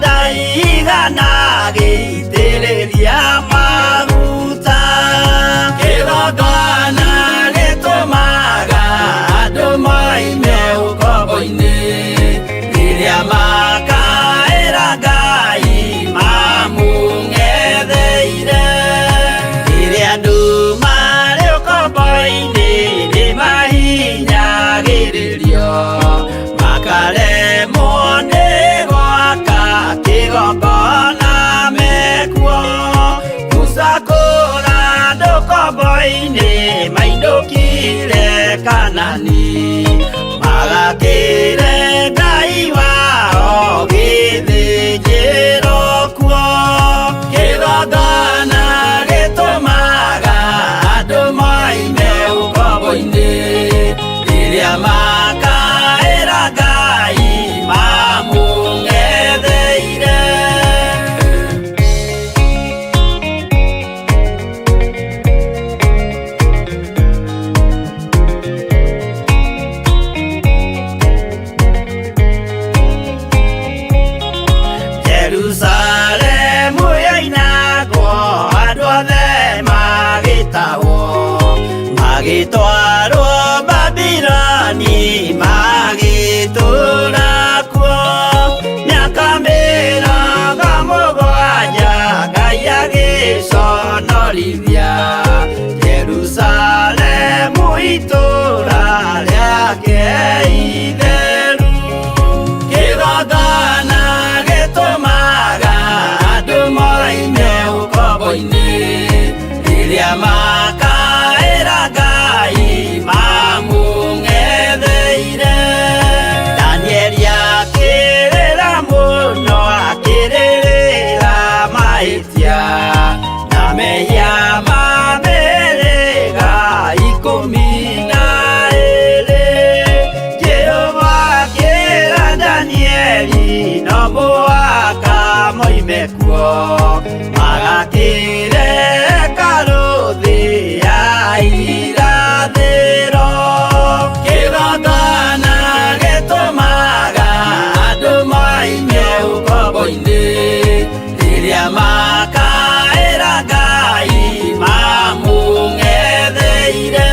Ndaigana gĩitĩrĩria maguta. Kĩgongona gĩtũmaga andũ moime ũkombo-inĩ, rĩrĩa makaĩra Ngai mamũng'etheire. Rĩrĩa andũ marĩ ũkombo-inĩ nĩmahinyagĩrĩrio, makaremwo nĩ gwaka kĩgongona mekuo. Musa kũra andũ ũkombo-inĩ mainũkire Kanani, magakĩre Ngai wao gĩthĩnjĩro kuo. Kĩgongona gĩtũmaga andũ moime ũkombo-inĩ, rĩrĩa makaĩra Ngai mamũng'etheire. Jerusalemu yoinagwo, andũ othe magĩtahwo, magĩtwarwo Babiloni, magĩtũũra kuo mĩaka 70. Ngai agĩconorithia Jerusalemu, itũũra rĩake itheru. Kĩgongona gĩtũmaga andũ moime ũkombo-inĩ, rĩrĩa makaĩra Ngai mamũng'etheire. Danieli akĩrĩra mũno, akĩrĩrĩra mahĩtia na mehia ma mĩhĩrĩga 12. Jehova akĩra Danieli no mũhaka moime kuo, magakĩre hekarũ thĩ ya irathĩro. Kĩgongona gĩtũmaga andũ moime ũkombo-inĩ, rĩrĩa makaĩra Ngai mamũng'etheire.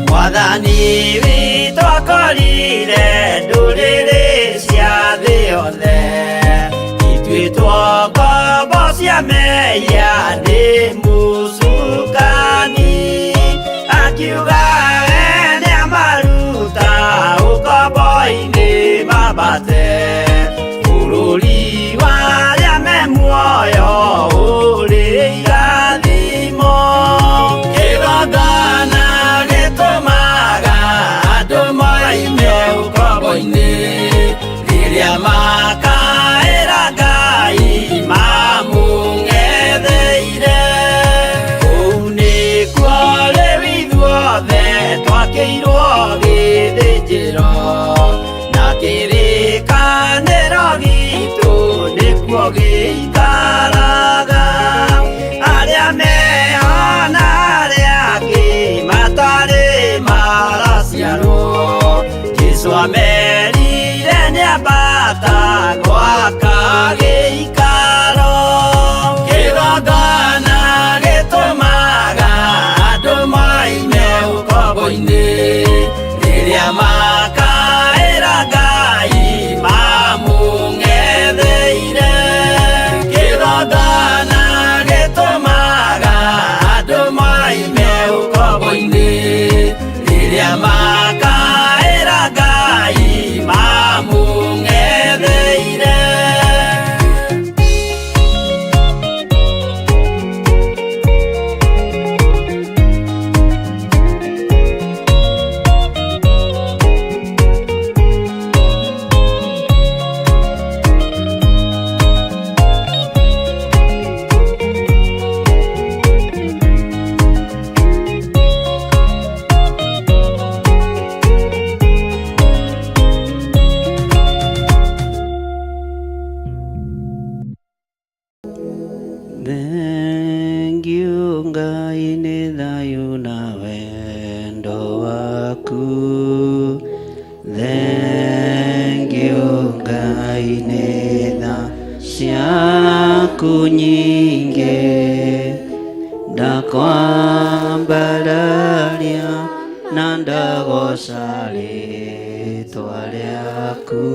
Mwathani witũ akorire ndũrĩrĩ cia thĩ yothe ituĩtwo ngombo cia mehia nĩ mũcukani, akiuga we nĩamaruta ũkombo-inĩ mambate bũrũri wa arĩa me muoyo ũrĩ irathimo. Kĩgongona gĩtũmaga andũ moime ũkombo-inĩ, rĩrĩa makaĩra Ngai mamũng'etheire. Thengiũ Ngai nĩ thayũ na wendo waku. Thengiũ Ngai nĩ tha ciaku nyingĩ. Ndakwambararia na ndagoca rĩtwa rĩaku.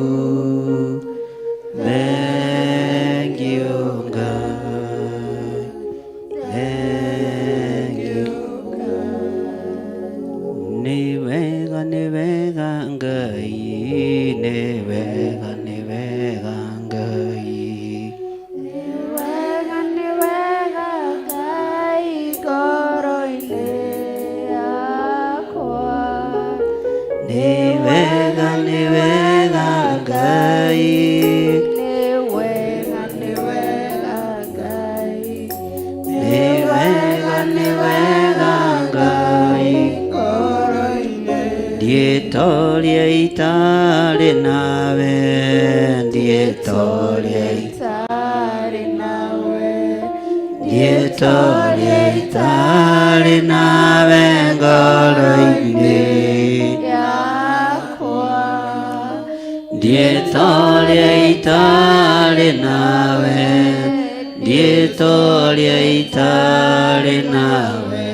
Thengiũ Ngai, thengiũ. Nĩ wega, nĩ wega Ngai, nĩ wega, nĩ wega Ngai. Wega nĩ wega Ngai ngoro-inĩ yakwa. Nĩ wega, nĩ wega Ngai. Nĩ wega, nĩ wega Ngai. Nĩ wega, nĩ wega Ngai. Ngoro-inĩ. Ndietoria itarĩ nawe, ndietoria Itarĩ nawe. Ndietoria itarĩ nawe ngoro-inĩ. Yakwa. Ndietoria itarĩ nawe, ndietoria itarĩ nawe.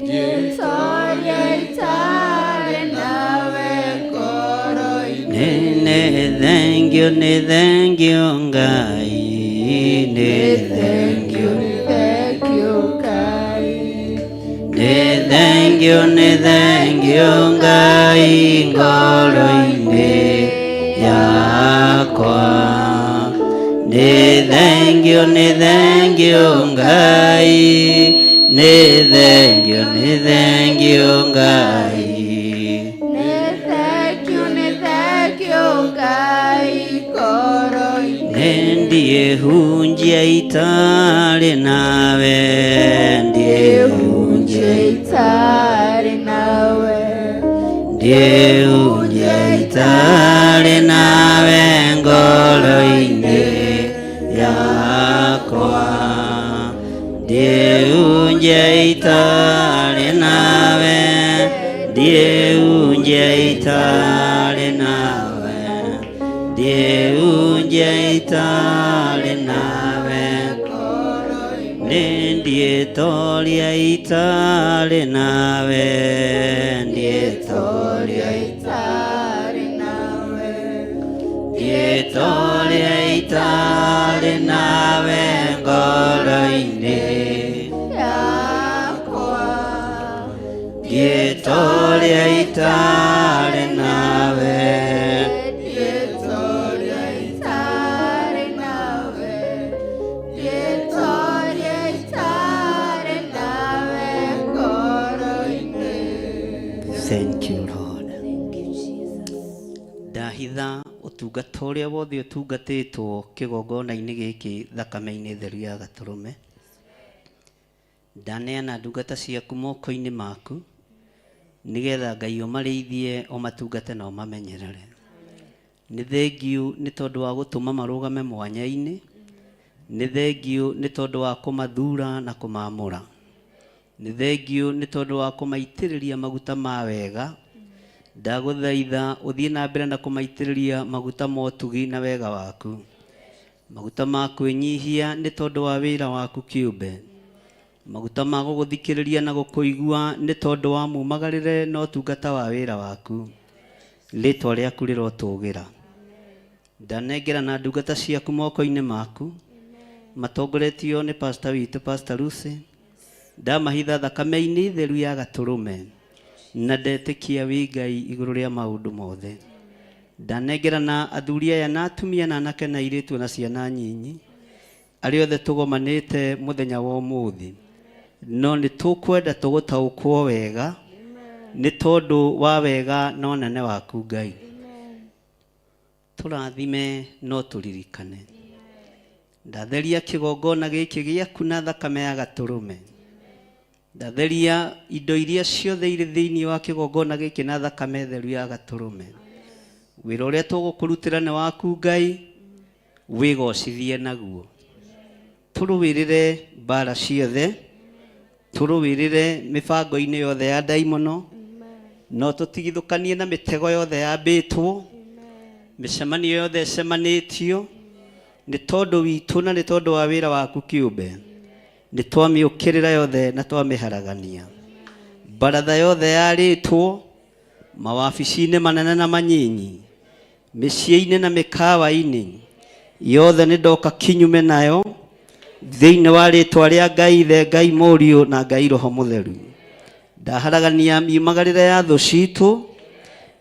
Ndietoria itarĩ nawe ngoro-inĩ. Nĩ nĩ thengiũ, nĩ thengiũ Ngai, nĩ thengiũ. Thank you, Ngai. Nĩ thengiũ, nĩ thengiũ Ngai ngoro-inĩ yakwa. Nĩ thengiũ, nĩ thengiũ Ngai, nĩ thengiũ, nĩ thengiũ Ngai. Nĩ thank you, nĩ thank you, Ngai ngoro-inĩ. Nĩ ndiĩhunjia itarĩ nawe, ndiĩhunjia. Itarĩ nawe. Ndiĩhunjia itarĩ nawe ngoro-inĩ yakwa. Ndiĩhunjia itarĩ nawe, ndiĩhunjia itarĩ nawe, ndiĩhunjia itarĩ nawe. Nĩ ndiĩtoria itarĩ nawe, ndiĩtoria. Itarĩ nawe. Ndiĩtoria itarĩ nawe ngoro-inĩ. Yakwa. Ndiĩtoria itarĩ nawe. Ndietoria itarĩ nawe. Ndietoria itarĩ nawe ngoro-inĩ. Thank you, Lord. Thank you, Jesus. Ndahitha ũtungata ũrĩa wothe ũtungatĩtwo kĩgongona-inĩ gĩkĩ thakame-inĩ theru ya gatũrũme. Ndaneana ndungata ciaku moko-inĩ maku nĩgetha Ngai ũmarĩithie, ũmatungate na ũmamenyerere. Nĩ thengiũ nĩ tondũ wa gũtũma marũgame mwanya-inĩ. Nĩ thengiũ nĩ tondũ wa kũmathura na kũmamũra. Nĩ thengiũ nĩ tondũ wa kũmaitĩrĩria maguta ma wega. Ndagũthaitha ũthiĩ na mbere na kũmaitĩrĩria maguta ma ũtugi na wega waku, maguta ma kwĩnyihia nĩ tondũ wa wĩra waku kĩũmbe, maguta ma gũgũthikĩrĩria na gũkũigua nĩ tondũ wa mumagarĩre na ũtungata wa wĩra waku. Rĩtwa rĩaku rĩrotũgĩra. Ndanengera na ndungata ciaku moko-inĩ maku matongoretio nĩ pastor witũ, Pastor Lucy. Ndamahitha thakame-inĩ theru ya gatũrũme na ndetĩkia wĩ Ngai igũrũ rĩa maũndũ mothe. Ndanengera na athuri aya na atumia na anake na airĩtu na ciana nyinyi arĩa othe tũgomanĩte mũthenya wa ũmũthĩ, no nĩ tũkwenda tũgũtaũkwo wega nĩ tondũ wa wega na ũnene waku. Ngai, tũrathime no tũririkane. Ndatheria kĩgongona gĩkĩ gĩaku na thakame ya gatũrũme. Ndatheria indo iria ciothe irĩ thĩinĩ wa kĩgongona gĩkĩ na thakame theru ya gatũrũme. Wĩra ũrĩa tũgũkũrutĩra nĩ waku Ngai, wĩgocithie naguo. Tũrũĩrĩre mbara ciothe, tũrũĩrĩre mĩbango-inĩ yothe ya ndaimono, no tũtigithũkanie na mĩtego yothe yambĩtwo, mĩcemanio yothe ĩcemanĩtio nĩ tondũ witũ na nĩ tondũ wa wĩra waku kĩũmbe. Nĩ twamĩũkĩrĩra yothe na twamĩharagania. Baratha yothe yarĩtwo mawabici-inĩ manene na manyinyi, mĩciĩ-inĩ na mĩkawa-inĩ yothe, nĩ ndoka kinyume nayo thĩinĩ wa rĩtwa rĩa Ngai Ithe, Ngai Mũriũ na Ngai Roho Mũtheru. Ndaharagania miumagarĩre ya thũ citũ,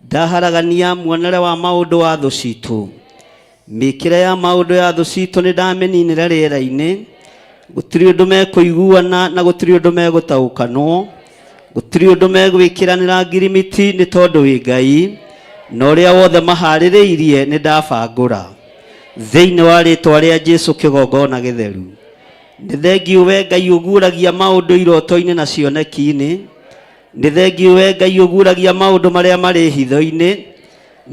ndaharagania muonere wa maũndũ wa thũ citũ, mĩkĩre ya maũndũ ya thũ citũ nĩ ndamĩninĩra rĩera-inĩ. Gũtirĩ ũndũ mekũiguana na gũtirĩ ũndũ megũtaũkanwo, gũtirĩ ũndũ megwĩkĩranĩra ngirimiti, nĩ tondũ wĩ Ngai na ũrĩa wothe maharĩrĩirie nĩ ndabangũra thĩinĩ wa rĩtwa rĩa Jesu kĩgongona gĩtheru. Nĩ thengiũ we Ngai ũguũragia maũndũ iroto-inĩ na cioneki-inĩ. Nĩ thengiũ we Ngai ũguũragia maũndũ marĩa marĩ hitho-inĩ.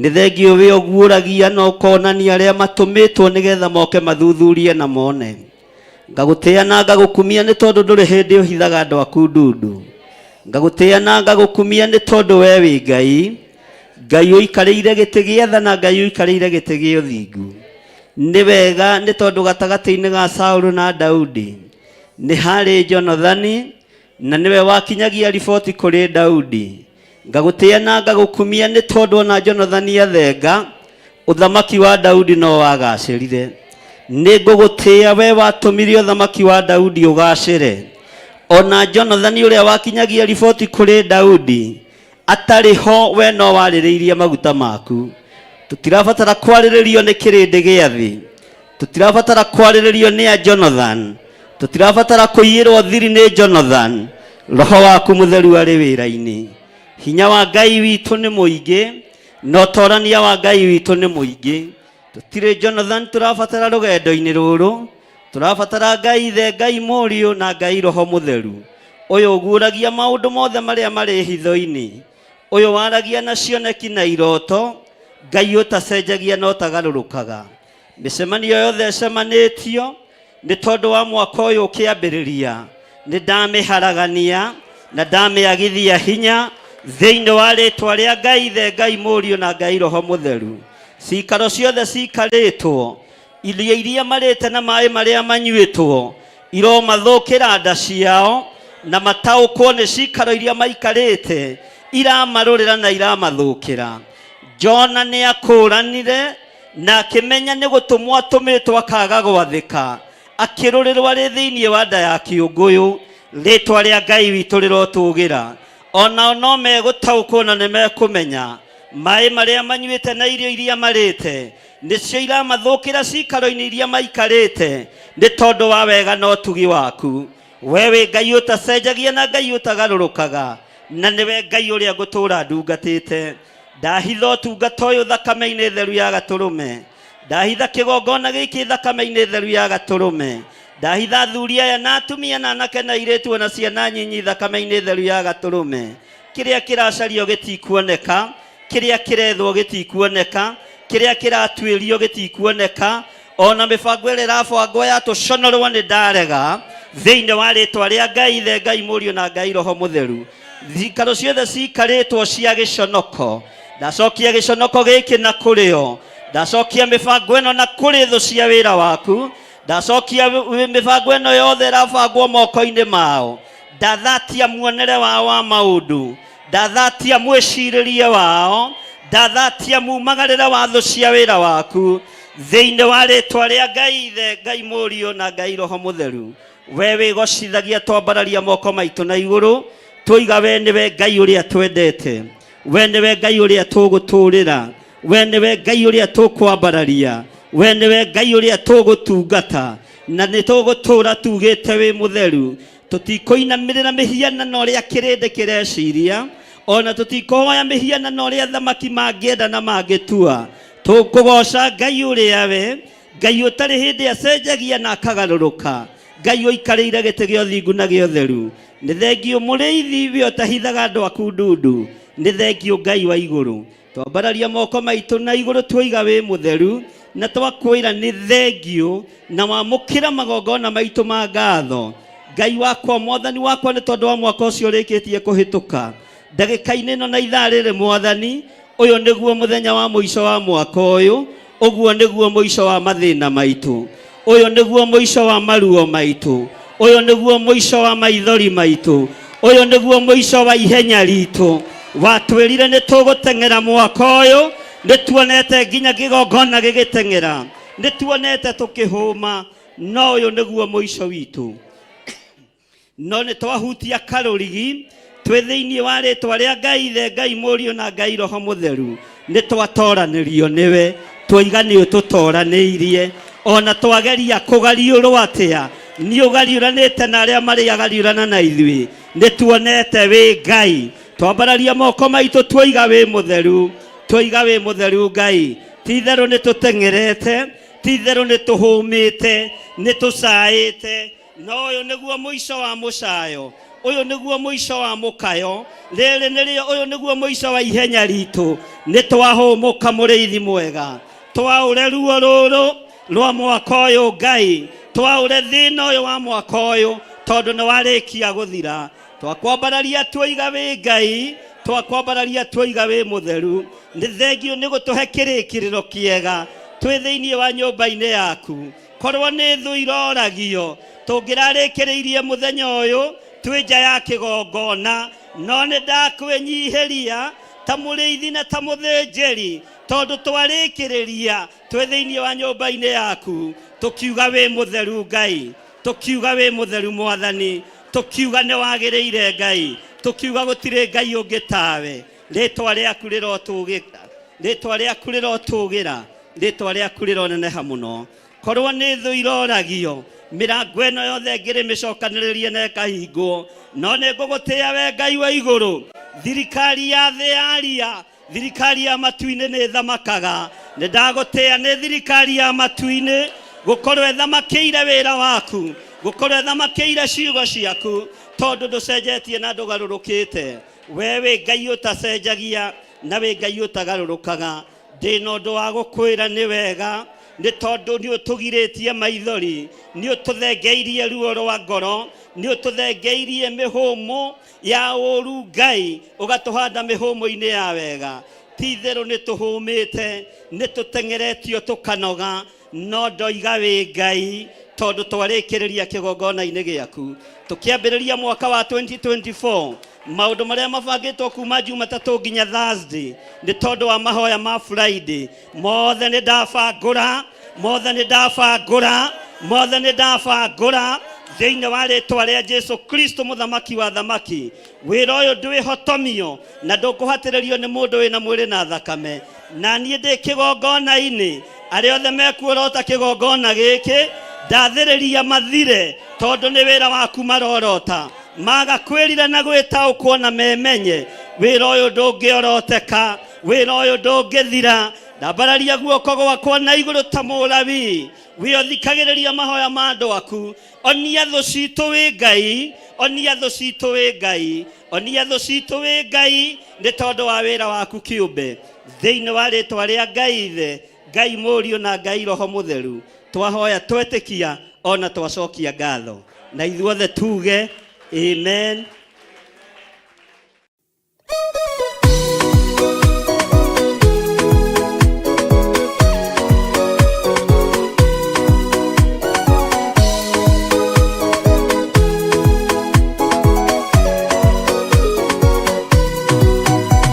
Nĩ thengiũ we ũguũragia na ũkonania arĩa matũmĩtwo nĩgetha moke mathuthurie na mone. Ngagũtĩĩa na ngagũkumia nĩ tondũ ndũrĩ hĩndĩ ũhithaga andũ aku ndundu. Ngagũtĩĩa na ngagũkumia nĩ tondũ we wĩ Ngai, Ngai ũikarĩire gĩtĩ gĩa tha na Ngai ũikarĩire gĩtĩ gĩa ũthingu. Nĩ wega nĩ tondũ gatagatĩ-inĩ ga Saũlũ na Daudi nĩ harĩ Jonathani, na nĩwe wakinyagia riboti kũrĩ Daudi. Ngagũtĩĩa na ngagũkumia nĩ tondũ ona Jonathani athenga, ũthamaki wa Daudi no wagacĩrire. Nĩ ngũgũtĩĩa we watũmire ũthamaki wa Daudi ũgacĩre. Ona Jonathani ũrĩa wakinyagia riboti kũrĩ Daudi atarĩ ho, we no warĩrĩirie maguta maku. Tũtirabatara kwarĩrĩrio nĩ kĩrĩndĩ gĩa thĩ, tũtirabatara kwarĩrĩrio nĩ a Jonathan, tũtirabatara kũiyĩrwo thiri nĩ Jonathan. Roho waku mũtheru arĩ wĩra-inĩ. Hinya wa Ngai witũ nĩ mũingĩ na ũtorania wa Ngai witũ nĩ mũingĩ. Tũtirĩ Jonathan tũrabatara rũgendo-inĩ rũrũ, tũrabatara Ngai Ithe, Ngai Mũriũ na Ngai Roho Mũtheru, ũyũ ũguũragia maũndũ mothe marĩa marĩ hitho-inĩ, ũyũ waragia na cioneki na iroto, Ngai ũtacenjagia na ũtagarũrũkaga. Mĩcemanio yothe ĩcemanĩtio nĩ tondũ wa mwaka ũyũ ũkĩambĩrĩria, nĩ ndamĩharagania na ndamĩagithia hinya thĩinĩ wa rĩtwa rĩa Ngai Ithe, Ngai Mũriũ na Ngai Roho Mũtheru. Cikaro ciothe cikarĩtwo, irio iria marĩte na maĩ marĩa manyuĩtwo, iromathũkĩra nda ciao na mataũkwo nĩ cikaro iria maikarĩte iramarũrĩra na iramathũkĩra. Jona nĩ akũranire na akĩmenya nĩ gũtũmwo atũmĩtwo akaga gwathĩka, akĩrũrĩrwo arĩ thĩinĩ wa nda ya kĩũngũyũ. Rĩtwa rĩa Ngai witũ rĩrotũgĩra. Onao no megũtaũkwo na nĩ mekũmenya maĩ marĩa manyuĩte na irio iria marĩte nĩcio iramathũkĩra cikaro-inĩ iria maikarĩte, nĩ tondũ wa wega na ũtugi waku. We wĩ Ngai ũtacenjagia na Ngai ũtagarũrũkaga, na nĩwe Ngai ũrĩa ngũtũũra ndungatĩte. Ndahitha ũtungata ũyũ thakame-inĩ theru ya gatũrũme, ndahitha kĩgongona gĩkĩ thakame-inĩ theru ya gatũrũme, ndahitha athuri aya na atumia na anake na airĩtu ona ciana nyinyi thakame-inĩ theru ya gatũrũme. Kĩrĩa kĩracario gĩtikuoneka, kĩrĩa kĩrethwo gĩtikuoneka, kĩrĩa kĩratuĩrio gĩtikuoneka, ona mĩbango ĩrĩa ĩrabangwo ya tũconorwo nĩ ndarega thĩinĩ wa rĩtwa rĩa Ngai Ithe, Ngai Mũriũ na Ngai Roho Mũtheru. Cikaro ciothe cikarĩtwo cia gĩconoko, ndacokia gĩconoko gĩkĩ na kũrĩo, ndacokia mĩbango ĩno na kũrĩ thũ cia wĩra waku, ndacokia mĩbango ĩno yothe ĩrabangwo moko-inĩ mao, ndathatia muonere wao wa maũndũ, ndathatia mwĩcirĩrie wao, ndathatia mumagarĩre wa thũ cia wĩra waku thĩinĩ wa rĩtwa rĩa Ngai Ithe, Ngai Mũriũ na Ngai Roho Mũtheru. We wĩgocithagia, twambararia moko maitũ na igũrũ, tũiga we nĩwe Ngai ũrĩa twendete, we nĩwe Ngai ũrĩa tũgũtũrĩra, we nĩwe Ngai ũrĩa tũkwambararia, we nĩwe Ngai ũrĩa tũgũtungata, na nĩ tũgũtũra tugĩte wĩ mũtheru. Tũtikũinamĩrĩra mĩhianano ũrĩa kĩrĩndĩ kĩreciria, ona tũtikũhoya mĩhianano ũrĩa thamaki mangĩenda na mangĩtua. Tũkũgoca Ngai ũrĩa we Ngai ũtarĩ hĩndĩ acenjagia na akagarũrũka, Ngai ũikarĩire gĩtĩ gĩa ũthingu na gĩa ũtheru. Nĩ thengiũ mũrĩithi we ũtahithaga andũ aku ndundu, nĩ thengiũ Ngai wa igũrũ. Twambararia moko maitũ na igũrũ tuoiga wĩ mũtheru, Na twakwĩra nĩ thengiũ na wamũkĩra magongona maitũ ma ngatho. Ngai wakwa, Mwathani wakwa, nĩ tondũ wa mwaka ũcio ũrĩkĩtie kũhĩtũka ndagĩka-inĩ ĩno na ithaa rĩrĩ, Mwathani, ũyũ nĩguo mũthenya wa mũico wa mwaka ũyũ. Ũguo nĩguo mũico wa mathĩna maitũ, ũyũ nĩguo mũico wa maruo maitũ, ũyũ nĩguo mũico wa maithori maitũ, ũyũ nĩguo mũico wa ihenya ritũ. Watwĩrire nĩ tũgũteng'era mwaka ũyũ, nĩ tuonete nginya kĩgongona gĩgĩteng'era, nĩ tuonete tũkĩhũma, no ũyũ nĩguo mũico witũ. No nĩ twahutia karũrigi twĩ thĩinĩ wa rĩtwa rĩa Ngai Ithe, Ngai Mũriũ na Ngai Roho Mũtheru. Nĩ twatoranĩrio nĩwe, twoiga nĩ ũtũtoranĩirie. Ona twageria kũgariũrwo atĩa, nĩ ũgariũranĩte na arĩa marĩ agariũrana na ithuĩ. Nĩ tuonete wĩ Ngai. Twambararia moko maitũ, twoiga wĩ mũtheru, twoiga wĩ mũtheru Ngai. Ti itherũ nĩ tũteng'erete, ti itherũ nĩ tũhũmĩte, nĩ tũcaĩte, no ũyũ nĩguo mũico wa mũcayo, ũyũ nĩguo mũico wa mũkayo, rĩrĩ nĩrĩo, ũyũ nĩguo mũico wa ihenya ritũ. Nĩ twahũmũka, mũrĩithi mwega. Twaũre ruo rũrũ rwa mwaka ũyũ, Ngai, twaũre thĩna ũyũ wa mwaka ũyũ, tondũ nĩ warĩkia gũthira. Twakwambararia, tuoiga wĩ Ngai, twakwambararia, tuoiga wĩ mũtheru. Nĩ thengiũ nĩ gũtũhe kĩrĩkĩrĩro kĩega twĩ thĩinĩ wa nyũmba-inĩ yaku. Korwo nĩ thũ iroragio, tũngĩrarĩkĩrĩirie mũthenya ũyũ twĩ nja ya kĩgongona, no nĩ ndakwĩnyihĩria ta mũrĩithi na ta mũthĩnjĩri, tondũ twarĩkĩrĩria twĩ thĩinĩ wa nyũmba-inĩ yaku, tũkiuga wĩ mũtheru Ngai, tũkiuga wĩ mũtheru Mwathani, tũkiuga nĩ wagĩrĩire Ngai, tũkiuga gũtirĩ Ngai ũngĩ tawe. Rĩtwa rĩaku rĩrotũgĩra, rĩtwa rĩaku rĩrotũgĩra, rĩtwa rĩaku rĩroneneha mũno. Korwo nĩ thũ iroragio, mĩrango ĩno yothe ngĩrĩ mĩcokanĩrĩrie na ĩkahingwo, no nĩ ngũgũtĩĩa we Ngai wa igũrũ. Thirikari ya thĩ yaria, thirikari ya matu-inĩ nĩ ĩthamakaga. Nĩ ndagũtĩĩa nĩ thirikari ya matu-inĩ gũkorwo ĩthamakĩire wĩra waku, gũkorwo ĩthamakĩire ciugo ciaku, tondũ ndũcenjetie na ndũgarũrũkĩte. We wĩ Ngai ũtacenjagia na wĩ Ngai ũtagarũrũkaga. Ndĩna ũndũ wa gũkwĩra nĩ wega, nĩ tondũ nĩ ũtũgirĩtie maithori, nĩ ũtũthengeirie ruo rwa ngoro, nĩ ũtũthengeirie mĩhũmũ ya ũru, Ngai, ũgatũhanda mĩhũmũ-inĩ ya wega. Ti itherũ nĩ tũhũmĩte, nĩ tũteng'eretio tũkanoga, no ndoiga wĩ Ngai, tondũ twarĩkĩrĩria kĩgongona-inĩ gĩaku tũkĩambĩrĩria mwaka wa 2024. Maũndũ marĩa mabangĩtwo kuma Jumatatũ nginya Thursday, nĩ tondũ wa mahoya ma Friday, mothe nĩ ndabangũra, mothe nĩ ndabangũra, mothe nĩ ndabangũra thĩinĩ wa rĩtwa rĩa Jesu Kristo, mũthamaki wa thamaki. Wĩra ũyũ ndwĩhotomio na ndũkũhatĩrĩrio nĩ mũndũ wĩna mwĩrĩ na thakame. Na niĩ ndĩ kĩgongona-inĩ, arĩa othe mekuorota kĩgongona gĩkĩ, ndathĩrĩria mathire, tondũ nĩ wĩra waku marorota. Maga kwĩrira na gwĩtaũkwo na memenye, wĩra ũyũ ndũngĩoroteka, wĩra ũyũ ndũngĩthira. Ndambararia guoko gwakwa na igũrũ ta mũlawi wĩothikagĩrĩria mahoya ma andũ aku. Onia thũ citũ wĩ Ngai, onia thũ citũ wĩ Ngai, onia thũ citũ wĩ Ngai, nĩ tondũ wa wĩra waku kĩũmbe. Thĩinĩ wa rĩtwa rĩa Ngai Ithe, Ngai Mũriũ na Ngai Roho Mũtheru, twahoya, twetĩkia, ona twacokia ngatho, na ithuothe tuge amen.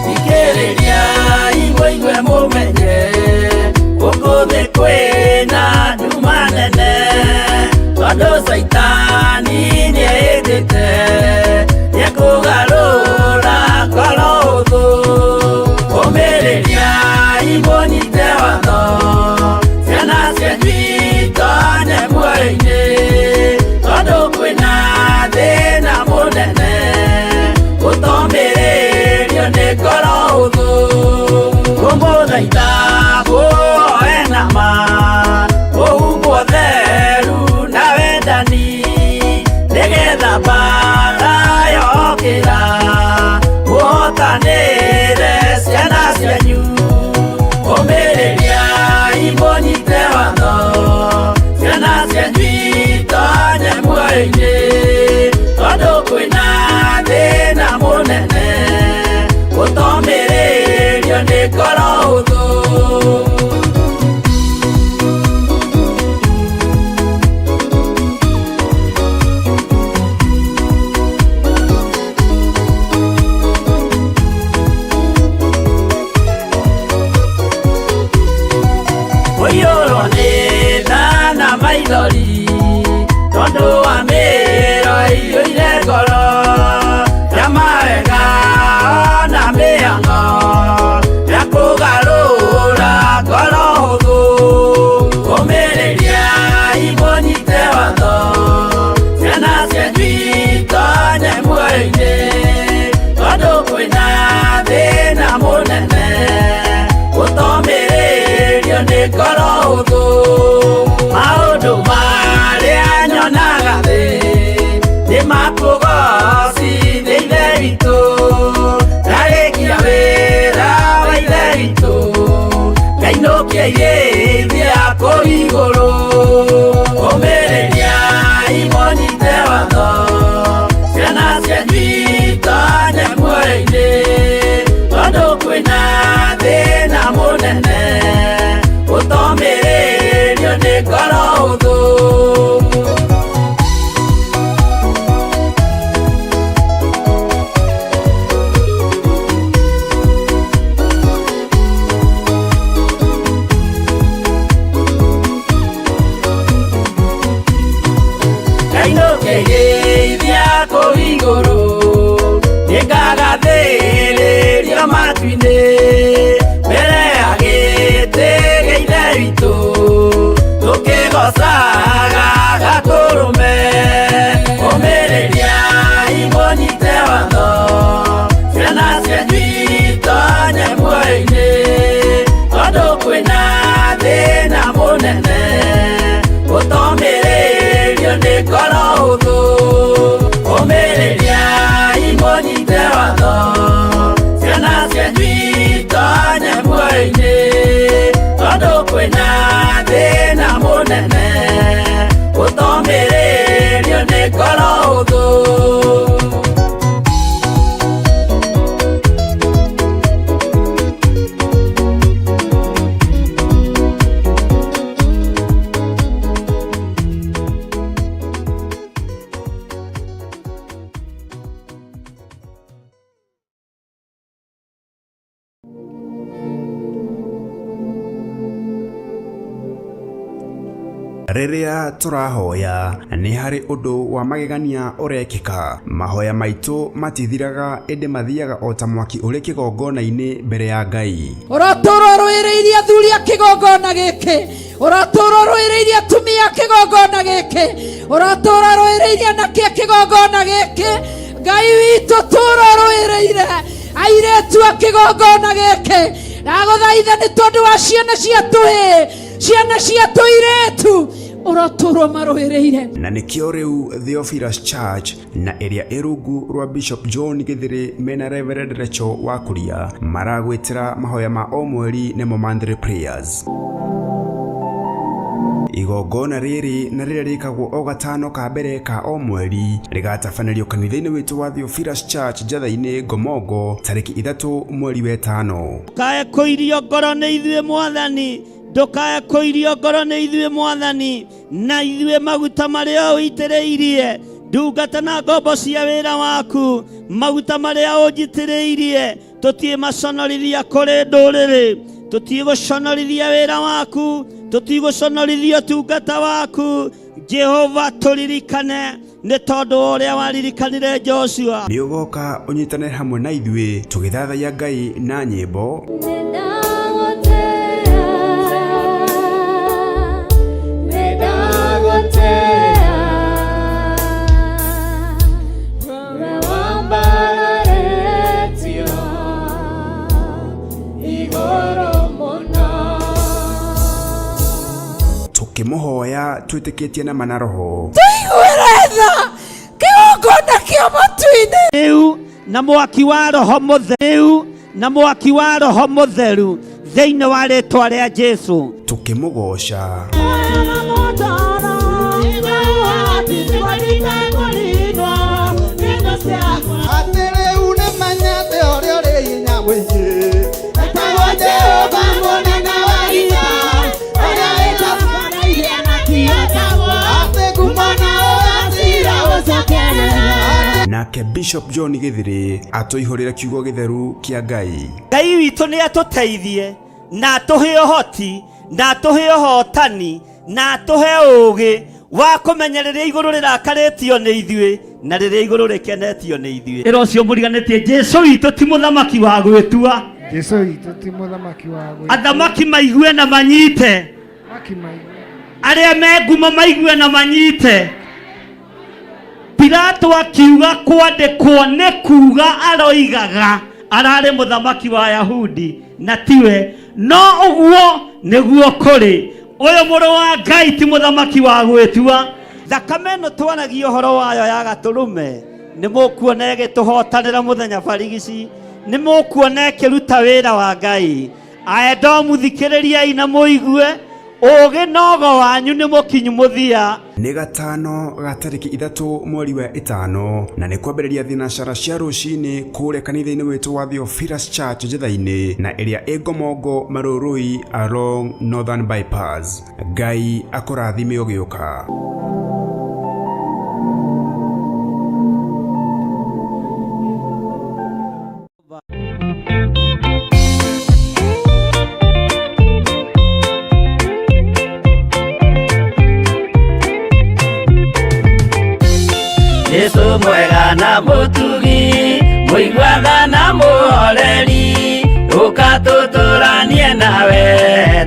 Thikĩrĩria mũigue mũmenye, gũkũ thĩ kwĩna nduma nene, tondũ Caitani nĩehĩtĩte nĩekũgarũra ngoro ũthũ. Ũmĩrĩria mũnyite watho, ciana cianyu itonye muoyo-inĩ, tondũ kwĩna thĩna mũnene gũtomĩrĩrio nĩ ngoro ũthũ. Kũmũthaitha mũhoe nama, mũhumbwo theru na wendani, nĩgetha mbara yokĩra mũhotanĩre ciana cianyu. Ũmĩrĩria. Andũ a mĩĩro ĩiyũire ngoro ya mawega na mĩhang'o ya kũgarũra ngoro hũthũ. Ũmĩrĩria imũnyite watho, ciana cianyu itonye muoyo-inĩ, tondũ kwĩna thĩna mũnene ũtomĩrĩrio nĩ ngoro hũthũ. Maũndũ marĩa nyonaga thĩ nĩ makũgocithia Ithe witũ, ndarĩkia wĩra wa Ithe witũ, ngainũkia irĩithia kũu igũrũ. Ũmĩrĩria imũnyite watho, ciana cianyu itonye muoyo-inĩ, tondũ kwĩna thĩna mũnene ũtomĩrĩrio nĩ ngoro hũthũ. Ngainũkia irĩithia kũu igũrũ, nĩngagathĩrĩrio matu-inĩ, mbere ya gĩtĩ gĩa Ithe witũ, tũkĩgocaga Gatũrũme. Ũmĩrĩria imũnyite watho, ciana cianyu itonye muoyo-inĩ, tondũ kwĩna thĩna mũnene ũtomĩrĩrio nĩ ngoro hũthũ. Ũmĩrĩria imũnyite watho, ciana cianyu itonye muoyo-inĩ, tondũ kwĩna thĩna mũnene ũtomĩrĩrio nĩ ngoro hũthũ. Rĩrĩa tũrahoya nĩ harĩ ũndũ wa magegania ũrekĩka. Mahoya maitũ matithiraga ĩndĩ mathiaga o ta mwaki ũrĩ kĩgongona-inĩ mbere ya Ngai. Ũratũra ũrũĩrĩirie athuri a kĩgongona gĩkĩ, ũratũra ũrũĩrĩirie atumia a kĩgongona gĩkĩ, ũratũra ũrũĩrĩirie anake a kĩgongona gĩkĩ. Ngai witũ, tũra ũrũĩrĩire airĩtu a kĩgongona gĩkĩ. Ndagũthaitha nĩ tondũ wa ciana cia tũhĩĩ, ciana cia tũirĩtu, ũrotũrwo marũĩrĩire. Na nĩkĩo rĩu Theophilus Church na ĩrĩa ĩ rungu rwa Bishop John Gĩthĩrĩ mena Reverend Rachel Wakuria maragwĩtĩra mahoya ma o mweri nĩmo monthly prayers. Igongona rĩrĩ na rĩrĩa rĩkagwo o gatano ka mbere ka o mweri rĩgatabanĩrio kanitha-inĩ witũ wa Theophilus Church Njatha-inĩ Ngomongo tarĩki 3 mweri wetano. Ndũkae kũirio ngoro nĩ ithuĩ Mwathani, ndũkae kũirio ngoro nĩ ithuĩ Mwathani, na ithuĩ maguta marĩa ũitĩrĩirie ndungata na ngombo cia wĩra waku, maguta marĩa ũnjitĩrĩirie tũtiĩ maconorithia kũrĩ ndũrĩrĩ, tũtiĩ gũconorithia wĩra waku, tũtiĩ gũconorithia ũtungata waku. Jehova, tũririkane nĩ tondũ wa ũrĩa waririkanire Joshua. Nĩ ũgoka ũnyitane hamwe na ithuĩ tũgĩthathaiya Ngai na nyĩmbo, tũkĩmũhoya twĩtĩkĩtie na mana roho. Tũiguĩre tha kĩgongona kĩa matu-inĩ. Rĩu na mwaki wa Roho Mũtheru, na mwaki wa Roho Mũtheru thĩinĩ wa rĩtwa rĩa Jesu, tũkĩmũgoca. Atĩ rĩu nĩmenyete ũrĩa ũrĩ hinya mũingĩ, etagwo Jehova mũnene wa ita, ũrĩa wĩtambanairie na kĩotagwo, atĩ ngumo na ũgacira ũcokerera. Nake Bishop John Gĩthĩrĩ atũihũrĩre kiugo gĩtheru kĩa Ngai. Ngai witũ nĩ atũteithie na atũhe ũhoti na atũhe ũhotani na atũhe ũũgĩ Wa kũmenya rĩrĩa igũrũ rĩrakarĩtio nĩ ithuĩ na rĩrĩa igũrũ rĩkenetio nĩ ithuĩ. Ĩra ũcio mũriganĩtie Jesu witũ ti mũthamaki wa gwĩtua. Jesu witũ ti mũthamaki wa gwĩtua. Athamaki maigue na manyite. Athamaki maigue. Arĩa me ngumo maigue na manyite. Pilato akiuga kwandĩkwo nĩ kuga aroigaga ararĩ mũthamaki wa Yahudi na tiwe, no ũguo nĩguo kũrĩ. Ũyũ mũrũ wa Ngai ti mũthamaki wa gwĩtua. Thakame ĩno twaragia ũhoro wayo ya gatũrũme nĩ mũkuona ĩgĩtũhotanĩra mũthenya barigici, nĩ mũkuona ĩkĩruta wĩra wa Ngai. Aedomu thikĩrĩriai na mũigue, ũũgĩ na ũgo wanyu nĩ mũkinyu mũthia. Nĩ gatano ga tarĩki 3 mweri wa 5 na nĩ kwambĩrĩria thinacara cia rũcinĩ kũrĩa kanitha-inĩ witũ wa Theophilus Church Njatha-inĩ na ĩrĩa ĩ Ngomongo Marũrũi along Northern Bypass. Ngai akũrathime ũgĩũka. Jesu mwega na mũtugi, mũiguaga na mũhoreri, ũka tũtũranie nawe,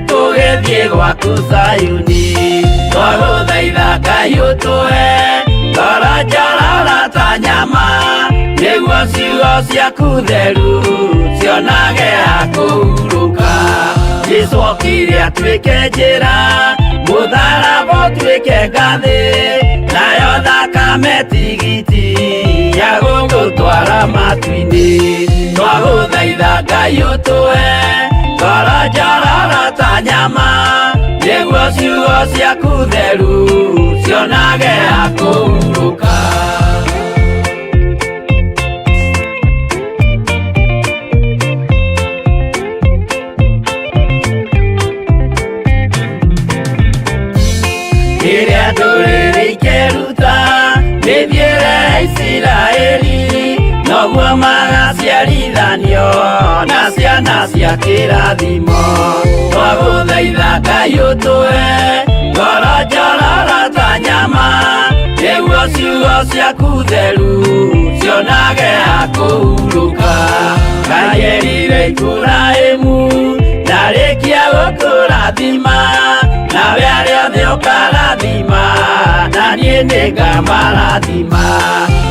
tũgĩthiĩ gwaku Zayuni. Twagũthaitha Ngai ũtũhe ngoro njororo ta nyama, nĩguo ciugo ciaku theru cionage ha kũhurũka. Jesu okire atuĩke njĩra, mũtharaba ũtuĩke ngathĩ, nayo thakame tigiti ya gũgũtwara matu-inĩ. Twagũthaitha Ngai ũtũhe ngoro njororo ta nyama, nĩguo ciugo ciaku theru cionage ha kũhurũka. Rĩrĩa ndũrĩrĩ ikeruta mĩthiĩre ya Isiraeli, noguo magaciarithanio na ciana cia kĩrathimo. Twagũthaitha Ngai ũtũhe ngoro njororo ta nyama, nĩguo ciugo ciaku theru cionage ha kũhurũka. Ngai erire Iburahĩmu ndarĩkia gũkũrathima, nawe arĩa othe ũkarathima, na niĩ nĩngamarathima.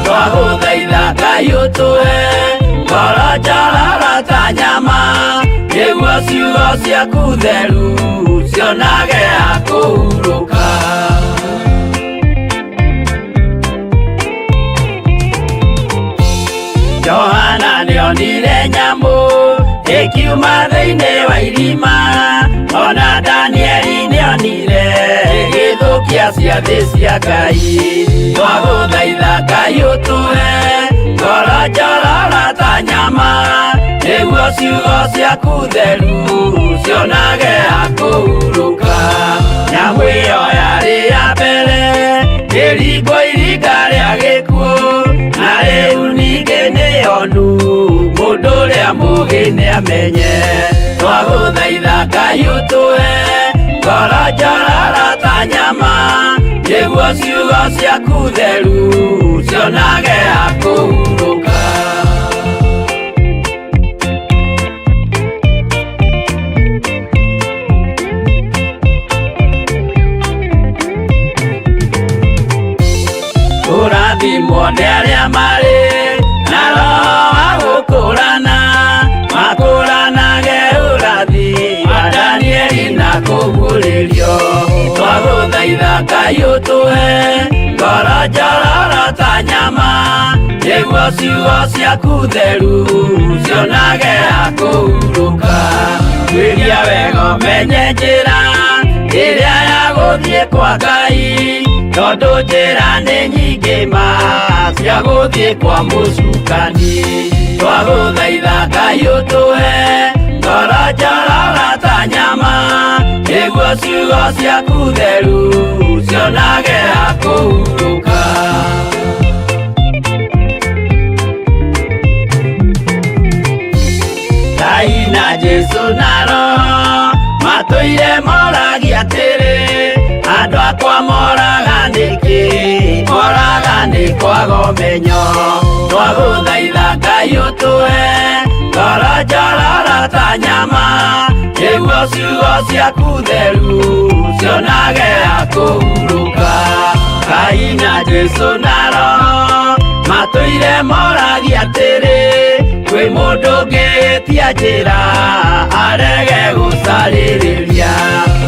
Twagũthaitha Ngai ũtũhe ngoro njororo ta nyama, nĩguo ciugo ciaku theru cionage ha kũhurũka. Johana nĩonire nyamũ ĩkiuma thĩinĩ wa irima, ona Danieli nĩonire ĩgĩthũkia ciathĩ cia Ngai. Twagũthaitha Ngai ũtũhe ngoro njororo ta nyama, nĩguo ciugo ciaku theru cionage ha kũhurũka. Nyamũ ĩyo yarĩ ya mbere ĩringwo iringa rĩa gĩkuũ, na rĩu ningĩ nĩyonu mũndũ ũrĩa mũũgĩ nĩamenye. Twagũthaitha Ngai ũtũhe ngoro njororo ta nyama, nĩguo ciugo ciaku theru cionage ha kũhurũka. Kũrathimwo nĩ arĩa marĩ na roho wa gũkũrana, makũranage ũrathi wa Danieli na kũguũrĩrio. Twagũthaitha Ngai ũtũhe ngoro njororo ta nyama, nĩguo ciugo ciaku theru cionage ha kũhurũka. Tuĩria wega ũmenye njĩra ĩrĩa ya gũthiĩ kwa Ngai, tondũ njĩra nĩ nyingĩ ma cia gũthiĩ kwa mũcukani. Twagũthaitha Ngai ũtũhe ngoro njororo ta nyama, nĩguo ciugo ciaku theru cionage ha kũhurũka. Ngai na Jesu na Roho matũire moragia atĩrĩ, andũ akwa moraga kwaga ũmenyo twagũthaitha Ngai ũtũhe ngoro njororo ta nyama nĩguo ciugo ciaku theru cionage ha kũhurũka Ngai na Jesũ na Roho matũire moragia atĩrĩ kwĩ mũndũ ũngĩtia njĩra arege gũcarĩrĩria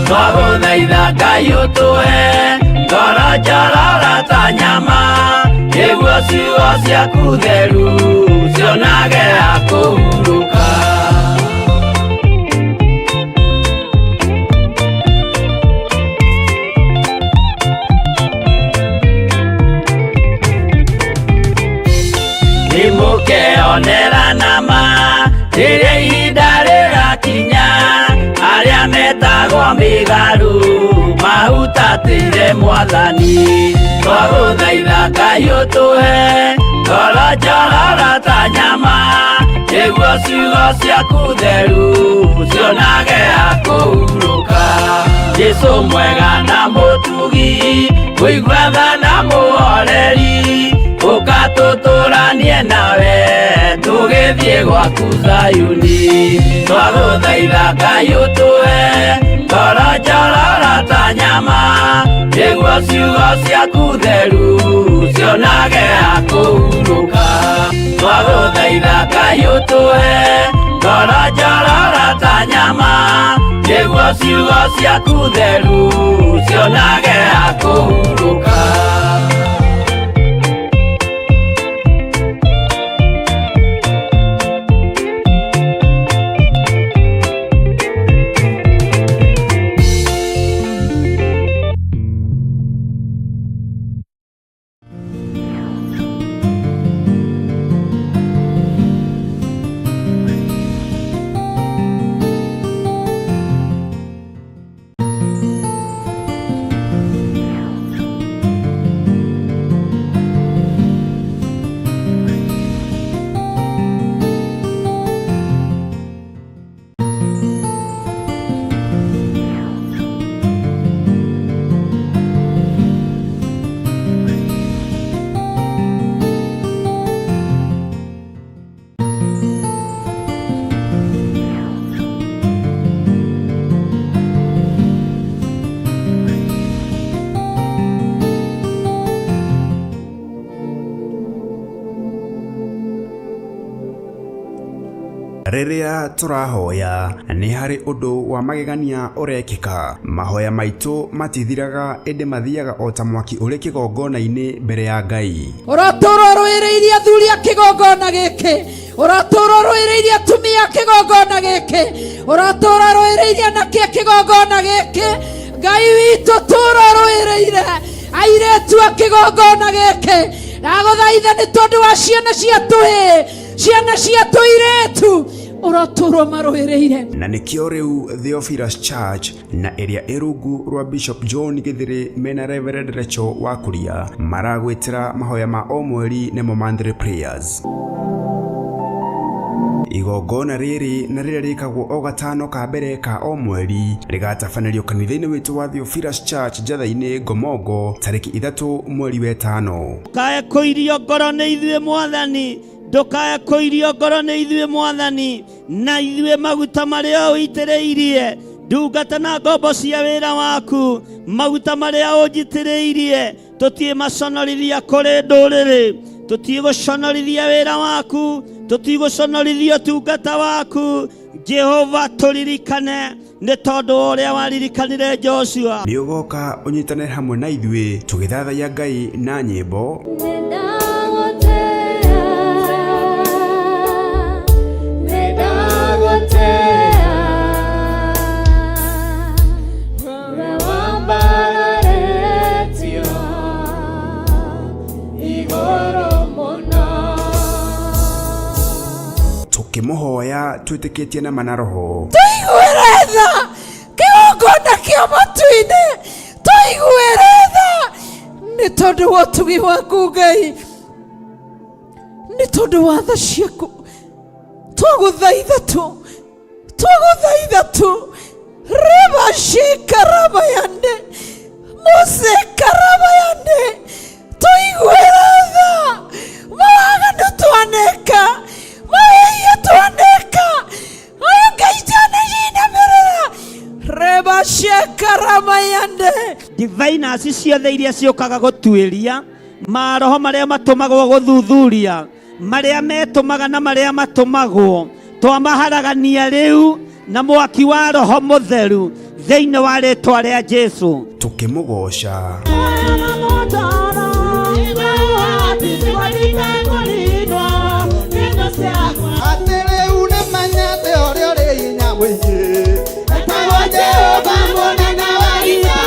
twagũthaitha Ngai ũtũhe ngoro njororo ta nyama nĩguo ciugo ciaku theru cionage ha kũhurũka. Nĩmũkeonera nama rĩrĩa ihinda rĩrakinya arĩa metagwo mĩgarũ mahutatĩire mwathani twagũthaitha Ngai ũtũhe ngoro njororo ta nyama nĩguo ciugo ciaku theru cionage ha kũhurũka Jesũ mwega na mũtugi kũigua tha na mũhoreri ũkatũtũranie nawe tũgĩthiĩ gwaku Zayuni twagũthaitha Ngai ũtũhe ngoro njororo ta nyama nĩguo ciugo ciaku theru cionage ha kũhurũka twagũthaitha Ngai ũtũhe ngoro njororo ta nyama nĩguo ciugo ciaku theru cionage ha kũhurũka. Rĩrĩa tũrahoya nĩ harĩ ũndũ wa magegania ũrekĩka. Mahoya maitũ matithiraga ĩndĩ mathiaga o ta mwaki ũrĩ kĩgongona-inĩ mbere ya Ngai. Ũratũũra ũrũĩrĩirie athuri a kĩgongona gĩkĩ, ũratũũra ũrũĩrĩirie atumia a kĩgongona gĩkĩ, ũratũũra ũrũĩrĩirie anake a kĩgongona gĩkĩ. Ngai witũ tũũra ũrũĩrĩire airĩtu a kĩgongona gĩkĩ. Ndagũthaitha nĩ tondũ wa ciana cia tũhĩĩ, ciana cia tũirĩtu, ũrotũũra ũmarũĩrĩire. Na nĩkĩo rĩu Theophilus Church na ĩrĩa ĩ rungu rwa Bishop John Gĩthĩrĩ mena Reverend Rachel Wakuria maragwĩtĩra mahoya ma o mweri nĩmo monthly prayers. Igongona rĩrĩ na rĩrĩa rĩkagwo o gatano ka mbere ka o mweri rĩgatabanĩrio kanitha-inĩ witũ wa Theophilus Church Njatha-inĩ Ngomongo tarĩki 3 mweri wa 5. Ndũkae kũirio ngoro nĩ ithuĩ mwathani, ndũkae kũirio ngoro nĩ ithuĩ mwathani, na ithuĩ maguta marĩa ũitĩrĩirie ndungata na ngombo cia wĩra waku, maguta marĩa ũnjitĩrĩirie tũtiĩ maconorithia kũrĩ ndũrĩrĩ, tũtiĩ gũconorithia wĩra waku, tũtiĩ gũconorithia ũtungata waku. Jehova tũririkane nĩ tondũ wa ũrĩa waririkanire Joshua. Nĩ ũgoka ũnyitane hamwe na ithuĩ tũgĩthathaiya Ngai na nyĩmbo, tũkĩmũhoya twĩtĩkĩtie na mana roho. Tũiguĩre tha kĩgongona kĩa matu-inĩ, tũiguĩre tha nĩ tondũ wa ũtugi waku Ngai, nĩ tondũ wa tha ciaku. Twagũthaitha tu, twagũthaitha tu, rĩbacikarabayande mũcikarabayande, tũiguĩre tha. Diviners ciothe iria ciũkaga gũtuĩria maroho marĩa matũmagwo gũthuthuria marĩa metũmaga na marĩa matũmagwo twamaharagania rĩu na mwaki wa roho mũtheru thĩinĩ wa rĩtwa rĩa Jesu. Tũkĩmũgooca. Atĩ rĩu nĩmenyete ũrĩa ũrĩ hinya mũingĩ etagwo Jehova mũnene wa ita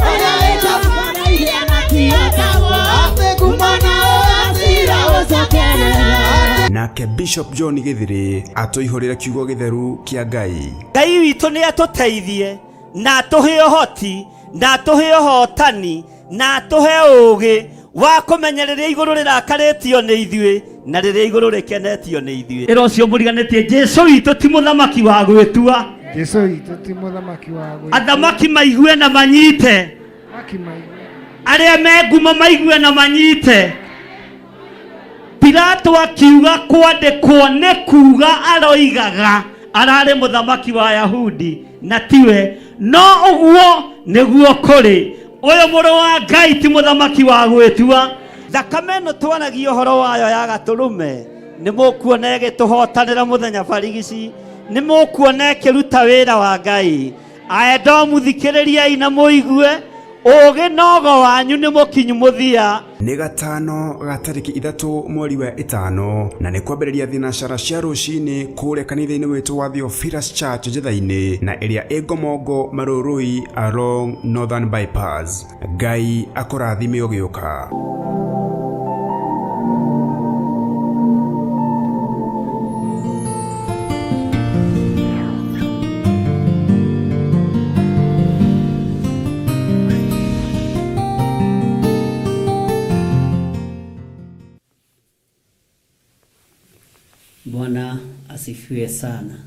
ũrĩa wĩtambanairie na kĩotagwo atĩ ngumo na ũgacira ũcokerera. Nake Bishop John Gĩthĩrĩ atũihũrĩre kiugo gĩtheru kĩa Ngai. Ngai witũ nĩ atũteithie na atũhe ũhoti na atũhe ũhotani na atũhe ũũgĩ wa kũmenya rĩrĩa igũrũ rĩrakarĩtio nĩ ithuĩ na rĩrĩa igũrũ rĩkenetio nĩ ithuĩ. Ĩra ũcio mũriganĩtie Jesu witũ ti mũthamaki wa gwĩtua. Jesu witũ ti mũthamaki wa gwĩtua. Athamaki maigue na manyite. Athamaki maigue. Arĩa me ngumo maigue na manyite. Pilato akiuga kwandĩkwo nĩ kuga aroigaga ararĩ mũthamaki wa Yahudi na tiwe, no ũguo nĩguo kũrĩ. Ũyũ mũrũ wa Ngai ti mũthamaki wa gwĩtua. Thakame ĩno twaragia ũhoro wayo ya gatũrũme nĩ mũkuona ĩgĩtũhotanĩra mũthenya barigici, nĩ mũkuona ĩkĩruta wĩra wa Ngai. Aedomu thikĩrĩriai na mũigue ũũgĩ nogo wanyu nĩ mũkinyu mũthia. Nĩ gatano ga tarĩki 3 mweri wa 5 na nĩ kwambĩrĩria thinacara cia rũcinĩ kũrĩa kanitha-inĩ witũ wa Theophilus Church Njatha-inĩ na ĩrĩa ĩ Ngomongo Marũrũi along Northern Bypass. Ngai akũrathime ũgĩũka. Bwana asifiwe sana.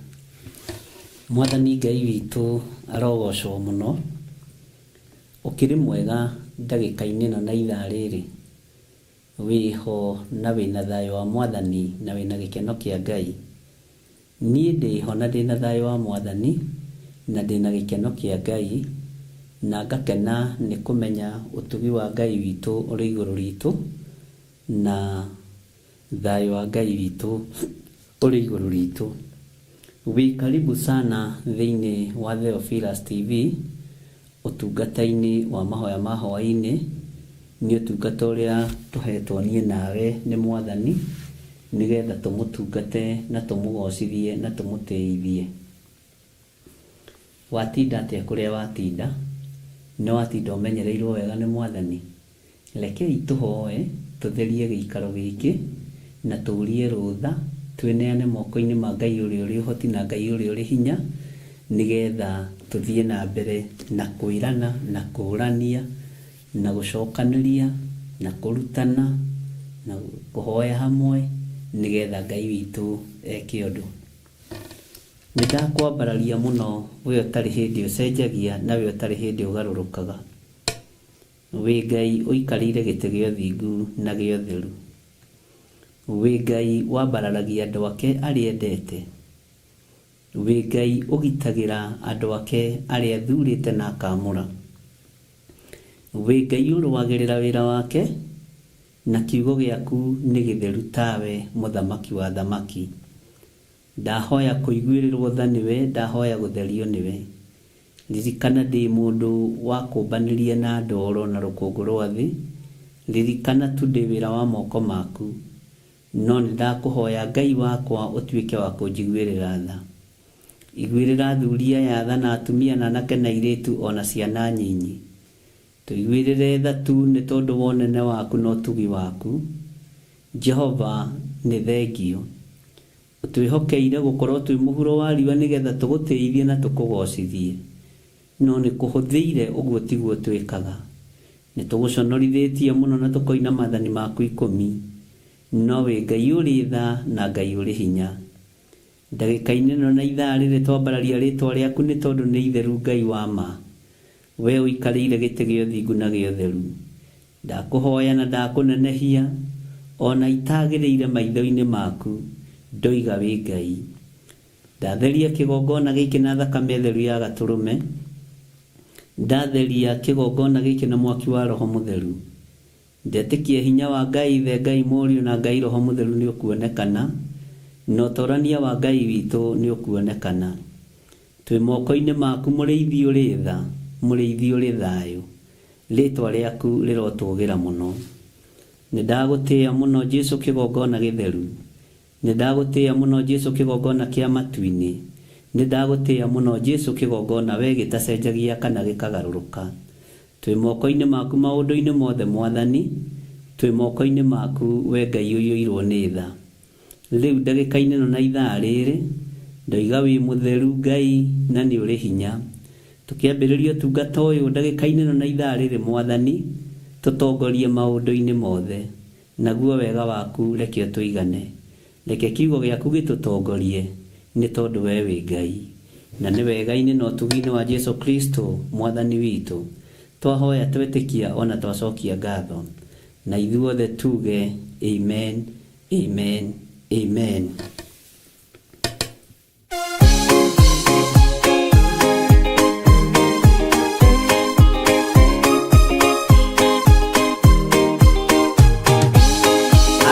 Mwathani Ngai witũ arogocwo mũno. Ũkĩrĩ mwega ndagĩka-inĩ ĩno na ithaa rĩrĩ. Wĩho na wĩna thayũ wa Mwathani na wĩna gĩkeno kĩa Ngai. Niĩ ndĩho na ndĩna thayũ wa Mwathani na ndĩna gĩkeno kĩa Ngai na ngakena nĩ kũmenya ũtugi wa Ngai witũ ũrĩ igũrũ ritũ na thayũ wa Ngai witũ ũrĩ igũrũ ritũ. Wĩ karibu sana thĩinĩ wa Theophilus TV ũtungata-inĩ wa mahoya ma hwaĩ-inĩ. Nĩ ũtungata ũrĩa tũhetwo niĩ nawe nĩ Mwathani nĩgetha tũmũtungate na tũmũgocithie na tũmũtĩithie. Watinda atĩa kũrĩa watinda? Nĩ watinda ũmenyereirwo wega nĩ Mwathani? Rekei tũhoe tũtherie gĩikaro gĩkĩ na tũrie rũtha twĩneane moko-inĩ ma Ngai ũrĩa ũrĩ ũhoti na Ngai ũrĩa ũrĩ hinya nĩgetha tũthiĩ na mbere na kwĩrana na kũrania na gũcokanĩria na kũrutana na kũhoya hamwe nĩgetha Ngai witũ eke ũndũ. Nĩ ndakwambararia mũno we ũtarĩ hĩndĩ ũcenjagia na we ũtarĩ hĩndĩ ũgarũrũkaga. Wĩ Ngai ũikarĩire gĩtĩ gĩa ũthingu na gĩa ũtheru. Wĩ Ngai wambararagia andũ ake arĩa endete. Wĩ Ngai ũgitagĩra andũ ake arĩa athurĩte na akamũra. Wĩ Ngai ũrũagĩrĩra wĩra wake na kiugo gĩaku nĩ gĩtheru tawe mũthamaki wa thamaki. Ndahoya kũiguĩrĩrwo tha nĩwe, ndahoya gũtherio nĩwe. Ririkana ndĩ mũndũ wa kũmbanĩria na ndoro na rũkũngũ rwa thĩ. Ririkana tu ndĩ wĩra wa moko maku. No nĩ ndakũhoya Ngai wakwa ũtuĩke wa kũnjiguĩrĩra tha. Iguĩrĩra athuri aya tha na atumia na anake na airĩtu ona ciana nyinyi. Tũiguĩrĩre tha tu nĩ tondũ wa ũnene waku na ũtugi waku. Jehova nĩ thengio. Ũtwĩhokeire gũkorwo twĩ mũhuro wa riũa nĩgetha tũgũtĩithie na tũkũgocithie. No nĩ kũhũthĩire ũguo tiguo twĩkaga. Nĩ tũgũconorithĩtie mũno na tũkoina maathani maku 10. No wĩ Ngai ũrĩ tha na Ngai ũrĩ hinya. Ndagĩka-inĩ ĩno na ithaa rĩrĩ twambararia rĩtwa rĩaku nĩ tondũ nĩ itheru Ngai wa ma. We ũikarĩire gĩtĩ gĩa ũthingu na gĩa ũtheru. Ndakũhoya na ndakũnenehia ona itagĩrĩire maitho-inĩ maku ndoiga wĩ Ngai. Ndatheria kĩgongona gĩkĩ na thakame theru ya gatũrũme. Ndatheria kĩgongona gĩkĩ na mwaki wa Roho Mũtheru. Ndetĩkia hinya wa Ngai Ithe, Ngai Mũriũ na Ngai Roho Mũtheru nĩ ũkuonekana, na ũtorania wa Ngai witũ nĩ ũkuonekana. Twĩ moko-inĩ maku mũrĩithi ũrĩ tha, mũrĩithi ũrĩ thayũ. Rĩtwa rĩaku rĩrotũgĩra mũno. Nĩ ndagũtĩĩa mũno Jesu kĩgongona gĩtheru. Nĩ ndagũtĩĩa mũno Jesu kĩgongona kĩa matu-inĩ. Nĩ ndagũtĩĩa mũno Jesu kĩgongona we gĩtacenjagia kana gĩkagarũrũka. Twĩ moko-inĩ maku maũndũ-inĩ mothe Mwathani, twĩ moko-inĩ maku we Ngai ũiyũirwo nĩ tha. Rĩu ndagĩka-inĩ ĩno na ithaa rĩrĩ, ndoiga wĩ mũtheru Ngai na nĩ ũrĩ hinya. Tũkĩambĩrĩria ũtungata ũyũ ndagĩka-inĩ ĩno na ithaa rĩrĩ Mwathani, tũtongorie maũndũ-inĩ mothe. Naguo wega waku reke ũtũigane. Reke kiugo gĩaku gĩtũtongorie, nĩ tondũ wee wĩ Ngai. Na nĩ wega-inĩ na ũtugi-inĩ wa Jesu Kristo, Mwathani witũ, twahoya twetĩkia o na twacokia ngatho. Na ithuothe tuge, Amen, Amen, Amen.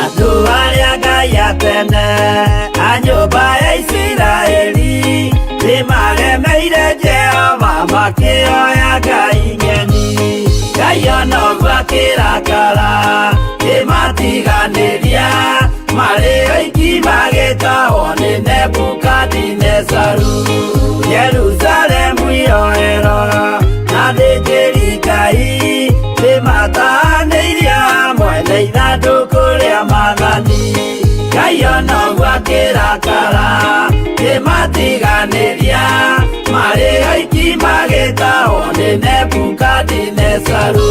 Andũ arĩa Ngai a tene a nyũmba ya Isiraeli nĩmaremeire Jehova makĩoya ngai ng'eni. Ngai ona ũguo akĩrakara kĩmatiganĩria marĩ oiki magĩtahwo nĩ Nebukadinezaru. Jerusalemu yoerwo na athĩnjĩri Ngai nĩmatahanĩirie hamwe na ithandũkũ rĩa maathani. Ngai ona ũguo akĩrakara kĩmatiganĩria marĩ oiki magĩtahwo nĩ Nebukadinezaru.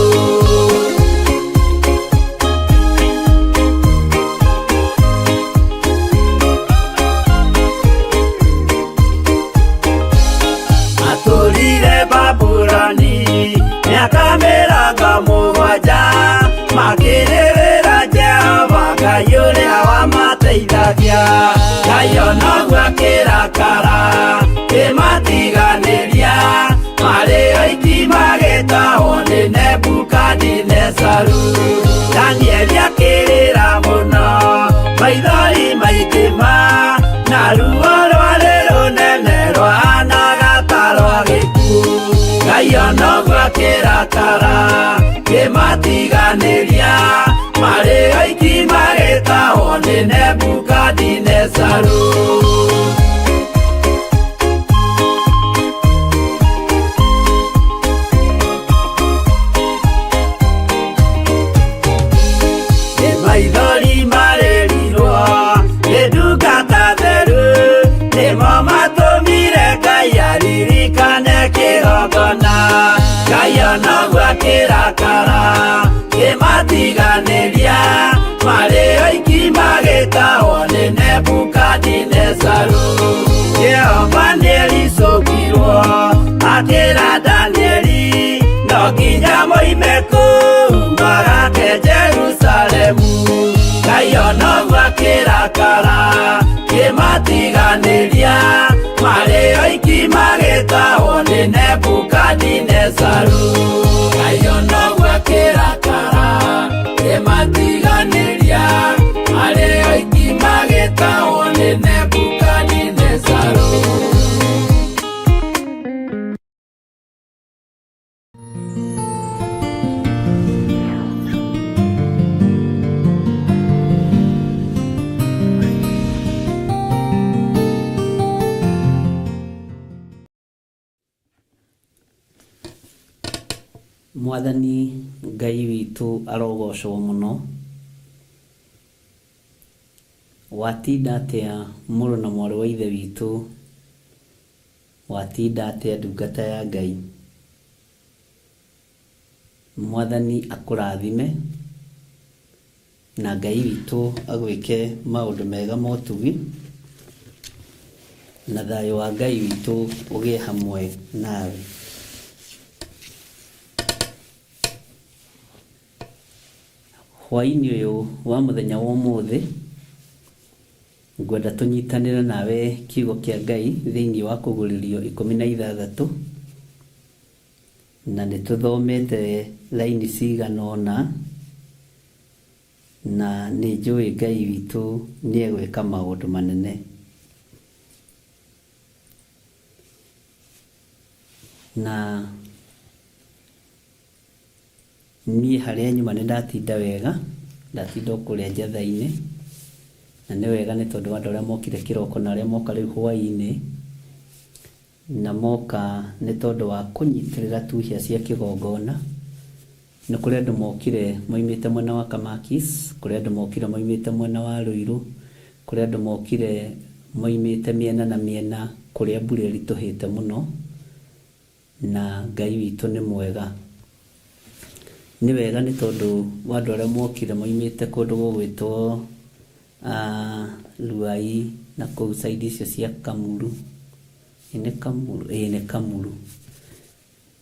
Matũrire Babuloni mĩaka mĩrongo mũgwanja makĩrĩrĩra Jehova Ngai ũrĩa wamateithagia. Ngai ona ũguo akĩrakara kĩmatiganĩria marĩ oiki magĩtahwo nĩ Nebukadinezaru. Danieli akĩrĩra mũno maithori maingĩ ma na ruo rwarĩ rũnene rwahanaga ta rwa gĩkuũ. Ngai ona ũguo akĩrakara kĩmatiganĩria marĩ oiki magĩtahwo nĩ Nebukadinezaru. Nĩ maithori marĩrirwo nĩ ndungata theru nĩmo matũmire Ngai aririkane kĩgongona. Ngai ona ũguo akĩrakara kĩmatiganĩria marĩ oiki magĩtahwo nĩ Nebukadinezaru. Jehova nĩericũkirwo akĩra Danieli no nginya moime kũu magake Jerusalemu. Ngai ona ũguo akĩrakara kĩmatiganĩria marĩ oiki magĩtahwo nĩ Nebukadinezaru. Ngai ona ũguo akĩrakara kĩmatiganĩria marĩ oiki magĩtahwo nĩ Nebukadinezaru. Mwathani Ngai witũ arogocwo mũno. Watinda atĩa mũrũ na mwarĩ wa ithe witũ? Watinda atĩa ndungata ya Ngai? Mwathani akũrathime na Ngai witũ agwĩke maũndũ mega ma ũtugi na thayũ wa Ngai witũ ũgĩe hamwe nawe. Hwaĩ-inĩ ũyũ wa mũthenya wa ũmũthĩ ngwenda tũnyitanĩre nawe kiugo kĩa Ngai thĩinĩ wa kũgurĩrio 16. Na nĩ tũthomete raini cigana ũna, na nĩ njũĩ Ngai witũ nĩ egwĩka maũndũ manene. Na niĩ harĩa nyuma nĩ ndatinda wega, ndatinda o kũrĩa njatha-inĩ, na nĩ wega nĩ tondũ wa andũ arĩa mokire kĩroko na arĩa moka rĩu hwaĩ-inĩ, na moka nĩ tondũ wa kũnyitĩrĩra tu hĩa cia kĩgongona. Nĩ kũrĩ andũ mokire moimĩte mwena wa Kamakis, kũrĩ andũ mokire moimĩte mwena wa Ruiru, kũrĩ andũ mokire moimĩte mĩena na mĩena kũrĩa mbura ĩritũhĩte mũno, na Ngai witũ nĩ mwega. Nĩ wega nĩ tondũ wa andũ arĩa mokire moimĩte kũndũ gũgwĩtwo Ruai na kũu side icio cia Kamuru. Ĩ nĩ Kamuru? Ĩĩ nĩ Kamuru.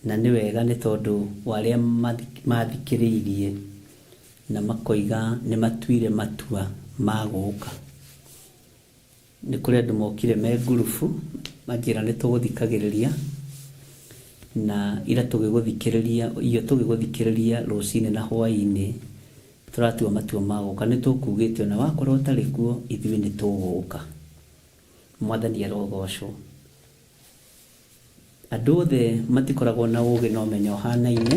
Na nĩ wega nĩ tondũ wa arĩa mathikĩrĩirie na makoiga nĩ matuire matua ma gũka. Nĩ kũrĩ andũ mokire me ngurubu manjĩra nĩ tũgũthikagĩrĩria na ira tũgĩgũthikĩrĩria, iyo tũgĩgũthikĩrĩria rũcinĩ na hwaĩ-inĩ tũratua matua ma gũka. Nĩ tũkugĩte ona wakorwo ũtarĩ kuo ithuĩ nĩ tũgũka. Mwathani arogocwo. Andũ othe matikoragwo na ũgĩ na ũmenyo ũhanaine,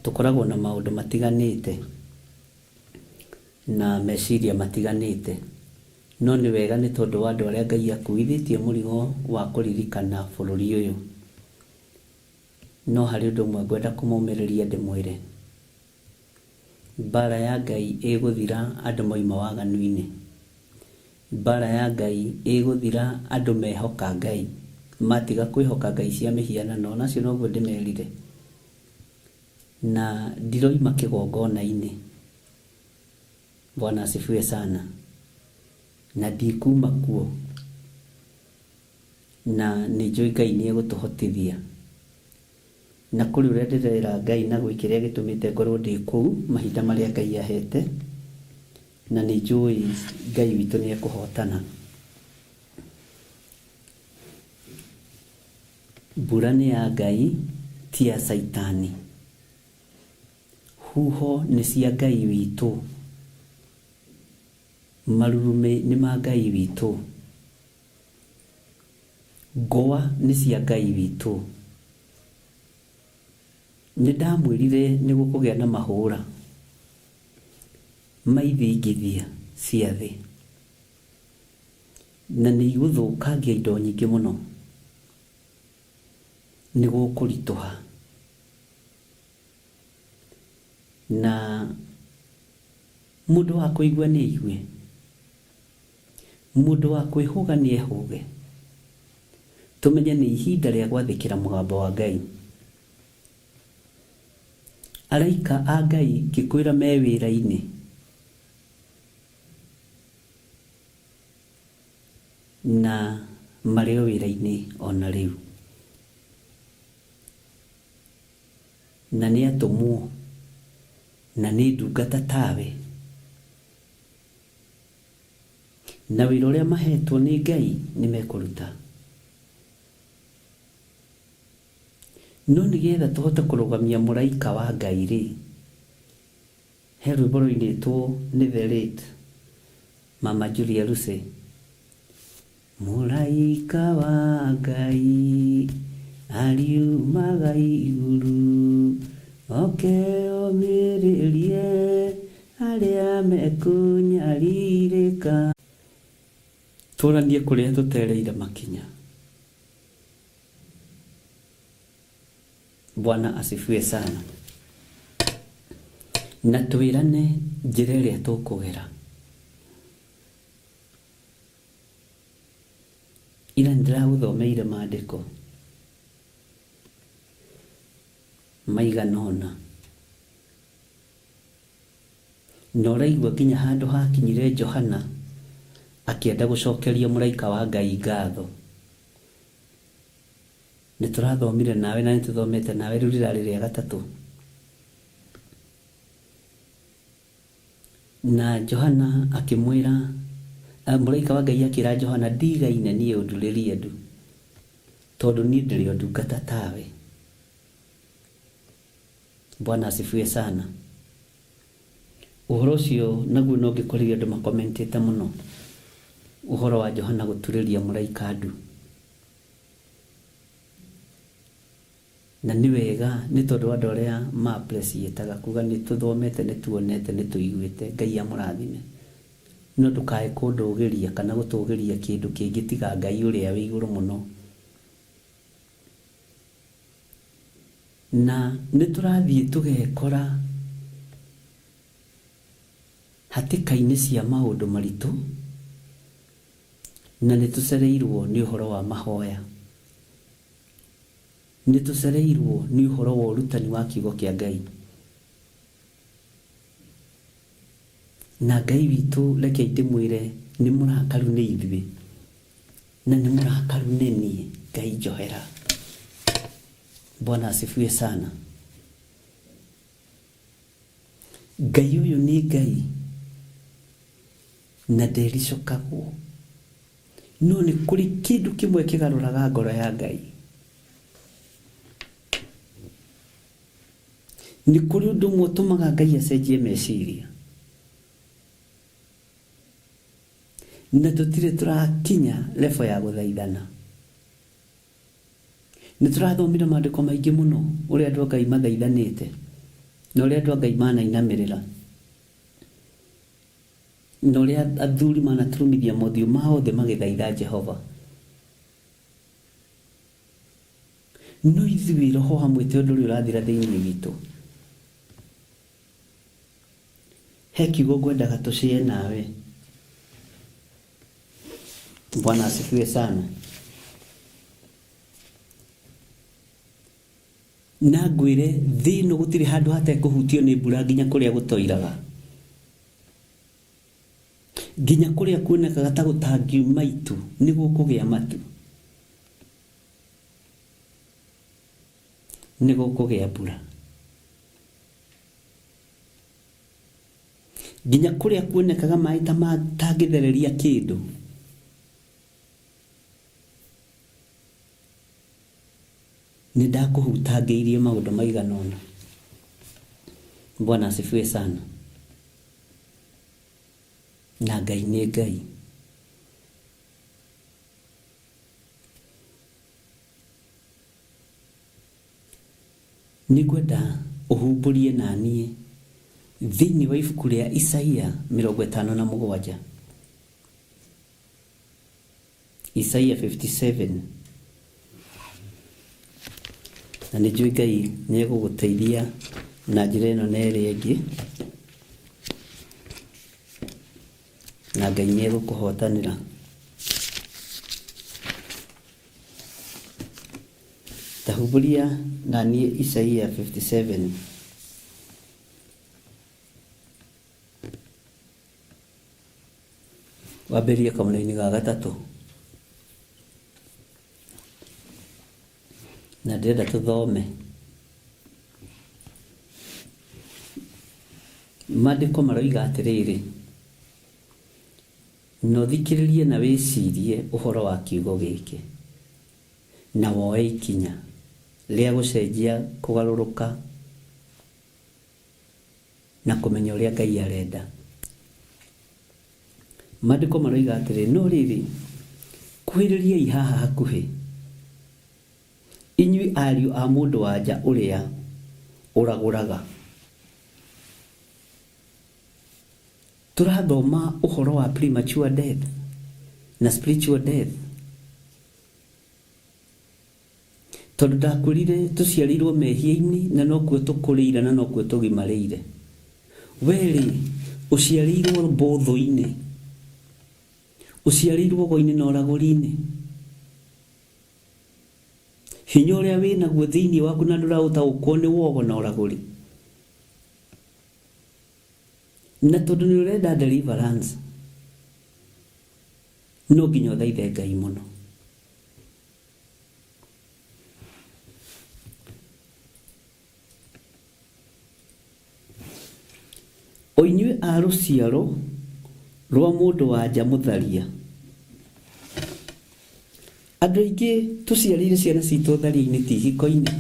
tũkoragwo na maũndũ matiganĩte na meciria matiganĩte. No nĩ wega nĩ tondũ wa andũ arĩa Ngai akuithĩtie mũrigo wa kũririkana bũrũri ũyũ. No harĩ ũndũ ũmwe ngwenda kũmũmĩrĩria ndĩmwĩre. Mbara ya Ngai ĩgũthira andũ moima waganu-inĩ. Mbara ya Ngai ĩgũthira andũ mehoka Ngai, matiga kwĩhoka ngai cia mĩhianano. Ona acio noguo ndĩmerire. Na ndiroima kĩgongona-inĩ. Bwana asifiwe sana. Na ndikuma kuo. Na nĩnjũĩ Ngai nĩegũtũhotithia. Na kũrĩ ũrĩa ndĩrera Ngai na gwĩ kĩrĩa gĩtũmĩte ngorwo ndĩ kũu mahinda marĩa Ngai ahete, na nĩ njũĩ Ngai witũ nĩ ekũhotana. Mbura nĩ ya Ngai ti ya Caitani. Huho nĩ cia Ngai witũ. Marurumĩ nĩ ma Ngai witũ. Ngwa nĩ cia Ngai witũ. Nĩ ndamwĩrire nĩ gũkũgĩa na mahũra ma ithingithia cia thĩ, na nĩ igũthũkangia indo nyingĩ mũno. Nĩ gũkũritũha. Na mũndũ wa kũigua nĩ aigue. Mũndũ wa kwĩhũga nĩ ehũge. Tũmenye nĩ ihinda rĩa gwathĩkĩra mũgambo wa Ngai. Araika a Ngai ngĩkwĩra me wĩra-inĩ. Na marĩ o wĩra-inĩ o na rĩu. Na nĩ atũmwo, na nĩ ndungata tawe. Na wĩra ũrĩa mahetwo nĩ Ngai nĩ mekũruta. No nĩgetha tũhote kũrũgamia mũraika wa Ngai-rĩ, he rwĩmbo rũinĩtwo nĩ the late Mama Julia Lucy, Mũraika wa Ngai ariumaga igũrũ, oke omĩrĩrie arĩa mekũnyarirĩka. Tũranie kũrĩa tũtereire makinya. Bwana asifiwe sana. Na twĩrane njĩra ĩrĩa tũkũgera. Ira nĩndĩragũthomeire maandĩko maigana ũna. Na ũraigua nginya handũ hakinyire Johana akĩenda gũcokeria mũraika wa Ngai ngatho. Nĩtũrathomire nawe na nĩtũthomete nawe rĩu rĩrarĩ rĩa gatatũ. Na Johana akĩmwĩra, mũraika wa Ngai akĩra Johana, ndigaine niĩ ũndurĩrie ndu, tondũ niĩ ndĩrĩ o ndungata tawe. Bwana asifiwe sana. Ũhoro ũcio naguo no ngĩkorire andũ makomentĩte mũno, ũhoro wa Johana gũturĩria mũraika ndu. Na nĩ wega nĩ tondũ andũ arĩa ma appreciate-aga kuga nĩ tũthomete, nĩ tuonete, nĩ tũiguĩte, Ngai amũrathime. No ndũkae kũndũgĩria kana gũtũgĩria kĩndũ kĩngĩ tiga Ngai ũrĩa wĩ igũrũ mũno. Na nĩ tũrathiĩ tũgekora hatĩka-inĩ cia maũndũ maritũ, na nĩ tũcereirwo nĩ ũhoro wa mahoya. Nĩ tũcereirwo nĩ ũhoro wa ũrutani wa kiugo kĩa Ngai. Na Ngai witũ rekei ndĩmwĩre nĩ mũrakaru nĩ ithuĩ, na nĩ mũrakaru nĩ niĩ. Ngai njohera. Bwana asifiwe sana. Ngai ũyũ nĩ Ngai na ndericũkagwo, no nĩ kũrĩ kĩndũ kĩmwe kĩgarũraga ngoro ya Ngai. Nĩ kũrĩ ũndũ ũmwe ũtũmaga Ngai acenjie meciria, na tũtirĩ tũrakinya level ya gũthaithana. Nĩ tũrathomire maandĩko maingĩ mũno ũrĩa andũ a Ngai mathaithanĩte na ũrĩa andũ a Ngai manainamĩrĩra na ũrĩa athuri manaturumithia mothiũ mao thĩ magĩthaitha Jehova. No ithuĩ roho wa mwĩtĩo ndũrĩ ũrathira thĩinĩ witũ. He kiugo ngwendaga tũcĩe nawe. Bwana asifiwe sana. Na ngwĩre thĩ ĩno gũtirĩ handũ hatekũhutio nĩ mbura nginya kũrĩa gũtoiraga, nginya kũrĩa kuonekaga ta gũtangiuma itu nĩ gũkũgĩa matu, nĩ gũkũgĩa mbura. Nginya kũrĩa kuonekaga maĩ ta matangĩthereria kĩndũ, nĩ ndakũhutangĩirie maũndũ maigana ũna. Bwana asifiwe sana. Na Ngai nĩ Ngai. Nĩ ngwenda ũhumbũrie na niĩ thĩinĩ wa ibuku rĩa Isaia 57. Isaia 57. Na nĩ njũĩ Ngai nĩ egũgũteithia na njĩra ĩno na ĩrĩa ĩngĩ, na Ngai nĩ egũkũhotanĩra. Ta humbũria na niĩ Isaia 57. Wambĩrĩrie kamũraini ga gatatũ. Na ndĩrenda tũthome. Maandĩko maroiga atĩrĩrĩ, na ũthikĩrĩrie na wĩcirie ũhoro wa kiugo gĩkĩ, na woe ikinya rĩa gũcenjia kũgarũrũka na kũmenya ũrĩa Ngai arenda. Maandĩko maroiga atĩrĩ, no rĩrĩ, kuhĩrĩriai haha hakuhĩ, inyuĩ ariũ a mũndũ-wa-nja ũrĩa ũragũraga. Tũrathoma ũhoro wa premature death na spiritual death. Tondũ ndakwĩrire tũciarĩirwo mehia-inĩ na nokuo tũkũrĩire na nokuo tũgimarĩire. Wee-rĩ, ũciarĩirwo mbũthũ-inĩ, ũciarĩirwo ũgo-inĩ na ũragũri-inĩ. Hinya ũrĩa wĩ naguo thĩinĩ waku na ndũraũtaũkwo nĩ wogo na ũragũri. Na tondũ nĩ ũrenda deliverance, no nginya ũthaithe Ngai mũno. O inyuĩ a rũciaro rwa mũndũ-wa-nja mũtharia. Andũ aingĩ tũciarĩire ciana citũ ũtharia-inĩ ti ihiko-inĩ.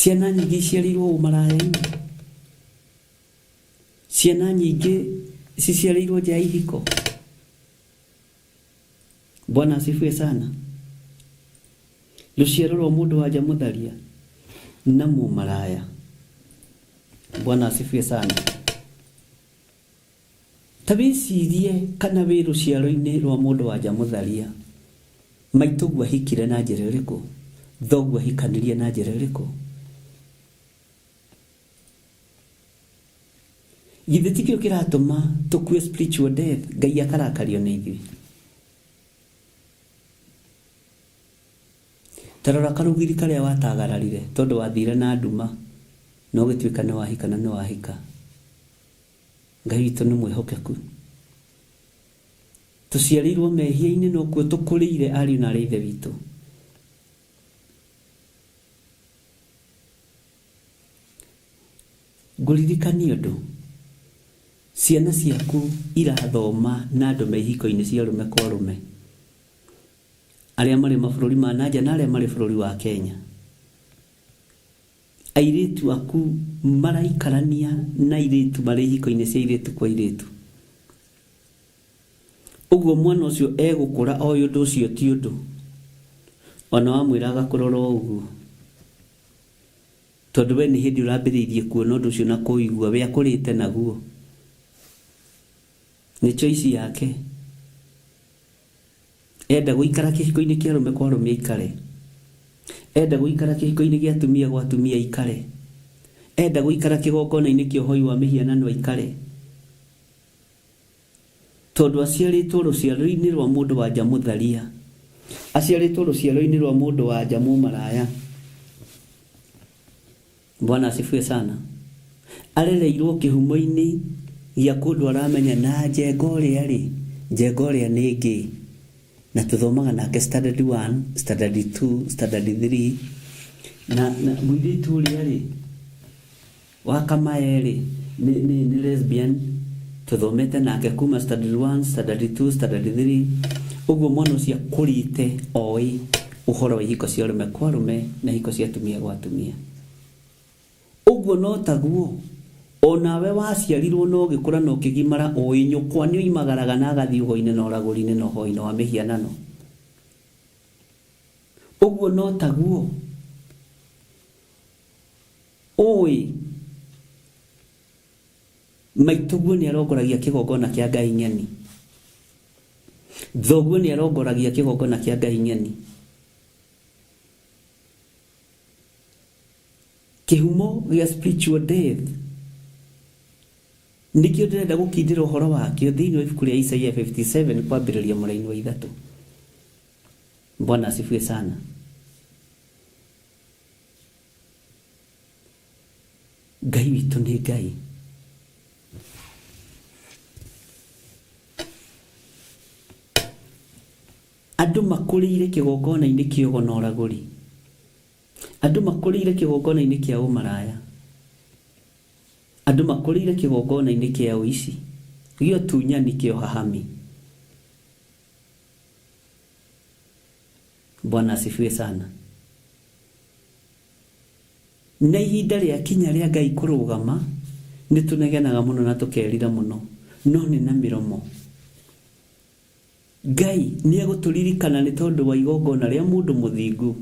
Ciana nyingĩ iciarĩirwo ũmaraya-inĩ, ciana nyingĩ ciciarĩirwo nja ya ihiko. Bwana asifiwe sana. Rũciaro rwa mũndũ wa nja mũtharia na mũmaraya. Bwana asifiwe sana. Ta wĩcirie kana wĩ rũciaro-inĩ rwa mũndũ wa nja mũtharia, maitũguo ahikire na njĩra ĩrĩkũ, thoguo ahikanirie na njĩra ĩrĩkũ? Githĩ tikĩo kĩratũma tũkue spiritual death, Ngai akarakario nĩ ithuĩ? Ta rora karũgiri karĩa watagararire tondũ wathire na nduma na ũgĩtuĩka nĩ wahika na nĩ wahika. Ngai witũ nĩ mwĩhokeku. Tũciarĩirwo mehia-inĩ nokuo tũkũrĩire ariũ na aarĩ a Ithe witũ. Ngũririkanie ũndũ, ciana ciaku irathoma na andũ me ihiko-inĩ cia arũme kwa arũme, arĩa marĩ mabũrũri ma na nja na arĩa marĩ bũrũri wa Kenya. Airĩtu aku maraikarania na airĩtu marĩ ihiko-inĩ cia airĩtu kwa airĩtu. Ũguo mwana ũcio egũkũra oĩ ũndũ ũcio ti ũndũ. Ona wamwĩra agakũrora o ũguo. Tondũ we nĩ hĩndĩ ũrambĩrĩirie kuona ũndũ ũcio na kũũigua, we akũrĩte naguo. Nĩ choice yake. Enda gũikara kĩhiko-inĩ kĩa arũme kwa arũme aikare. Enda gũikara kĩhiko-inĩ gĩa atumia gwa atumia aikare. Enda gũikara kĩgongona-inĩ kĩa ũhoi wa mĩhianano aikare. Tondũ aciarĩtwo rũciaro-inĩ rwa mũndũ wa nja mũtharia. Aciarĩtwo rũciaro-inĩ rwa mũndũ wa nja mũmaraya. Bwana asifiwe sana. Arereirwo kĩhumo-inĩ gĩa kũndũ aramenya na njenga ũrĩa rĩ, njenga ũrĩa nĩ gay. Na tũthomaga nake standard 1, standard 2, standard 3. Na, na mũirĩtu ũrĩa rĩ, Wa Kamae-rĩ, nĩ, nĩ, nĩ lesbian, tũthomete nake kuma standard one, standard two, standard three, ũguo mwana ũcio akũrĩte oĩ ũhoro wa ihiko cia arũme kwa arũme na ihiko cia atumia gwa atumia. Ũguo no taguo onawe waciarirwo na ũgĩkũra na ũkĩgimara ũĩ nyũkwa nĩ oimagaraga na agathiĩ ũgo-inĩ na ũragũri-inĩ na ũhoi-inĩ wa mĩhianano. Ũguo no taguo Ũĩ, maitũguo nĩarongoragia kĩgongona kĩa ngai ng'eni, thoguo nĩarongoragia kĩgongona kĩa ngai ng'eni. Kĩhumo gĩa spiritual death nĩkĩo ndĩrenda gũkindĩra ũhoro wakĩo thĩinĩ wa ibuku rĩa Isaia 57 kwambĩrĩria mũraini wa ithatũ. Bwana asifiwe sana. Ngai witũ nĩ Ngai. Andũ makũrĩire kĩgongona-inĩ kĩa ũgo na ũragũri. Andũ makũrĩire kĩgongona-inĩ kĩa ũmaraya. Andũ makũrĩire kĩgongona-inĩ kĩa ũici, gĩa ũtunyani, kĩa ũhahami. Bwana asifiwe sana. Na ihinda rĩakinya rĩa Ngai kũrũgama, nĩ tũnegenaga mũno na tũkerira mũno, no nĩ na mĩromo. Ngai nĩ egũtũririkana nĩ tondũ wa igongona rĩa mũndũ mũthingu,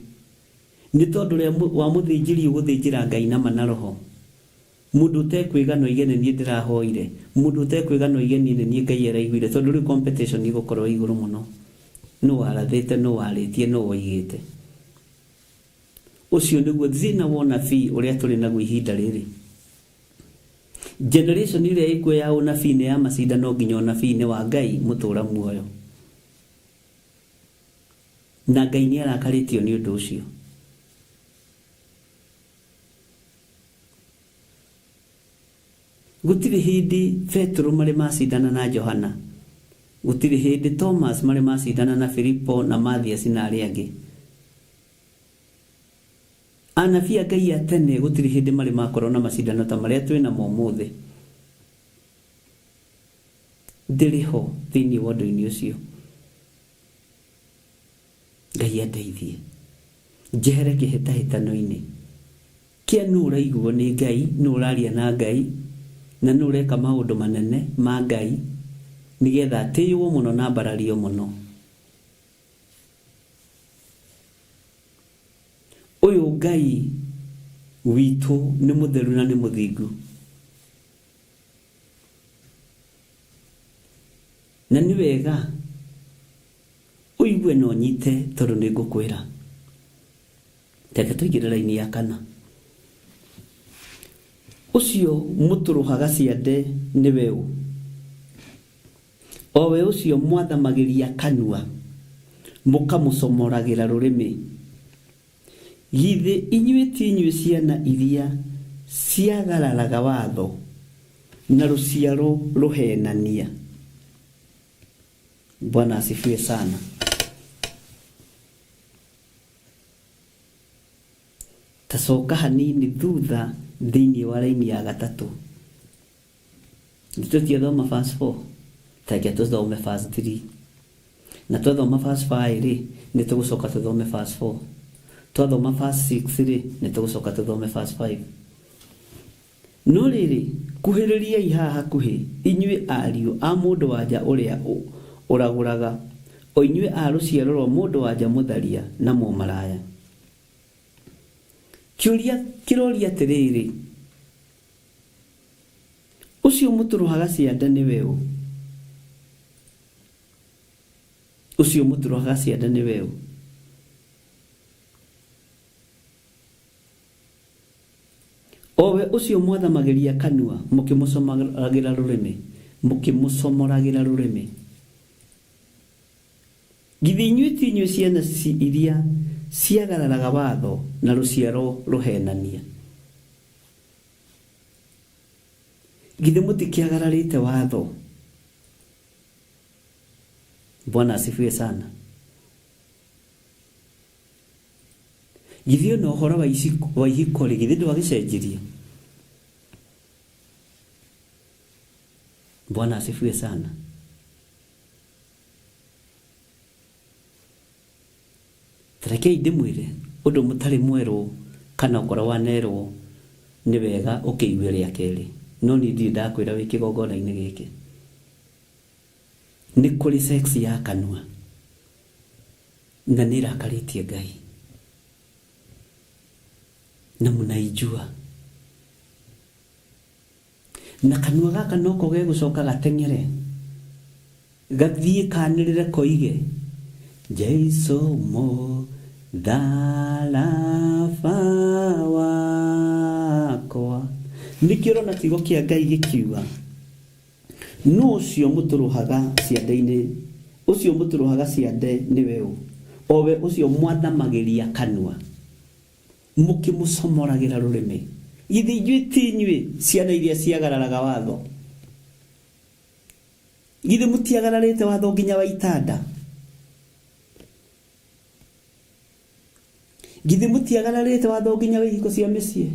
nĩ tondũ wa mũthĩnjĩri ũgũthĩnjĩra Ngai na ma na roho. Mũndũ ũtekwĩgana oige nĩ niĩ ndĩrahoire, mũndũ ũtekwĩgana oige niĩ nĩ niĩ Ngai araiguire, tondũ rĩu competition ĩgũkorwo ĩ igũrũ mũno. Nũ warathĩte, nũ warĩtie, nũ woigĩte. Ũcio nĩguo thĩna wa ũnabii ũrĩa tũrĩ naguo ihinda rĩrĩ. Generation ĩrĩa ĩkuo ya ũnabii nĩ ya macindano nginya ũnabii-inĩ wa Ngai mũtũra muoyo. Na Ngai nĩ arakarĩtio nĩ ũndũ ũcio. Gũtirĩ hĩndĩ Petero marĩ macindana na Johana. Gũtirĩ hĩndĩ Thomas marĩ macindana na Filipo na Mathiasi na arĩa angĩ. Anabii a Ngai a tene gũtirĩ hĩndĩ marĩ makorwo na macindano ta marĩa twĩ namo ũmũthĩ. Ndĩrĩ ho thĩinĩ wa ũndũ-inĩ ũcio. Ngai andeithie njehere kĩhĩtahĩtano-inĩ. Kĩa nũ ũraiguo nĩ Ngai, nũ ũraria na Ngai, na nũ ũreka maũndũ manene ma Ngai nĩgetha atĩywo mũno na ambarario mũno. Ũyũ Ngai witũ nĩ mũtheru na nĩ mũthingu. Na nĩ wega ũigue na ũnyite tondũ nĩ ngũkwĩra. Reke tũingĩre raini ya kana. Ũcio mũtũrũhaga ciande nĩwe ũ? O we ũcio mwathamagĩria kanua, mũkamũcomoragĩra rũrĩmĩ. Githĩ inyuĩ ti inyuĩ ciana iria ciagararaga watho, na rũciaro rũheenania? Bwana asifiwe sana. Ta coka hanini thutha thĩinĩ wa raini ya gatatũ. Tũtiathoma verse 4, ta reke tũthome verse 3. Na twathoma verse 5 rĩ, nĩ tũgũcoka tũthome verse 4. Twathoma verse 6 rĩ, nĩ tũgũcoka tũthome verse 5. No rĩrĩ, kuhĩrĩriai haha hakuhĩ, inyuĩ ariũ a mũndũ-wa-nja ũrĩa ũragũraga, o inyuĩ a rũciaro rwa mũndũ-wa-nja mũtharia na mũmaraya. Kĩũria kĩroria atĩrĩrĩ, Ũcio mũtũrũhaga ciande nĩwe ũ? Ũcio mũtũrũhaga ciande nĩwe ũ? O we ũcio mwathamagĩria kanua mũkĩmũcomoragĩra rũrĩmĩ, mũkĩmũcomoragĩra rũrĩmĩ. Githĩ inyuĩ ti inyuĩ ciana iria ciagararaga watho na rũciaro rũheenania? Githĩ mũtikĩagararĩte watho? Bwana asifiwe sana. Githĩ ona ũhoro wa wa ihiko rĩ, githĩ ndwagĩcenjirie? Bwana asifiwe sana. Ta rekei ndĩmwĩre ũndũ mũtarĩ mwerwo kana okorwo wanerwo nĩ wega ũkĩigue rĩa kerĩ, no niĩ ndirĩ ndakwĩra wĩ kĩgongona-inĩ gĩkĩ. Nĩ kũrĩ sex ya kanua na nĩ ĩrakarĩtie Ngai na mũnaijua. Na kanua gaka noko gegũcoka gateng'ere gathiĩ kanĩrĩre koige, Jesu mũtharaba wakwa. Nĩkĩo ũrona kiugo kĩa Ngai gĩkiuga, Nũ ũcio mũtũrũhaga ciande-inĩ, ũcio mũtũrũhaga ciande nĩwe ũ? O we ũcio mwathamagĩria kanua. Mũkĩmũcomoragĩra rũrĩmĩ. Githĩ inyuĩ ti inyuĩ ciana iria ciagararaga watho? Githĩ mũtiagararĩte watho nginya wa itanda? Githĩ mũtiagararĩte watho nginya wa ihiko cia mĩciĩ?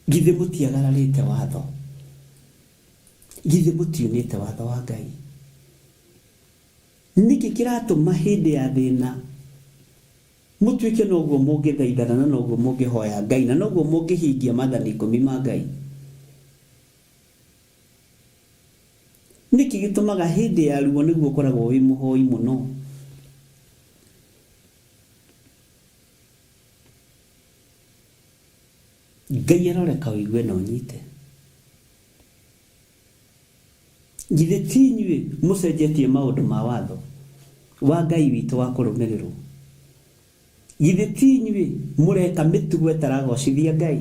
Githĩ mũtiagararĩte watho? Githĩ mũtiunĩte watho wa Ngai? Nĩkĩ kĩratũma hĩndĩ ya thĩna mũtuĩke noguo mũngĩthaithana na noguo mũngĩhoya Ngai na noguo mũngĩhingia maathani ikũmi ma Ngai? Nĩkĩ gĩtũmaga hĩndĩ ya ruo nĩguo ũkoragwo wĩ mũhoi mũno? Ngai aroreka ũigue na ũnyite. Githĩ ti inyuĩ mũcenjetie maũndũ ma watho wa Ngai witũ wa kũrũmĩrĩrwo? Githĩ ti inyuĩ mũreka mĩtugo ĩtaragocithia Ngai?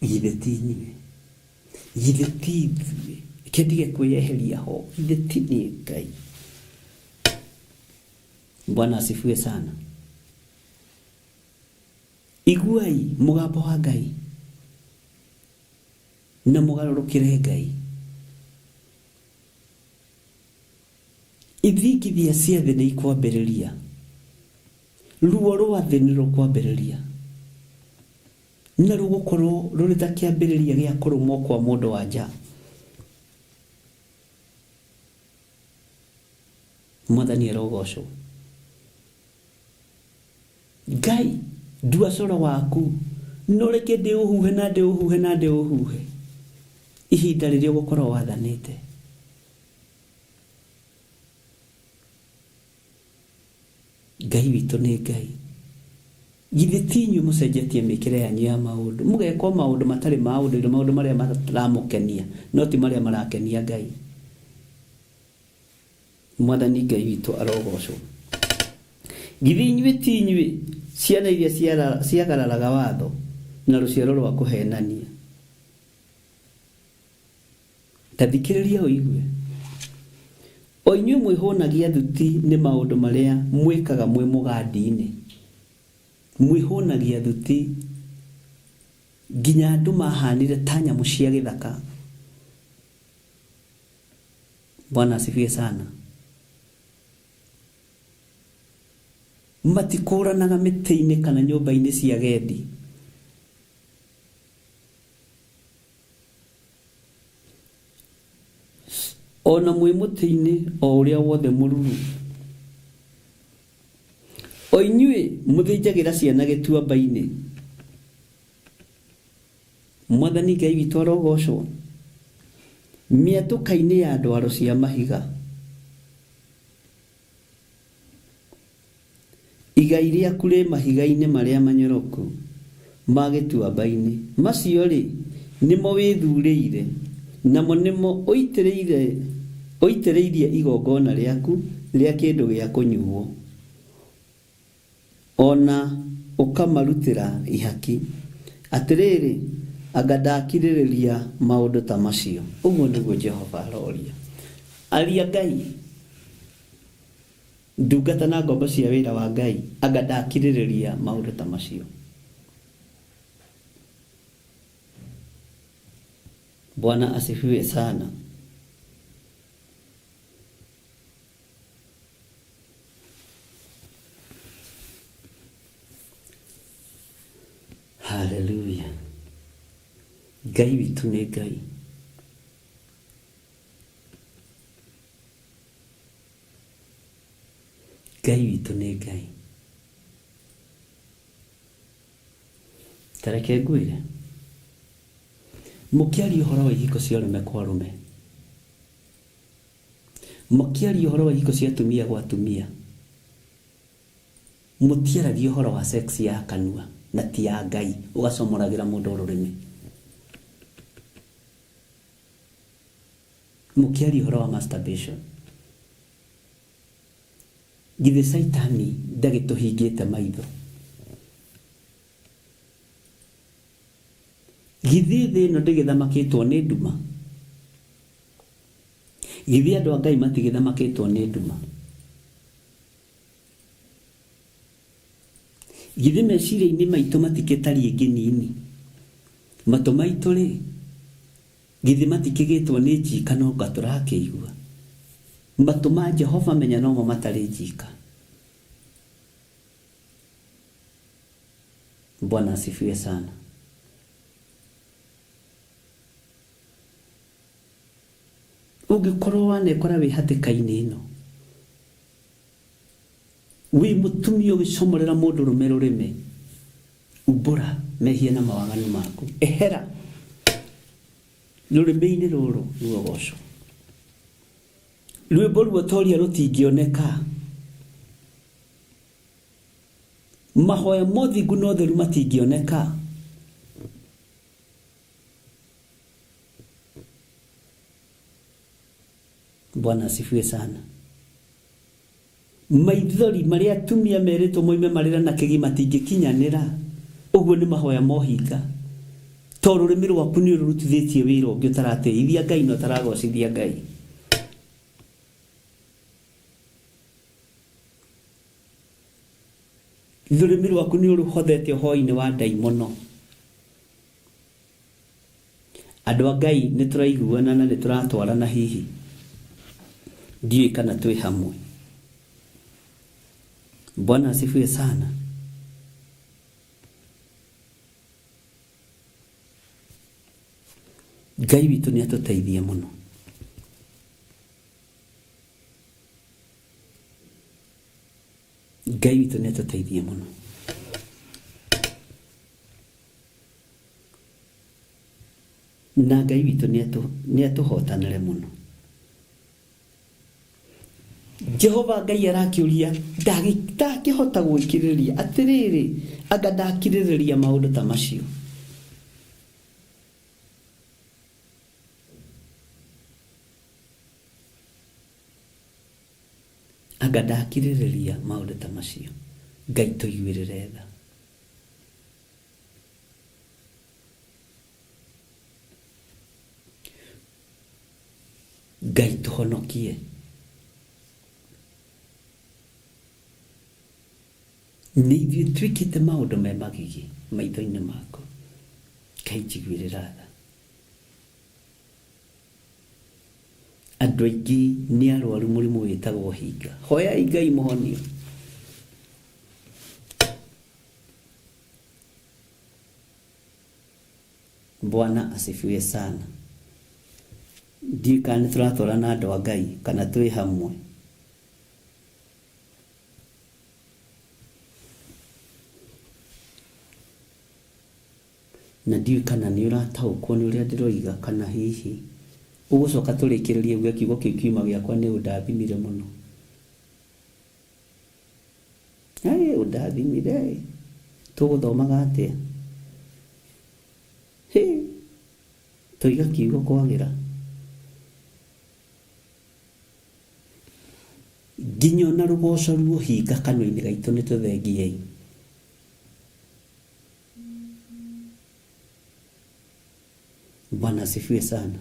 Githĩ ti inyuĩ? Githĩ ti ithuĩ? Reke ndige kwĩyeheria ho. Githĩ ti niĩ Ngai? Bwana asifiwe sana. Iguai mũgambo wa Ngai na mũgarũrũkĩre Ngai. Ithingithia cia thĩ nĩ ikwambĩrĩria, ruo rwa thĩ nĩ rũkwambĩrĩria, na rũgũkorwo rũrĩ ta kĩambĩrĩria gĩa kũrũmwo kwa mũndũ wa nja. Mwathani arogocwo. Ngai ndua coro waku no reke ndĩũhuhe na ndĩũhuhe na ndĩũhuhe ihinda rĩrĩa ũgũkorwo wathanĩte. Ngai witũ nĩ Ngai. Githĩ ti inyuĩ mũcenjetie mĩkĩre yanyu ya maũndũ, mũgeka o maũndũ matarĩ ma ũndũire, maũndũ marĩa maramũkenia, no ti marĩa marakenia Ngai. Mwathani Ngai witũ arogocwo. Githĩ inyuĩ ti inyuĩ ciana iria ciagararaga watho na rũciaro rwa kũhenania? Ta thikĩrĩria ũigue. O inyuĩ mwĩhũnagia thuti nĩ maũndũ marĩa mwĩkaga mwĩ mũgandi-inĩ. Mwĩhũnagia thuti nginya andũ mahanire ta nyamũ cia gĩthaka. Bwana asifiwe sana. Matikũranaga mĩtĩ-inĩ kana nyũmba-inĩ cia gendi. O na mwĩ mũtĩ-inĩ o ũrĩa wothe mũruru. O inyuĩ mũthĩnjagĩra ciana gĩtuamba-inĩ. Mwathani Ngai witũ arogocwo. Mĩatũka-inĩ ya ndwaro cia mahiga. Igai rĩaku rĩ mahiga-inĩ marĩa manyoroku ma gĩtuamba-inĩ, macio-rĩ, nĩmo wĩthurĩire, namo nĩmo ũitĩrĩirie igongona rĩaku rĩa kĩndũ gĩa kũnyuwo, o na ũkamarutĩra ihaki. Atĩrĩrĩ, anga ndakirĩrĩria maũndũ ta macio? Ũguo nĩguo Jehova aroria. Aria Ngai. Ndungata na ngombo cia wĩra wa Ngai, anga ndakirĩrĩria maũndũ ta macio? Bwana asifiwe sana. Haleluya. Ngai witũ nĩ Ngai. Ngai witũ nĩ Ngai. Ta reke ngwĩre, mũkĩaria ũhoro wa ihiko cia arũme kwa arũme, mũkĩaria ũhoro wa ihiko cia atumia gwa atumia, mũtiaragia ũhoro wa sex ya kanua na ti ya Ngai, ũgacomoragĩra mũndũ rũrĩmĩ. Mũkĩaria ũhoro wa masturbation, githĩ Caitani ndagĩtũhingĩte maitho? Githĩ thĩ ĩno ndĩgĩthamakĩtwo nĩ nduma? Githĩ andũ a Ngai matigĩthamakĩtwo nĩ nduma? Githĩ meciria-inĩ maitũ matikĩtariĩ ngĩnini? Matũ maitũ-rĩ, Githĩ matikĩgĩtwo nĩ njiika no anga tũrakĩigua? Matũ ma Jehova menya nomo matarĩ njiika. Bwana asifiwe sana. Ũngĩkorwo wanekora wĩ hatĩka-inĩ ĩno, wĩ mũtumia ũgĩcomorera mũndũrũme rũrĩmĩ, Umbũra mehia na mawaganu maku, ehera rũrĩmĩ-inĩ rũrũ ruogoco. Rwĩmbo ruotoria rũtingĩoneka, mahoya ma ũthingu na ũtheru matingĩoneka. Bwana asifiwe sana. Maithori marĩa atumia merĩtwo moime marĩre na kĩgi matingĩkinyanĩra, ũguo nĩ mahoya ma ũhinga. To rũrĩmĩ rwaku nĩ ũrũrutithĩtie wĩra ũngĩ ũtaratĩithia Ngai na ũtaragocithia Ngai. Rũrĩmĩ rwaku nĩ ũrũhothete ũhoi-inĩ wa ndaimono. Andũ a Ngai nĩ tũraiguana na nĩ tũratwarana hihi? Ndiũĩ kana twĩ hamwe. Bwana asifiwe sana. Ngai witũ nĩ atũteithie mũno. Ngai witũ nĩ atũteithie mũno. Na Ngai witũ nĩ atũhotanĩre mũno. Jehova Ngai arakĩũria, ndakĩhota gwĩkirĩrĩria atĩrĩrĩ, anga ndakirĩrĩria maũndũ ta macio. Anga ndakirĩrĩria maũndũ ta macio. Ngai tũiguĩrĩre tha. Ngai tũhonokie. Nĩ ithuĩ twĩkĩte maũndũ me magigi maitho-inĩ maku. Ngai njiguĩrĩra tha. Andũ aingĩ nĩ arwaru mũrimũ wĩtagwo ũhinga. Hoyai Ngai mũhonio. Bwana asifiwe sana. Ndiũĩ kana nĩ tũratwarana andũ a Ngai kana twĩ hamwe. Na ndiũĩ kana nĩ ũrataũkwo nĩ ũrĩa ndĩroiga kana hihi ũgũcoka tũrĩkĩrĩrie uge kiugo kĩu kiuma gĩakwa nĩ ũndathimire mũno. Ĩ ũndathimire ĩ. Tũgũthomaga atĩa? Hĩ! Toiga kiugo kwagĩra. Nginya ona rũgoco ruohinga kanua-inĩ gaitũ nĩ tũthengiei. Bwana asifiwe sana.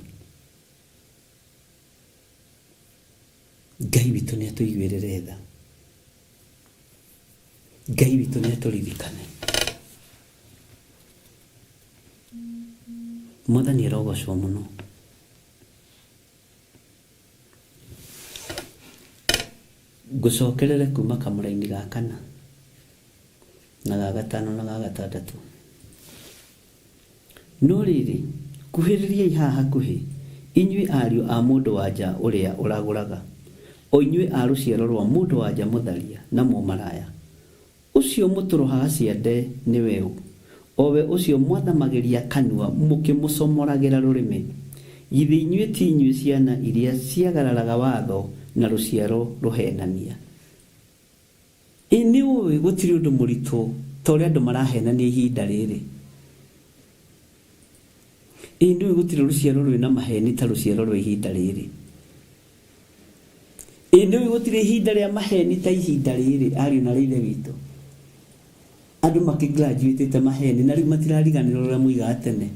Ngai witũ nĩ atũiguĩrĩre tha. Ngai witũ nĩ atũririkane. Mwathani arogocwo mũno. Ngũcokerere kuma kamũraini ga kana na ga gatano na ga gatandatũ. No rĩrĩ, kuhĩrĩriai haha hakuhĩ, inyuĩ ariũ a mũndũ-wa-nja ũrĩa ũragũraga, o inyuĩ a rũciaro rwa mũndũ-wa-nja mũtharia na mũmaraya. Ũcio mũtũrohaga ciande nĩwe ũ, o we ũcio mwathamagĩria kanua mũkĩmũcomoragĩra rũrĩmĩ? Githĩ inyuĩ ti inyuĩ ciana iria ciagararaga watho na rũciaro rũheenania? Ĩ nĩ ũĩ gũtirĩ ũndũ mũritũ ta ũrĩa andũ marahenania ihinda rĩrĩ? Ĩ nĩ ũĩ gũtirĩ rũciaro rwĩna maheni ta rũciaro rwa ihinda rĩrĩ? Ĩ nĩ ũĩ gũtirĩ ihinda rĩa maheni ta ihinda rĩrĩ, ariũ na aarĩ a Ithe witũ? Andũ makĩgraduatĩte maheni na rĩu matirariganĩrwo ũrĩa moigaga tene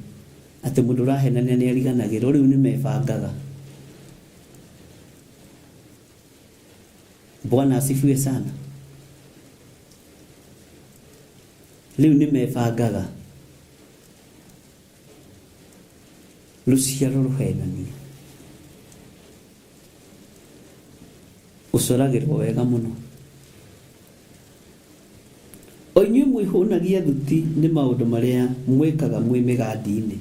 atĩ mũndũ ũrahenania nĩ ariganagĩrwo, rĩu nĩ mebangaga. Bwana asifiwe sana. Rĩu nĩ mebangaga. Rũciaro rũhenania. Ũcoragĩrwo wega mũno. O inyuĩ mwĩhũnagia thuti nĩ maũndũ marĩa mwĩkaga mwĩ mĩgandi-inĩ.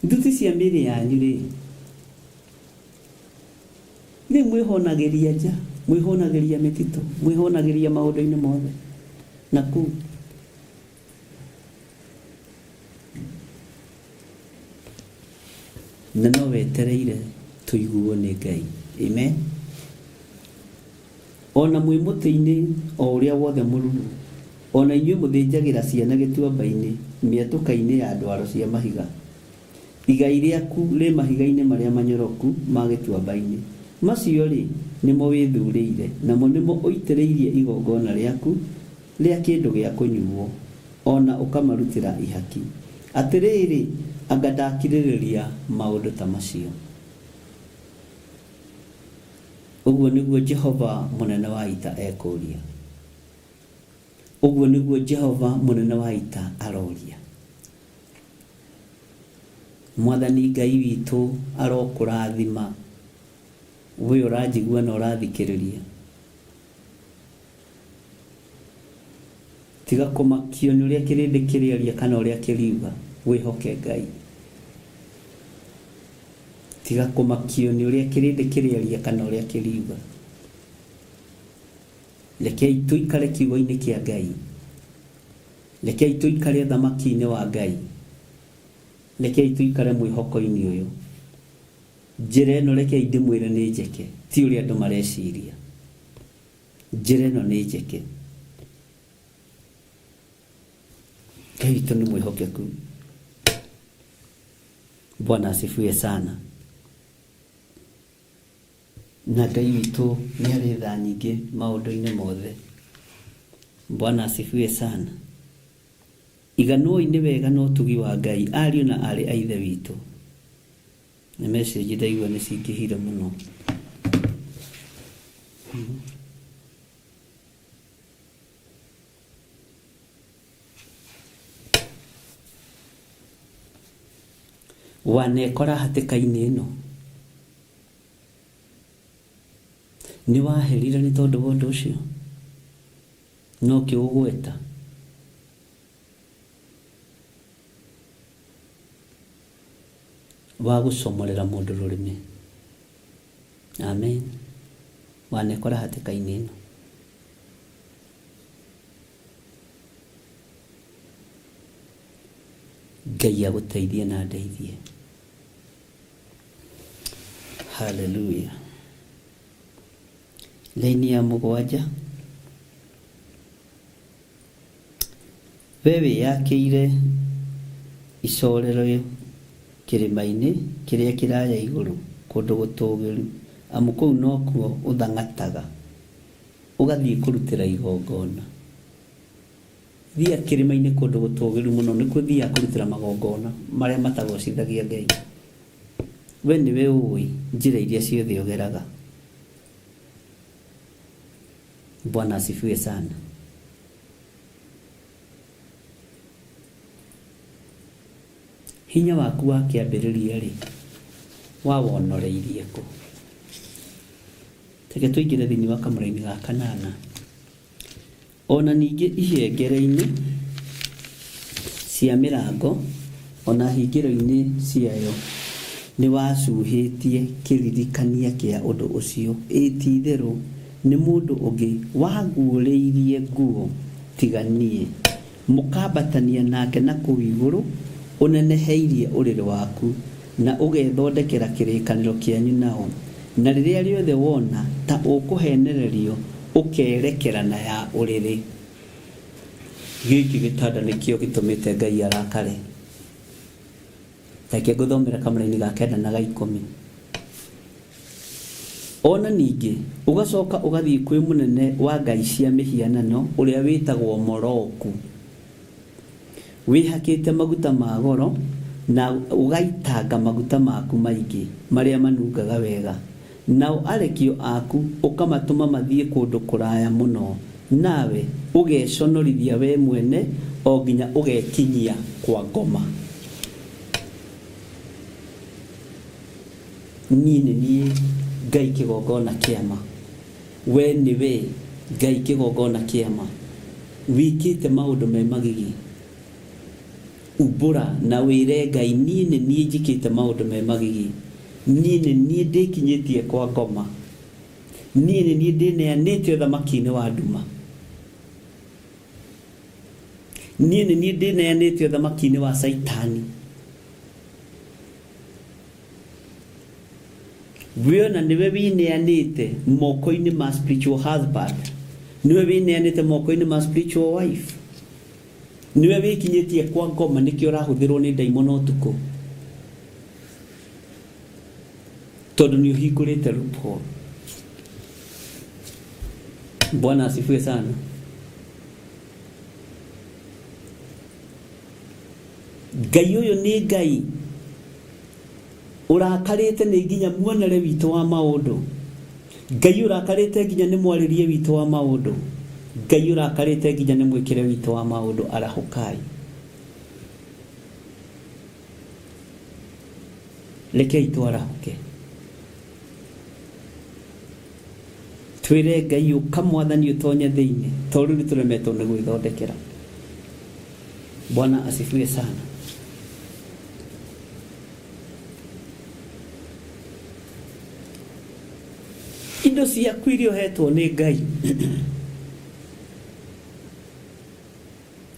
Thuti cia mĩĩrĩ yanyu-rĩ, Rĩu mwĩhũnagĩria nja, mwĩhũnagĩria mĩtitũ, mwĩhũnagĩria maũndũ-inĩ mothe na kũu. Na no wetereire tũiguo nĩ Ngai. Amen. O na mwĩ mũtĩ-inĩ o ũrĩa wothe mũruru, o na inyuĩ mũthĩnjagĩra ciana gĩtuamba-inĩ, mĩatũka-inĩ ya ndwaro cia mahiga. Igai rĩaku rĩ mahiga-inĩ marĩa manyoroku ma gĩtuamba-inĩ. Macio-rĩ, nĩmo wĩthuurĩire, namo nĩmo ũitĩrĩirie igongona rĩaku rĩa kĩndũ gĩa kũnyuuo, o na ũkamarutĩra ihaki. Atĩrĩrĩ, anga ndakirĩrĩria maũndũ ta macio? Ũguo nĩguo Jehova mũnene wa ita ekũũria. Ũguo nĩguo Jehova mũnene wa ita aroria. Mwathani Ngai witũ arokũrathima we ũranjigua na ũrathikĩrĩria. Tiga kũmakio nĩ ũrĩa kĩrĩndĩ kĩrĩaria kana ũrĩa kĩriuga, wĩhoke Ngai. Tiga kũmakio nĩ ũrĩa kĩrĩndĩ kĩrĩaria kana ũrĩa kĩriuga. Rekei tũikare kiugo-inĩ kĩa Ngai. Rekei tũikare ũthamaki-inĩ wa Ngai. Rekei tũikare mwĩhoko-inĩ ũyũ. Njĩra ĩno rekei ndĩmwĩre nĩ njeke, ti ũrĩa andũ mareciria. Njĩra ĩno nĩ njeke. Ngai witũ nĩ mwĩhokeku. Bwana asifiwe sana. Na Ngai witũ nĩ arĩ tha nyingĩ maũndũ-inĩ mothe. Bwana asifiwe sana. Iganwoi nĩ wega na ũtugi wa Ngai, ariũ na aarĩ a Ithe witũ. Nĩ message ndaigua nĩ cingĩhire mũno. Wanekora hatĩka-inĩ ĩno? Nĩ waherire nĩ tondũ wa ũndũ ũcio? No kĩũgweta? Wa gũcomorera mũndũ rũrĩmĩ. Amen. Wanekora hatĩka-inĩ ĩno? Ngai agũteithie na andeithie. Haleluya. Laini ya mũgwanja. We wĩyakĩire icoorero kĩrĩma-inĩ kĩrĩa kĩraaya igũrũ, kũndũ gũtũũgĩru, amu kũu nokuo ũthang'ataga, ũgathiĩ kũrutĩra igongona. Thiaga kĩrĩma-inĩ kũndũ gũtũũgĩru mũno, nĩkuo thiaga kũrutĩra magongona marĩa matagoocithagia Ngai. We nĩwe ũũĩ njĩra iria ciothe ũgeraga. Bwana asifiwe sana. Hinya waku wa kĩambĩrĩria-rĩ, wawonoreirie kũ? Reke tũingĩre thĩinĩ wa kamũraini ga kanana. O na ningĩ ihengere-inĩ cia mĩrango, o na hingĩro-inĩ ciayo, nĩwacuhĩtie kĩririkania kĩa ũndũ ũcio, ĩĩ, ti-itherũ, nĩ mũndũ ũngĩ waguũrĩirie nguo tiga niĩ, mũkambatania nake na kũu igũrũ, ũneneheirie ũrĩrĩ waku, na ũgethondekera kĩrĩkanĩro kĩanyu nao, na rĩrĩa rĩothe wona ta ũkũhenererio, ũkerekera na ya ũrĩrĩ. Gĩkĩ gĩtanda nĩkĩo gĩtũmĩte Ngai arakare. Reke ngũthomere kamũraini ga kenda na ga ikũmi. O na ningĩ ũgacoka ũgathiĩ kwĩ mũnene wa ngai cia mĩhianano ũrĩa wĩtagwo Moloku, wĩhakĩte maguta ma goro na ũgaitanga maguta maku maingĩ marĩa manungaga wega, nao arekio aku ũkamatũma mathiĩ kũndũ kũraya mũno, nawe ũgeconorithia wee mwene o nginya ũgekinyia kwa ngoma. Niĩ nĩ niĩ Ngai kĩgongona kĩa ma. Wee nĩwe Ngai kĩgongona kĩa ma. Wĩkĩte maũndũ me magigi. Umbũra na wĩre Ngai niĩ nĩ niĩ njĩkĩte maũndũ me magigi. Niĩ nĩ niĩ ndĩkinyĩtie kwa ngoma. Niĩ nĩ niĩ ndĩneanĩte ũthamaki-inĩ wa nduma. Niĩ nĩ niĩ ndĩneanĩte ũthamaki-inĩ wa Caitani. We ona nĩwe wĩneanĩte moko-inĩ ma spiritual husband, nĩwe wĩneanĩte moko-inĩ ma spiritual wife, nĩwe wĩkinyĩtie kwa ngoma, nĩkĩo ũrahũthĩrwo nĩ ndaimono ũtukũ, tondũ nĩ ũhingũrĩte loophole. Bwana asifiwe sana. Ngai ũyũ nĩ Ngai ũrakarĩte nĩ nginya muonere witũ wa maũndũ. Ngai ũrakarĩte nginya nĩ mwarĩrie witũ wa maũndũ. Ngai ũrakarĩte nginya nĩ mwĩkĩre witũ wa maũndũ. Arahũkai. Rekei twarahũke. Twĩre Ngai ũka mwathani ũtonye thĩinĩ tondũ rĩu nĩtũremetwo nĩ gwĩthondekera. Bwana asifiwe sana. Indo ciaku iria ũhetwo nĩ Ngai.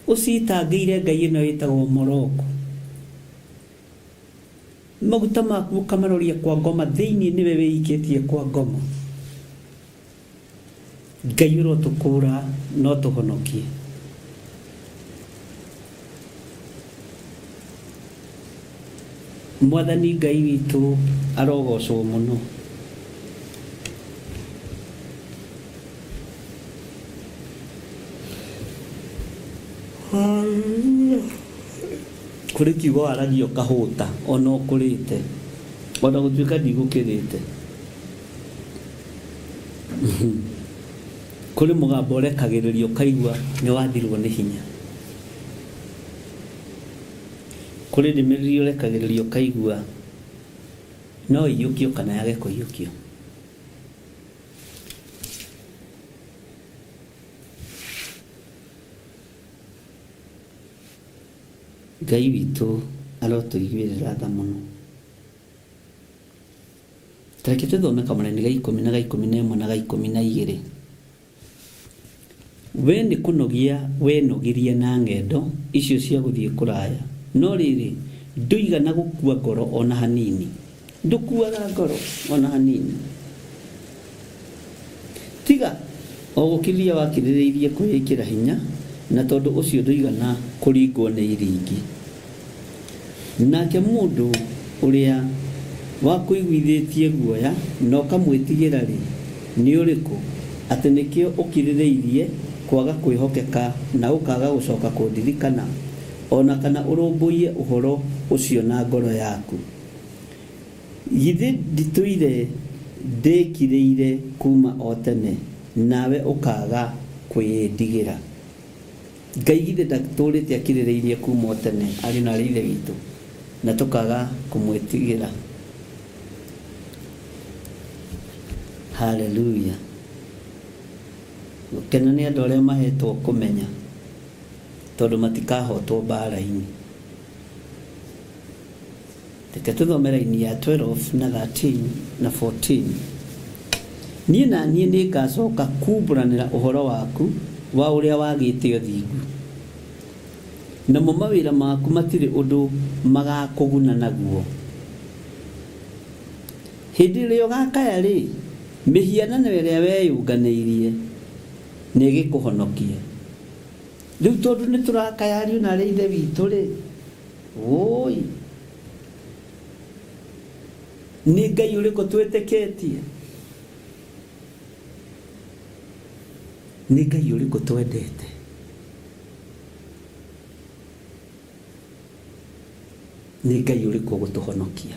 Ũcitangĩire ngai ĩno ĩtagwo Morocco. Maguta maku ũkamaroria kwa ngoma thĩinĩ nĩwe wĩikĩtie kwa ngoma. Ngai ũrotũkũra no tũhonokie. Mwathani Ngai witũ arogocwo mũno. Kũrĩ kiugo waragia ũkahũta ona ũkũrĩte ona gũtuĩka ndigũkĩrĩte. Kũrĩ mũgambo ũrekagĩrĩria ũkaigua nĩ wathirwo nĩ hinya. Kũrĩ ndũmĩrĩri ũrekagĩrĩria ũkaigua no ĩiyũkio kana yage kũiyũkio. Ngai witũ arotũiguĩrĩra tha mũno. Ta reke tũthome kamũraini ga ikũmi na ga ikũmi na ĩmwe na ga ikũmi na igĩrĩ. We nĩ kũnogia wenogirie na ng'endo icio cia gũthiĩ kũraya, no rĩrĩ, ndũigana gũkua ngoro o na hanini. Ndũkuaga ngoro o na hanini. Tiga o gũkirĩrĩria wakirĩrĩirie kwĩĩkĩra hinya, na tondũ ũcio ndũigana kũringwo nĩ iringi. Nake mũndũ ũrĩa wakũiguithĩtie guoya na ũkamwĩtigĩra-rĩ, nĩ ũrĩkũ, atĩ nĩkĩo ũkirĩrĩirie kwaga kwĩhokeka na ũkaaga gũcoka kũndirikana, o na kana ũrũmbũiye ũhoro ũcio na ngoro yaku? Githĩ nditũire ndĩĩkirĩire kuuma o tene, nawe ũkaaga kwĩĩndigĩra? Ngai githĩ ndatũũrĩte akirĩrĩirie kuuma o tene, ariũ na aarĩ a Ithe witũ, na tũkaaga kũmwĩtigĩra? Haleluya! Gũkena nĩ andũ arĩa mahetwo kũmenya, tondũ matikahotwo mbaara-inĩ. Reke tũthome raini ya 12 na 13 na 14. Niĩ na niĩ nĩngacoka kuumbũranĩra ũhoro waku wa ũrĩa wagĩte ũthingu, namo mawĩra maku matirĩ ũndũ magakũguna naguo. Hĩndĩ ĩrĩa ũgakaya-rĩ, mĩhianano ĩrĩa weyũnganĩirie nĩĩgĩkũhonokie. Rĩu tondũ nĩtũrakaya ariũ na aarĩ a Ithe witũ-rĩ, Wũi! Nĩ Ngai ũrĩkũ twĩtĩkĩtie? Nĩ Ngai ũrĩkũ twendete? Nĩ Ngai ũrĩkũ ũgũtũhonokia?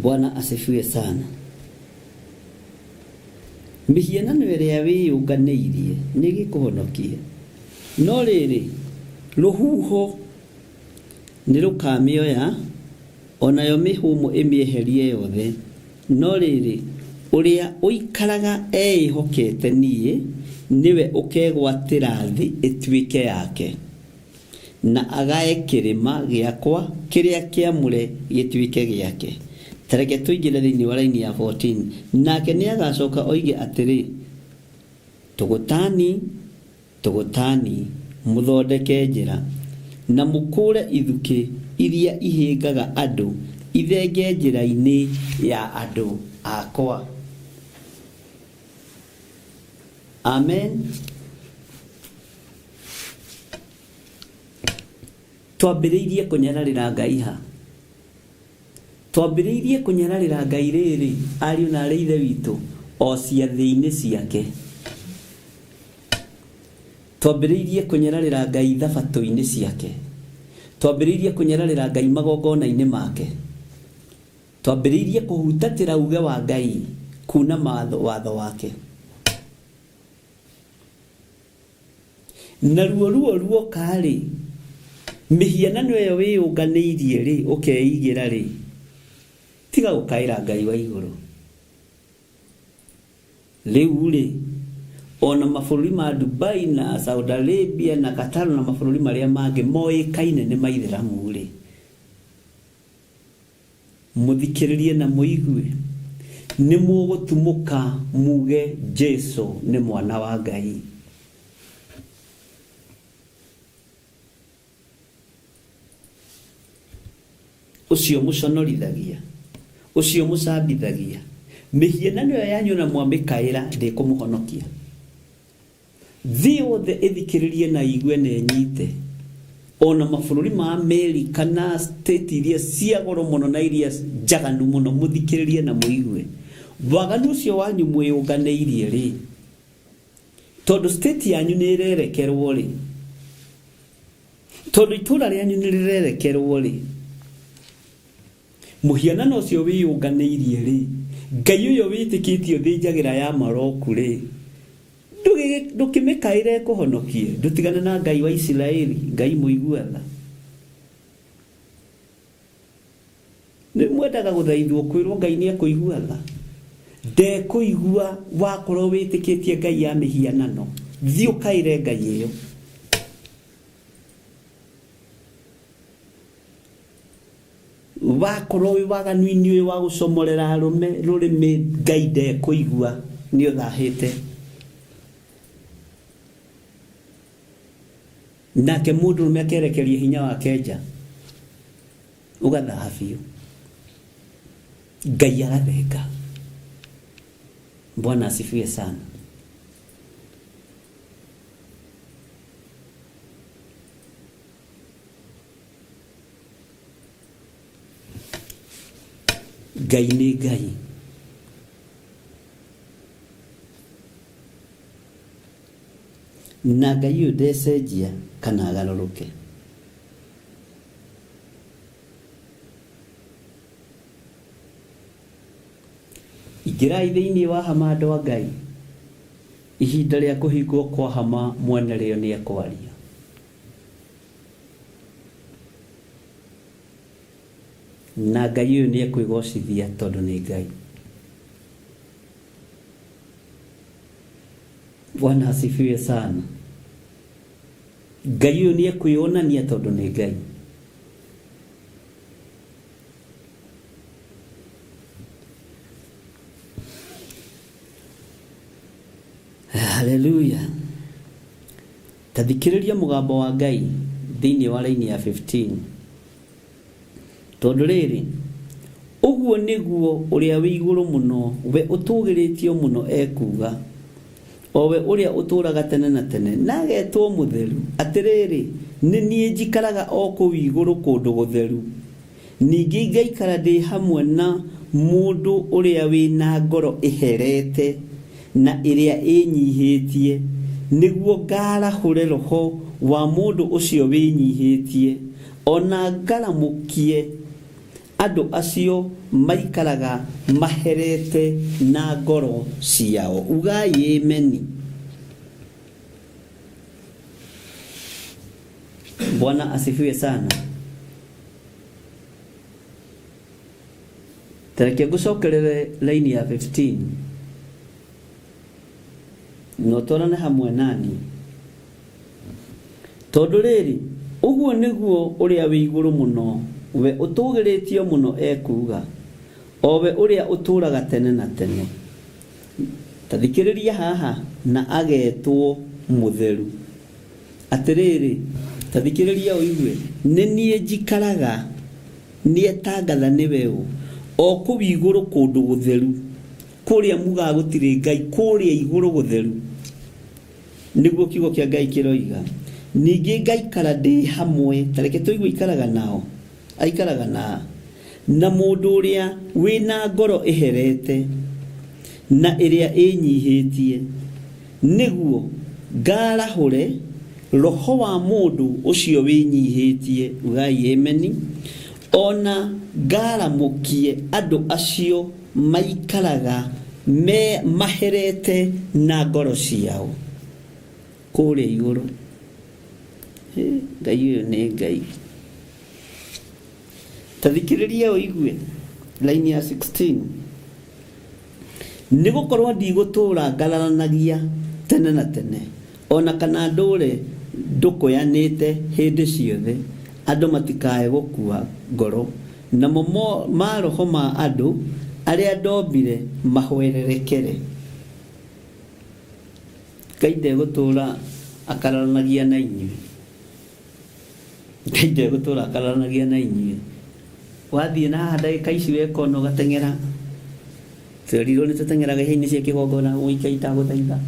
Bwana asifiwe sana. Mĩhianano ĩrĩa wĩyũnganĩirie nĩĩgĩkũhonokie? No rĩrĩ, rũhuho nĩrũkamĩoya, o nayo mĩhũmũ ĩmĩeherie yothe, no rĩrĩ, ũrĩa ũikaraga eĩhokete niĩ, nĩwe ũkegwatĩra thĩ ĩtuĩke yake. na agae kĩrĩma gĩakwa kĩrĩa kĩamũre gĩtuĩke gĩake. Ta reke tũingĩre thĩinĩ wa raini ya 14. Nake nĩagacoka oige atĩrĩ, Tũgũtani, tũgũtani, mũthondeke njĩra, na mũkũũre ithukĩ iria ihĩngaga andũ ithenge njĩra-inĩ ya andũ akwa. Amen. Twambĩrĩirie kũnyararĩra Ngai ha? Twambĩrĩirie kũnyararĩra Ngai rĩrĩ, ariũ na aarĩ a Ithe witũ, o ciathĩ-inĩ ciake. Twambĩrĩirie kũnyararĩra Ngai thabatũ-inĩ ciake. Twambĩrĩirie kũnyararĩra Ngai magongona-inĩ make. Twambĩrĩirie kũhutatĩra uge wa Ngai, kuna watho wake. Naruo ruo ruoka-rĩ, mĩhianano ĩyo wĩyũnganĩirie-rĩ, ũkeigĩra-rĩ, tiga gũkaĩra Ngai wa igũrũ. Rĩu-rĩ, o na mabũrũri ma Dubai na Saudi Arabia na Qatar na mabũrũri marĩa mangĩ moĩkaine nĩ maithĩramu-rĩ, Mũthikĩrĩrie na mũigue. Nĩ mũgũtumũka muge Jesu nĩ mwana wa Ngai. Ũcio mũconorithagia, ũcio mũcambithagia, mĩhianano ĩyo yanyu na mwamĩkaĩra ndĩkũmũhonokia. Thĩ yothe ĩthikĩrĩrie na ĩigue na ĩnyite, ona mabũrũri ma Amerika na state iria cia goro mũno na iria njaganu mũno, mũthikĩrĩrie na mũigue. Waganu ũcio wanyu mwĩyũnganĩirie rĩ, tondũ state yanyu nĩ ĩrerekerwo rĩ, tondũ itũra rĩanyu nĩ rĩrerekerwo rĩ, mũhianano ũcio wĩyũnganĩirie rĩ, Ngai ũyũ wĩtĩkĩtio thĩnjagĩra ya maroku rĩ, ndũkĩmĩkaĩre ĩkũhonokie, ndũtigane na Ngai wa Isiraeli, Ngai mũigua tha. Nĩ mwendaga gũthaithwo kwĩrwo Ngai nĩ ekũigua tha? Ndekũigua wakorwo wĩtĩkĩtie Ngai ya mĩhianano. Thiĩ ũkaĩre Ngai ĩyo. Wakorwo wĩ waganu-inĩ ũyũ wa gũcomorera arũme rũrĩmĩ, Ngai ndekũigua, nĩ ũthahĩte. Nake mũndũrũme akerekeria hinya wake nja, ũgathaha biũ. Ngai agathenga. Bwana asifiwe sana. Ngai nĩ Ngai. Na Ngai ũyũ ndecenjia kana agarũrũke. Ingĩrai thĩinĩ wa hama andũ a Ngai. Ihinda rĩa kũhingwo kwa hama mwene rĩo nĩ ekwaria. Na Ngai ũyũ nĩ ekwĩgocithia tondũ nĩ Ngai. Bwana asifiwe sana. Ngai ũyũ nĩ ekwĩonania tondũ nĩ Ngai. Haleluya. Ta thikĩrĩria mũgambo wa Ngai thĩinĩ wa raini ya 15. Tondũ rĩrĩ, ũguo nĩguo Ũrĩa wĩ Igũrũ Mũno, we ũtũũgĩrĩtio mũno ekuuga, o we ũrĩa ũtũũraga tene na tene, na agetwo Mũtheru, Atĩrĩrĩ, nĩ niĩ njikaraga o kũu igũrũ kũndũ gũtheru, ningĩ ngaikara ndĩ hamwe na mũndũ ũrĩa wĩ na ngoro ĩherete na ĩrĩa ĩĩnyihĩtie, nĩguo ngaarahũre roho wa mũndũ ũcio wĩnyihĩtie, O na ngaramũkie andũ acio maikaraga maherete na ngoro ciao. Ugai Ameni. Bwana asifiwe sana. Tareke ngũcokerere laini ya 15 na ũtwarane hamwe nani. Tondũ rĩrĩ, ũguo nĩguo Ũrĩa wĩ Igũrũ Mũno, we ũtũũgĩrĩtio mũno ekuuga, o we ũrĩa ũtũũraga tene na tene. Ta thikĩrĩria haha, na agetwo Mũtheru. Atĩrĩrĩ, ta thikĩrĩria ũigue, nĩ niĩ njikaraga, nĩetangatha nĩwe ũ, o kũu igũrũ kũndũ gũtheru, kũrĩa mugaga gũtirĩ Ngai, kũrĩa igũrũ gũtheru. Nĩguo kiugo kĩa Ngai kĩroiga. Ningĩ ngaikara ndĩ hamwe, ta reke tũigue aikaraga nao, aikaraga na na mũndũ ũrĩa wĩ na ngoro ĩherete na ĩrĩa ĩnyihĩtie, nĩguo ngarahũre roho wa mũndũ ũcio wĩnyihĩtie, ugai ameni, o na ngaramũkie andũ acio maikaraga me maherete na ngoro ciao kũrĩa igũrũ. Hĩ, Ngai ũyũ nĩ Ngai. Ta thikĩrĩria ũigue laini ya 16. Nĩ gũkorwo ndigũtũũra ngararanagia tene na tene, o na kana ndũũre ndũkũyanĩte hĩndĩ ciothe, andũ matikae gũkua ngoro, namo maroho ma andũ Arĩa ndombire mahwererekere. Ngai ndegũtũra akararanagia na inyuĩ. Ngai ndegũtũra akararanagia na inyuĩ. Wathiĩ na haha ndagĩka ici weka ũna ũgateng'era. Twerirwo nĩ tũteng'eraga ihenya-inĩ cia kĩgongona ũikai ndagũthaitha.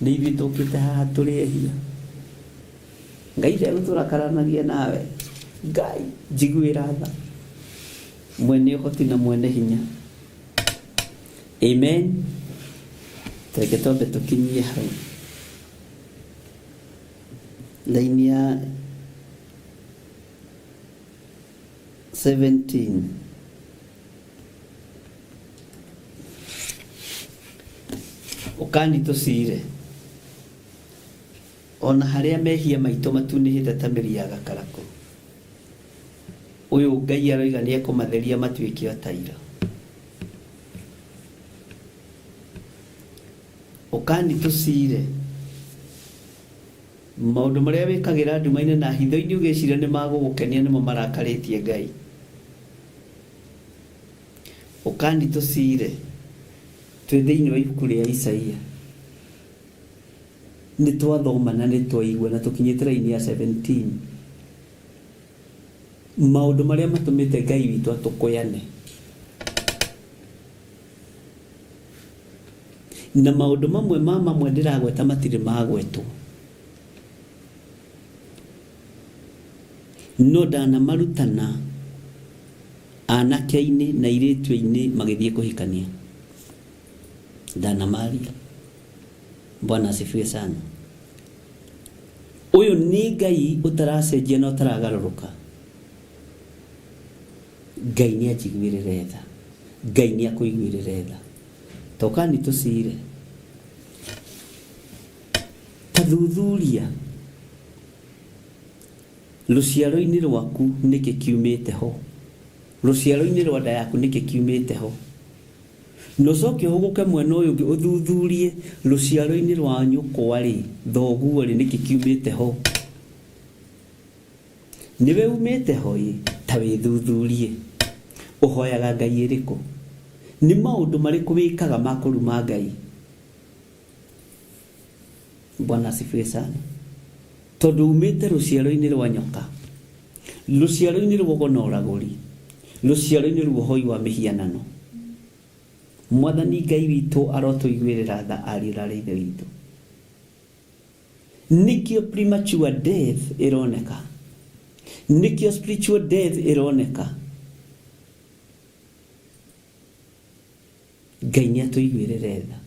Nĩ ithuĩ tũkĩte haha tũrĩ ehia. Ngai ndegũtũra akararanagia nawe. Ngai njiguĩra tha. Mwene ũhoti na mwene hinya. Amen. Reke twambe tũkinyie hau. Laini ya 17. Ũkani tũcire. Ona harĩa mehia maitũ matunĩhĩte ta mĩri ya gakarakũ. Ũyũ Ngai aroiga nĩ ekũmatheria matuĩke o ta ira. Ũkani tũcire. Maũndũ marĩa wĩkagĩra nduma-inĩ na hitho-inĩ ũgĩciria nĩ magũgũkenia nĩmo marakarĩtie Ngai. Ũkani tũcire. Twĩ thĩinĩ wa ibuku rĩa Isaia. Nĩ twathoma na nĩ twaigua na tũkinyĩte raini ya 17. Maũndũ marĩa matũmĩte Ngai witũ atũkũyane. Na maũndũ mamwe ma mamwe ndĩragweta matirĩ magwetwo. No ndanamarutana anake-inĩ na airĩtu-inĩ magĩthiĩ kũhikania. Ndanamaria. Bwana asifiwe sana. Ũyũ nĩ Ngai ũtaracenjia na ũtaragarũrũka. Ngai nĩ anjiguĩrĩre tha. Ngai nĩ akũiguĩrĩre tha. Tokani tũcire. Ta thuthuria rũciaro-inĩ rwaku nĩkĩ kiumĩte ho. Rũciaro-inĩ rwa nda yaku nĩkĩ kiumĩte ho. Na ũcoke ũhũgũke mwena ũyũ ũngĩ ũthuthurie rũciaro-inĩ rwa nyũkwa rĩ, thoguo rĩ, nĩkĩ kiumĩte ho. Nĩwe umĩte ho ĩ, ta wĩthuthurie. Ũhoyaga Ngai ĩrĩkũ? Nĩ maũndũ marĩkũ wĩkaga ma kũruma Ngai? Bwana asifiwe sana. Tondũ umĩte rũciaro-inĩ rwa nyoka, rũciaro-inĩ rwa ũgo na ũragũri, rũciaro-inĩ rwa ũhoi wa mĩhianano. Mwathani Ngai witũ arotũiguĩrĩra tha ariũ na aarĩ a Ithe witũ. Nĩkĩo premature death ĩroneka. Nĩkĩo spiritual death ĩroneka. Ngai nĩ atũiguĩrĩre tha.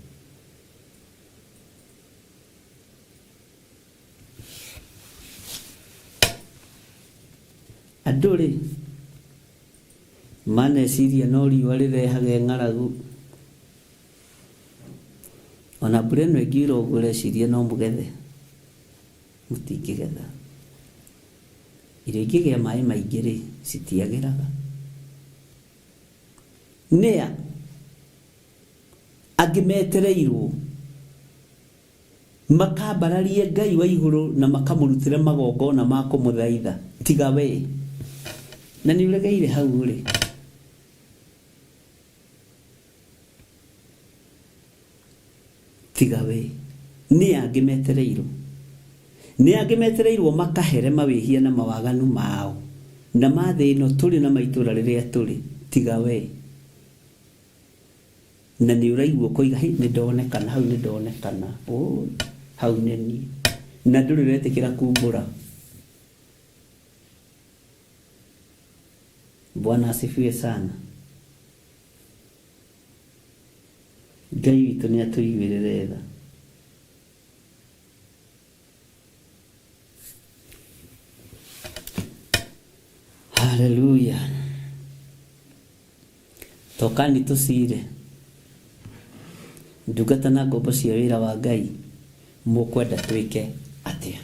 Andũ rĩ, maneciria no riũa rĩrehage ng'aragu. Ona mbura ĩno ĩngiura ũguo ũreciria no mũgethe, mũtingĩgetha. Irio ingĩgĩa maĩ maingĩ rĩ, citiagĩraga. Nĩa angĩ metereirwo makambararie Ngai wa igũrũ na makamũrutĩre magongona ma kũmũthaitha tiga we? Na nĩ ũregeire hau rĩ. Tiga we. Nĩ angĩ metereirwo. Nĩ angĩ metereirwo makahere mawĩhia na mawaganu mao na ma thĩ ĩno tũrĩ na ma itũra rĩrĩa tũrĩ tiga we. Na nĩ ũraigua ũkoiga, hĩ, nĩ ndonekana, hau nĩ ndonekana, ũũi, hau nĩ niĩ. Na ndũrĩ ũretĩkĩra kumbũra. Bwana asifiwe sana. Ngai witũ nĩ atũiguĩrĩre tha. Haleluya. Tokani tũcire. Ndungata na ngombo cia wĩra wa Ngai, mũkwenda twĩke atĩa?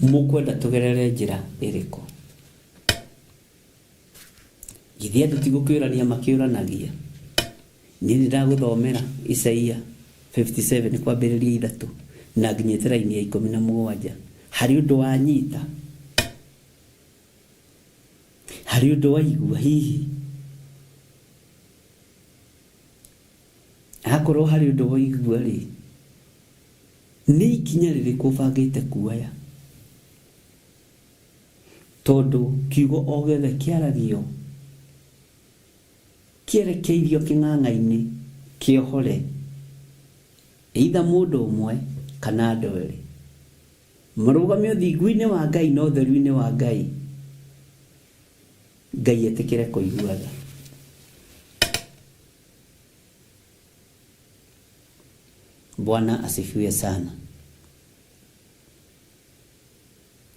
Mũkwenda tũgerere njĩra ĩrĩkũ? Githĩ andũ ti gũkĩũrania makĩũranagia? Niĩ nĩ ndagũthomera Isaia 57 kwambĩrĩria ithatũ na nginyĩte raini ya 17. Harĩ ũndũ wanyita? Harĩ ũndũ waigua hihi? Hakorwo harĩ ũndũ waigua rĩ, nĩ ikinya rĩrĩkũ ũbangĩte kuoya? Tondũ kiugo o gĩothe kĩaragio kĩerekeirio kĩng'ang'a-inĩ kĩohore either mũndũ ũmwe kana andũ erĩ marũgame ũthingu-inĩ wa Ngai na ũtheru-inĩ wa Ngai, Ngai etĩkĩre kũigua tha. Bwana asifiwe sana.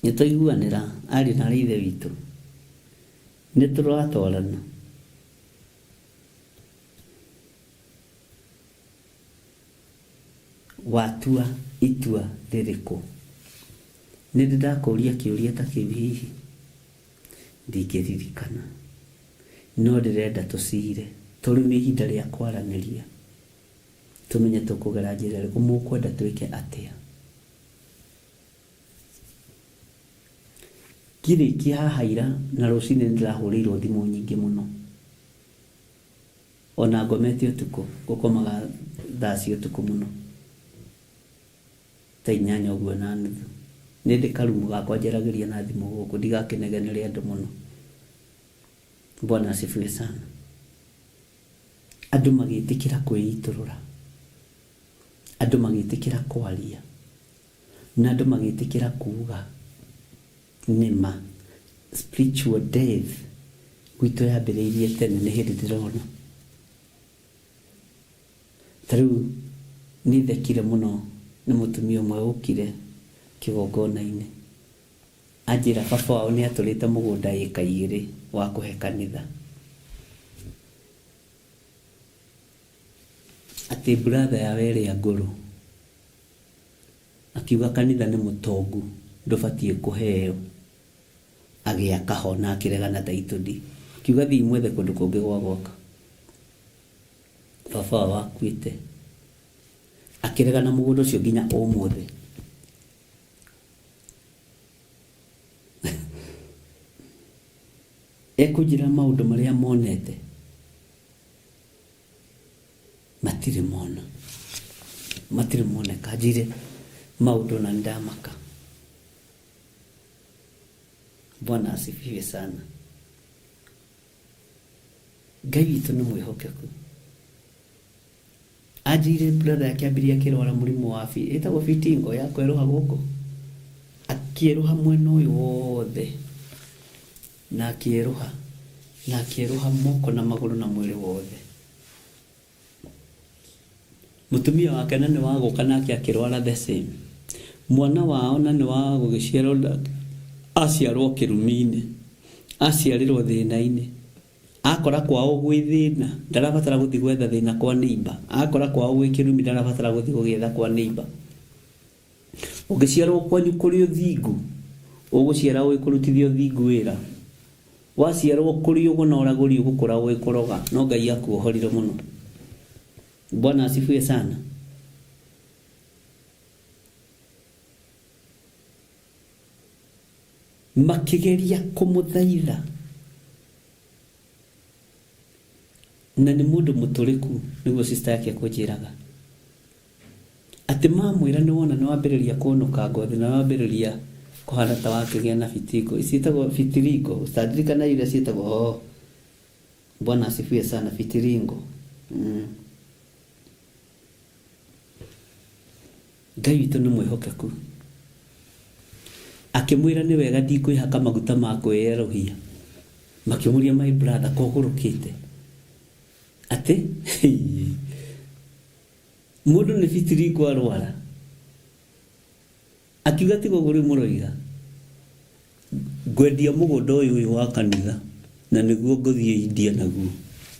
Nĩ twaiguanĩra ariũ na aarĩ a Ithe witũ? Nĩ tũratwarana? Watua itua rĩrĩkũ? Nĩ ndĩ ndakũria kĩũria ta kĩu hihi? Ndingĩririkana. No ndĩrenda tũcire, tondũ rĩu nĩ ihinda rĩa kwaranĩria, tũmenye tũkũgera njĩra ĩrĩkũ, mũkwenda twĩke atĩa. Ngĩrĩkia haha ira na rũcinĩ nĩ ndĩrahũrĩirwo thimũ nyingĩ mũno. Ona ngomete ũtukũ, ngũkomaga thaa cia ũtukũ mũno, thaa inyanya ũguo na nuthu. Nĩ ndĩ karumu gakwa njaragĩria na thimũ gũkũ ndigakĩnegenere andũ mũno. Bwana asifiwe sana. Andũ magĩtĩkĩra kwĩitũrũra, andũ magĩtĩkĩra kwaria, na andũ magĩtĩkĩra kuga nĩma spiritual death gwitũ yambĩrĩirie tene nĩ hĩndĩ ndĩrona. Ta rĩu nĩ thekire mũno nĩ mũtumia ũmwe ũkire kĩgongona-inĩ anjĩra baba wao nĩ atũrĩte mũgũnda ĩka igĩrĩ wa kũhe kanitha. Atĩ brother yao ĩrĩa ngũrũ Akiuga kanitha nĩ mũtongu ndũbatiĩ kũheo. Agĩaka ho na akĩregana title deed. Akiuga thiĩi mwethe kũndũ kũngĩ gwa gwaka. Baba wao akuĩte. Akĩregana mũgũnda ũcio nginya ũmũthĩ. Ekũnjĩra maũndũ marĩa monete. Matirĩ mona. Matirĩ moneka. Anjĩire maũndũ na nĩndamaka. Bwana asifiwe sana. Ngai witũ nĩ mwĩhokeku. Anjĩire brother yake ambĩrĩria akĩrwara mũrimũ wa ĩtagwo fitingo ya kwerũha gũkũ. Akĩerũha mwena ũyũ wothe na akĩerũha na akĩerũha moko na magũrũ na mwĩrĩ wothe. Mũtumia wake na nĩ wa gũka nake akĩrwara the same. Mwana wao na nĩ wa gũgĩciarwo aciarwo kĩrumi-inĩ, aciarĩrwo thĩna-inĩ. Akora kwao gwĩ thĩna, ndarabatara gũthiĩ gwetha thĩna kwa neighbor. Akora kwao gwĩ kĩrumi, ndarabatara gũthiĩ gũgĩetha kwa neighbor. Ũngĩciarwo kwanyu kũrĩ ũthingu, ũgũciara ũĩ kũrutithia ũthingu wĩra. Waciarwo kũrĩ ũgo na ũragũri ũgũkũra ũĩ kũroga. No Ngai akuohorire mũno. Bwana asifiwe sana. Makĩgeria kũmũthaitha na nĩ mũndũ mũtũrĩku nĩguo sister yake ekũnjĩraga. Atĩ mamwĩra nĩ wona nĩ wambĩrĩria kũnũka ngothi na wambĩrĩria kũhana ta wakĩgĩa na bitingo. Ciĩtagwo bitiringo. Ũtandirikana iria ciĩtagwo oh. Bwana asifiwe sana bitiringo. Ngai witũ nĩ mwĩhokeku. Akĩmwĩra nĩ wega ndikwĩhaka maguta ma kwĩyerũhia. Makĩmũria my brother ko ũgũrũkĩte? Atĩ mũndũ nĩ bitiringo arwara. Akiuga tiga ũguo rĩu mũroiga. Ngwendia mũgũnda ũyũ ũyũ wa kanitha na nĩguo ngũthiĩ India naguo.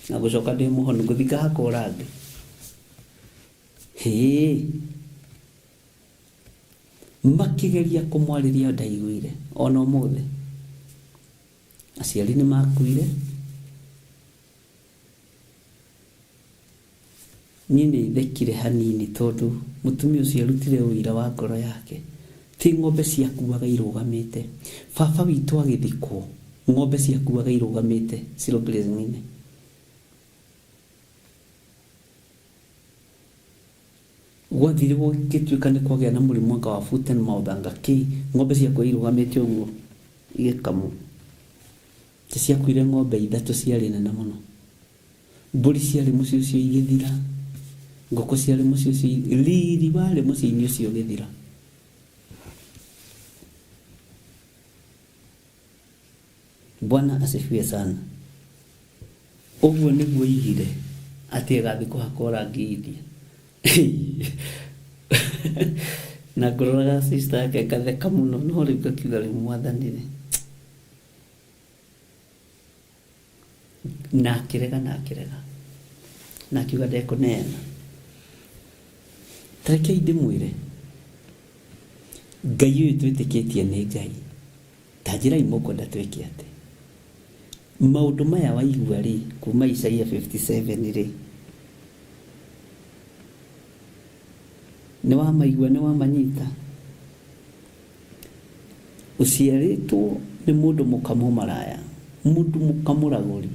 Na ngũcoka ndĩ mũhonu ngũthiĩ ngahakwo rangi. Hĩĩ. Makĩgeria kũmwarĩria ndaiguire ona ũmũthĩ. Aciari nĩ makuire. Niĩ nĩ thekire hanini tondũ mũtumia ũcio arutire ũira wa ngoro yake. Ti ng'ombe ciakuaga irũgamĩte. Baba witũ agĩthikwo, ng'ombe ciakuaga irũgamĩte slow grazing-inĩ. Gwathire gũgĩtuĩka nĩ kwagĩa na mũrimũ anga wa foot and mouth anga kĩ, ng'ombe ciakwa irũgamĩte ũguo igĩkamwo. Nĩ ciakuire ng'ombe ithatũ ciarĩ nene mũno. Mbũri ciarĩ mũciĩ ũcio igĩthira, ngũkũ ciarĩ mũciĩ ũcio, riri warĩ mũciĩ-inĩ ũcio ũgĩthira. Bwana asifiwe sana. Ũguo nĩguo oigire atĩ agathiĩ kũhakwo rangi India. Na ngũroraga sister yake ngatheka mũno no rĩu ngakiuga rĩu mwathani rĩ. Na akĩrega na akĩrega na akiuga ndekũneana. Ta rekei ndĩmwĩre Ngai ũyũ twĩtĩkĩtie nĩ Ngai. Ta njĩrai mũkwenda twĩke atĩa? Maũndũ maya waigua rĩ, kuma Isaia 57 rĩ, nĩ wamaigua nĩ wamanyita? Ũciarĩtwo nĩ mũndũ mũka mũmaraya, mũndũ mũka mũragũri.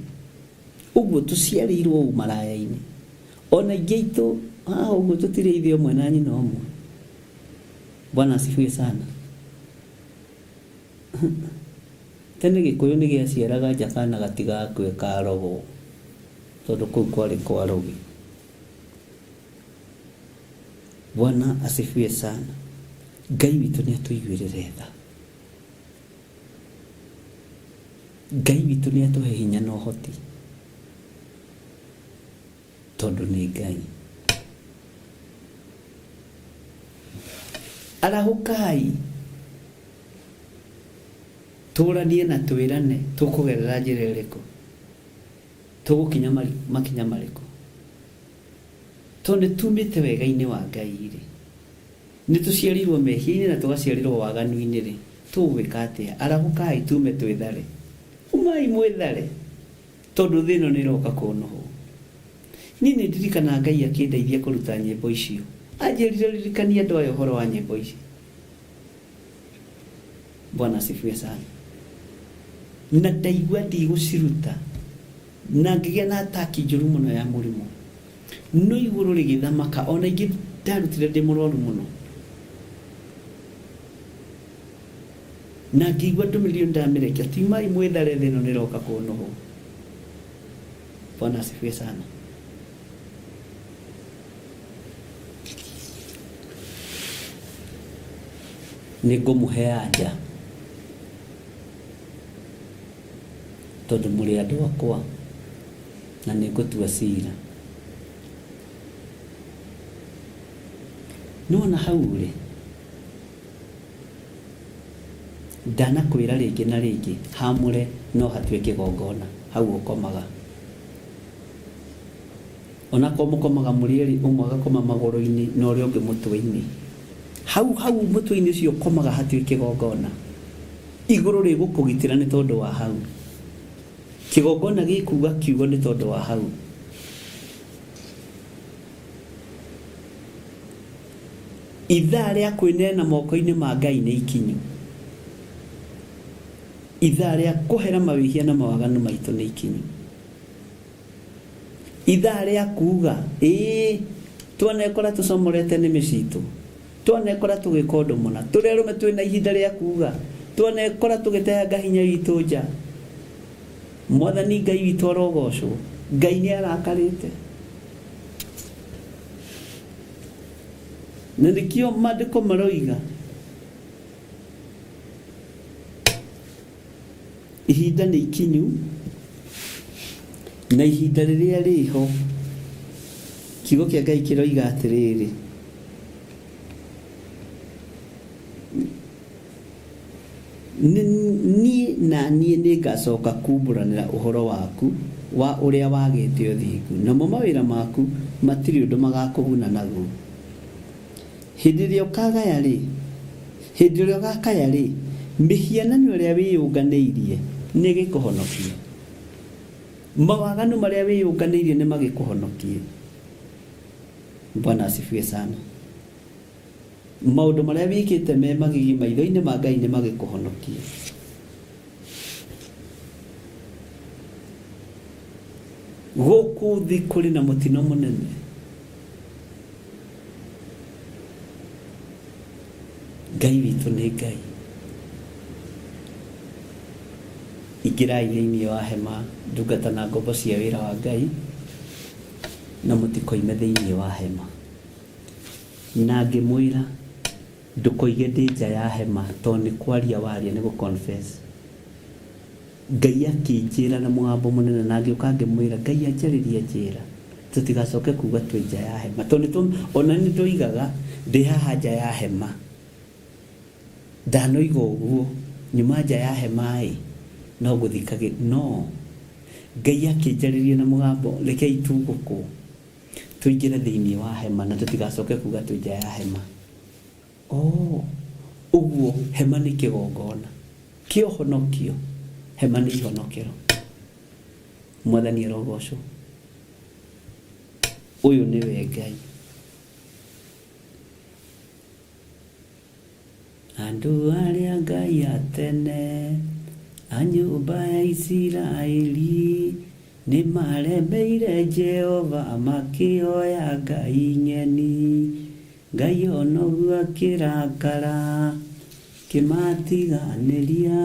Ũguo tũciarĩirwo ũmaraya-inĩ. Ona aingĩ aitũ haha ũguo tũtirĩ ithe ũmwe na nyina ũmwe. Bwana asifiwe sana. Tene gĩkũyũ nĩ gĩaciaraga nja kana gatigakue karogwo tondũ kũu kwarĩ kwa rogi. Bwana asifiwe sana. Ngai witũ nĩ atũiguĩrĩre tha. Ngai witũ nĩ atũhe hinya na ũhoti tondũ nĩ Ngai. Arahũkai tũranie na twĩrane tũkũgerera njĩra ĩrĩkũ, tũgũkinya makinya marĩkũ. Tondũ nĩ tumĩte wega-inĩ wa Ngai-rĩ, nĩ tũciarirwo mehia-inĩ na tũgaciarĩrwo waganu-inĩ-rĩ, tũgwĩka atĩa? Arahũkai tume twĩthare. Umai mwĩthare tondũ thĩ ĩno nĩ ĩroka kũnũhwo. Niĩ nĩ ndirikanaga Ngai akĩndeithia kũruta nyĩmbo icio. Anjĩrire ririkania andũ aya ũhoro wa nyĩmbo ici. Bwana asifiwe sana. Na ndaigua ndigũciruta na ngĩgĩa na ataki njũru mũno ya mũrimũ. No igũrũ rĩgĩthamaka ona ingĩ ndarutire ndĩ mũrwaru mũno. Na ngĩigua ndũmĩrĩri ĩyo ndamĩrekia, tiumai mwĩthare thĩ ĩno nĩ ĩroka kũnũhwo. Bwana asifiwe sana. Nĩ ngũmũhe anja tondũ mũrĩ andũ akwa na nĩ ngũtua cira. Nĩwona hau ũrĩ? Ndanakwĩra rĩngĩ na rĩngĩ hamũre no hatue kĩgongona hau ũkomaga. Onakorwo mũkomaga mũrĩ erĩ ũmwe agakoma magũrũ-inĩ na ũrĩa ũngĩ mũtwe-inĩ. Hau hau mũtwe-inĩ ũcio ũkomaga hatue kĩgongona. Igũrũ rĩgũkũgitĩra nĩ tondũ wa hau. Kĩgongona gĩkuga kiugo nĩ tondũ wa hau. Ithaa rĩa kwĩneana moko-inĩ ma Ngai nĩ ikinyu. Ithaa rĩa kũhera mawĩhia na mawaganu maitũ nĩ ikinyu. Ithaa rĩa kuuga, ĩĩ, twanekora tũcomorete nĩmĩ citũ, twanekora tũgĩka ũndũ mũna, tũrĩ arũme twĩ na ihinda rĩa kuuga, twanekora tũgĩteanga hinya witũ nja. Mwathani Ngai witũ arogocwo. Ngai nĩ arakarĩte. Na nĩkĩo maandĩko maroiga ihinda nĩ ikinyu na ihinda rĩrĩa rĩho kiugo kĩa Ngai kĩroiga atĩrĩrĩ Niĩ na niĩ nĩngacoka kuumbũranĩra ũhoro waku wa ũrĩa wagĩte ũthingu, namo mawĩra maku matirĩ ũndũ magakũguna naguo. Hĩndĩ ĩrĩa ũkagaya-rĩ, hĩndĩ ĩrĩa ũgakaya-rĩ, mĩhianano ĩrĩa wĩyũnganĩirie nĩĩgĩkũhonokie? Mawaganu marĩa wĩyũnganĩirie nĩmagĩkũhonokie? Bwana asifiwe sana. Maũndũ marĩa wĩkĩte me magigi maitho-inĩ ma Ngai nĩ magĩkũhonokie. Gũkũ thĩ kũrĩ na mũtino mũnene. Ngai witũ nĩ Ngai. Ingĩrai thĩinĩ wa hema ndungata na ngombo cia wĩra wa Ngai, na mũtikoime thĩinĩ wa hema. Na ngĩmwĩra ndũkoige ndĩ nja ya hema, tondũ nĩ kwaria waria, nĩ gũ confess. Ngai akĩnjĩra na mũgambo mũnene, na ngĩũka ngĩmwĩra Ngai anjarĩrie njĩra tũtigacoke kuga twĩ nja ya hema, tondũ ona nĩ ndoigaga ndĩ haha nja ya hema. Ndanoiga ũguo nyuma nja ya hema ĩ no ngũthikagĩ no Ngai akĩnjarĩria na mũgambo, rekei tugũkũ tũingĩre thĩinĩ wa hema na tũtigacoke kuga twĩ nja ya hema. Oh, ũguo hema nĩ kĩgongona kĩa ũhonokio, hema nĩ ihonokero. Mwathani arogocwo. Ũyũ nĩwe Ngai. Andũ arĩa Ngai a tene a nyũmba ya Isiraeli nĩ maremeire Jehova makĩhoya ngai ng'eni. Ngai onoguo akĩrakara kĩmatiganĩria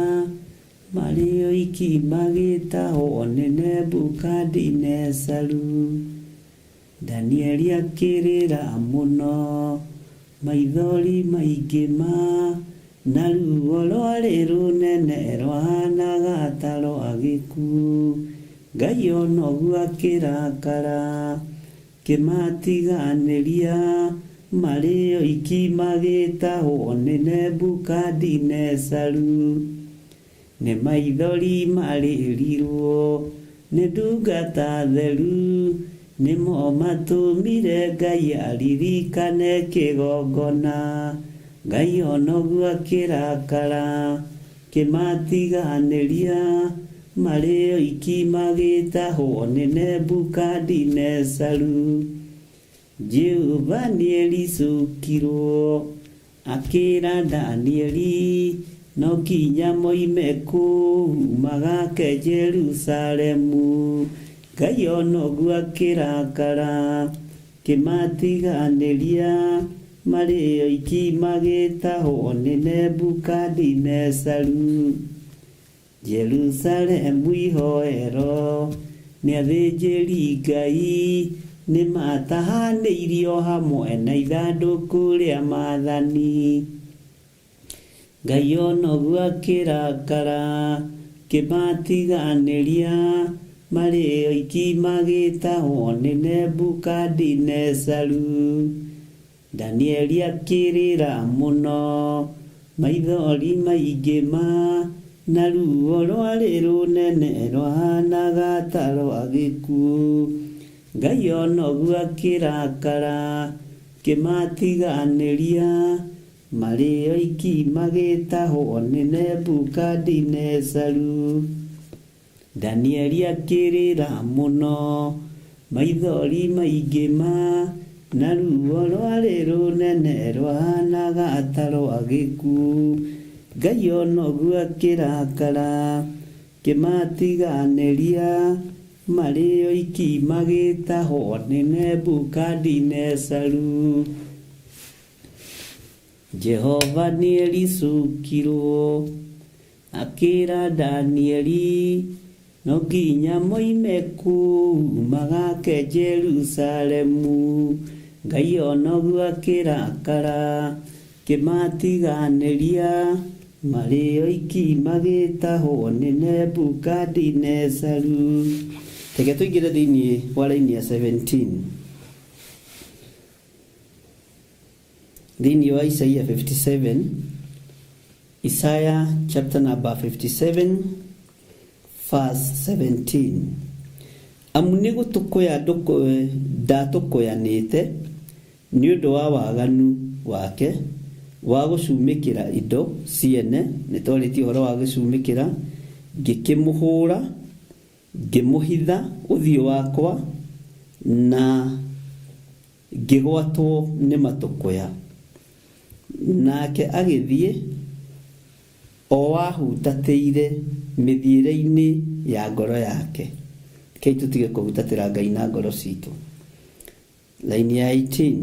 marĩ oiki magĩtahwo nĩ Nebukadinezaru. Danieli akĩrĩra mũno, maithori maingĩ ma na ruo rwarĩ rũnene rwahanaga ta rwa gĩkuũ. Ngai onoguo akĩrakara kĩmatiganĩria marĩ oiki magĩtahwo nĩ Nebukadinezaru. Nĩ maithori marĩrirwo nĩ ndungata theru, nĩmo matũmire Ngai aririkane kĩgongona. Ngai onoguo akĩrakara kĩmatiganĩria marĩ oiki magĩtahwo nĩ Nebukadinezaru. Jehova nĩericũkirwo akĩra Danieli no nginya moime kũu magake Jerusalemu. Ngai onoguo akĩrakara kĩmatiganĩria marĩ oiki magĩtahwo nĩ Nebukadinezaru. Jerusalemu ihoero nĩ athĩnjĩri Ngai nĩ matahanĩirio hamwe na ithandũkũ rĩa maathani. Ngai onoguo akĩrakara kĩmatiganĩria marĩ oiki magĩtahwo nĩ Nebukadinezaru. Danieli akĩrĩra mũno, maithori maingĩ ma na ruo rwarĩ rũnene rwahanaga ta rwa gĩkuũ. Ngai onoguo akĩrakara kĩmatiganĩria marĩ oiki magĩtahwo nĩ Nebukadinezaru. Danieli akĩrĩra mũno, maithori maingĩ ma na ruo rwarĩ rũnene rwahanaga ta rwa gĩkuũ. Ngai onoguo akĩrakara kĩmatiganĩria marĩ oiki magĩtahwo nĩ Nebukadinezaru. Jehova nĩericũkirwo akĩra Danieli no nginya moime kũu magake Jerusalemu. Ngai onoguo akĩrakara kĩmatiganĩria marĩ oiki magĩtahwo nĩ Nebukadinezaru. Reke tũingĩre thĩinĩ wa raini ya 17 thĩinĩ wa Isaia 57, Isaiah chapter number 57 verse 17. Amu nĩ gũtũkũya ndatũkũyanĩte nĩ ũndũ wa waganu wake wa gũcumĩkĩra indo ciene, nĩ twarĩtie ũhoro wa gũcumĩkĩra, ngĩkĩmũhũra ngĩmũhitha ũthiũ wakwa na ngĩgwatwo nĩ matũkũya. Nake agĩthiĩ o ahutatĩire mĩthiĩre-inĩ ya ngoro yake. Rekei tũtige kũhutatĩra Ngai na ngoro citũ. Laini ya 18,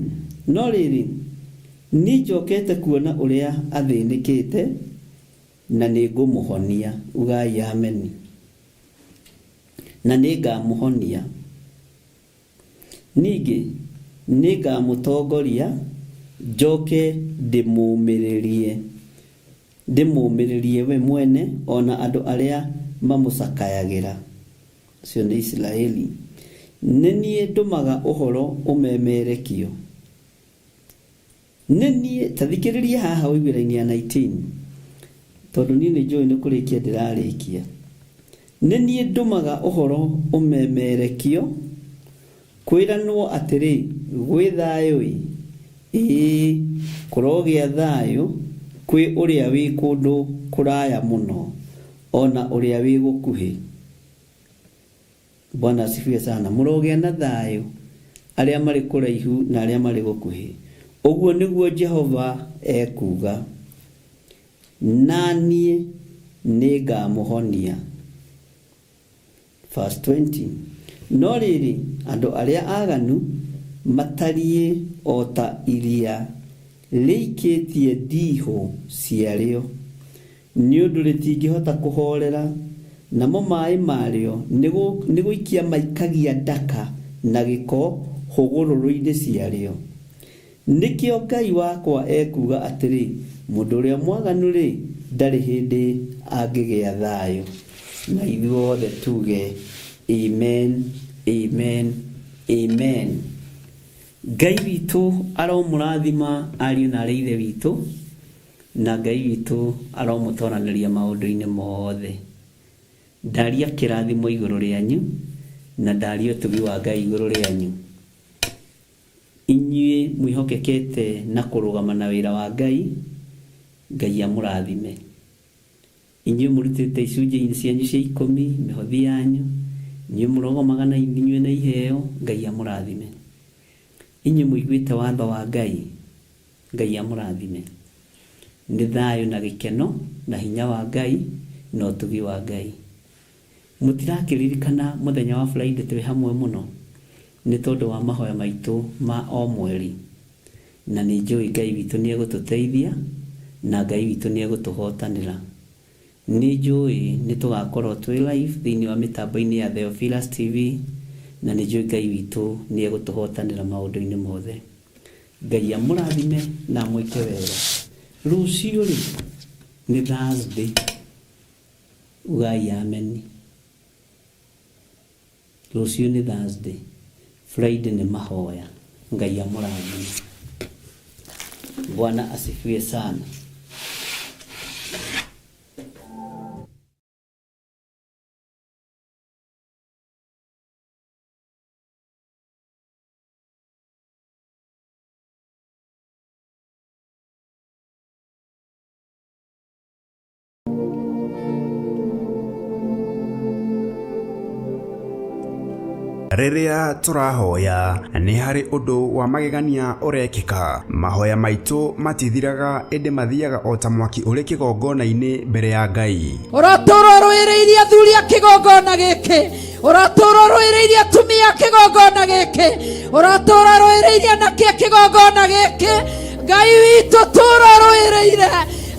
no rĩrĩ Niĩ njokete kuona ũrĩa athĩnĩkĩte na nĩ ngũmũhonia. Ugai ameni. Na nĩ ngamũhonia. Ningĩ nĩ ngamũtongoria njoke ndĩmũũmĩrĩrie, ndĩmũũmĩrĩrie we mwene o na andũ arĩa mamũcakayagĩra, acio nĩ Isiraeli. Nĩ niĩ ndũmaga ũhoro ũmemerekio. Nĩ niĩ, ta thikĩrĩria haha ũigue raini ya 19, tondũ niĩ nĩ njũĩ nĩ kũrĩkia ndĩrarĩkia. Nĩ niĩ ndũmaga ũhoro ũmemerekio, kwĩranwo atĩrĩ, gwĩ thayũ-ĩ, ĩĩ, kũrogĩa thayũ kwĩ ũrĩa wĩ kũndũ kũraya mũno, o na ũrĩa wĩ gũkuhĩ. Bwana asifiwe sana. Mũrogĩa na thayũ arĩa marĩ kũraihu na arĩa marĩ gũkuhĩ. Ũguo nĩguo Jehova ekuuga, na niĩ nĩngamũhonia. Verse 20. No rĩrĩ, andũ arĩa aganu matariĩ o ta iria rĩikĩtie ndiihũ ciarĩo, nĩ ũndũ rĩtingĩhota kũhoorera, namo maĩ marĩo nĩ gũikia maikagia ndaka na gĩko hũgũrũrũ-inĩ ciarĩo. Nĩkĩo Ngai wakwa ekuuga atĩrĩ, Mũndũ ũrĩa mwaganu-rĩ, ndarĩ hĩndĩ angĩgĩa thayũ. Na ithuothe tuge, Amen, amen, amen. Ngai witũ aromũrathima ariũ na arĩ ithe witũ, na Ngai witũ aromũtoranĩria maũndũ-inĩ mothe. Ndaria kĩrathimo igũrũ rĩanyu, na ndaria ũtugi wa Ngai igũrũ rĩanyu. Inyuĩ mwĩhokekete na kũrũgama na wĩra wa Ngai, Ngai amũrathime. Inyuĩ mũrutĩte icunjĩ cianyu cia ikũmi, mĩhothi yanyu, inyuĩ mũrũgamaga na inyuĩ na iheo, Ngai amũrathime. Inyuĩ mũiguĩte watho wa Ngai, Ngai amũrathime. Nĩ thayũ na gĩkeno na hinya wa Ngai na ũtugi wa Ngai. Mũtirakĩririkana mũthenya wa Friday twĩ hamwe mũno? Nĩ tondũ wa mahoya maitũ ma o mweri. Na nĩ njũĩ Ngai witũ nĩ egũtũteithia na Ngai witũ nĩ egũtũhotanĩra. Nĩ njũĩ nĩ tũgakorwo twĩ live thĩinĩ wa mĩtambo-inĩ ya Theophilus TV na nĩ njũĩ Ngai witũ nĩ egũtũhotanĩra maũndũ-inĩ mothe. Ngai amũrathime na amwĩke wega. Rũciũ-rĩ, nĩ Thursday. Ugai ameni. Rũciũ nĩ Thursday, Friday nĩ mahoya. Ngai amũrathime. Bwana asifiwe sana. Rĩrĩa tũrahoya nĩ harĩ ũndũ wa magegania ũrekĩka. Mahoya maitũ matithiraga ĩndĩ mathiaga o ta mwaki ũrĩ kĩgongona-inĩ mbere ya Ngai. Ũratũũra ũrũĩrĩirie athuri a kĩgongona gĩkĩ, ũratũũra ũrũĩrĩirie atumia a kĩgongona gĩkĩ, ũratũũra ũrũĩrĩirie anake a kĩgongona gĩkĩ. Ngai witũ tũũra ũrũĩrĩire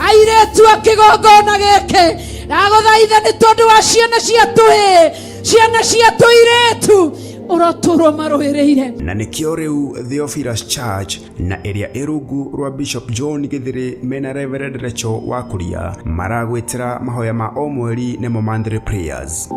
airĩtu a kĩgongona gĩkĩ. Ndagũthaitha nĩ tondũ wa ciana cia tũhĩĩ, ciana cia tũirĩtu, ũrotũũra ũmarũĩrĩire. Na nĩkĩo rĩu Theophilus Church na ĩrĩa ĩ rungu rwa Bishop John Gĩthĩrĩ mena Reverend Rachel Wakuria maragwĩtĩra mahoya ma o mweri nĩmo monthly prayers.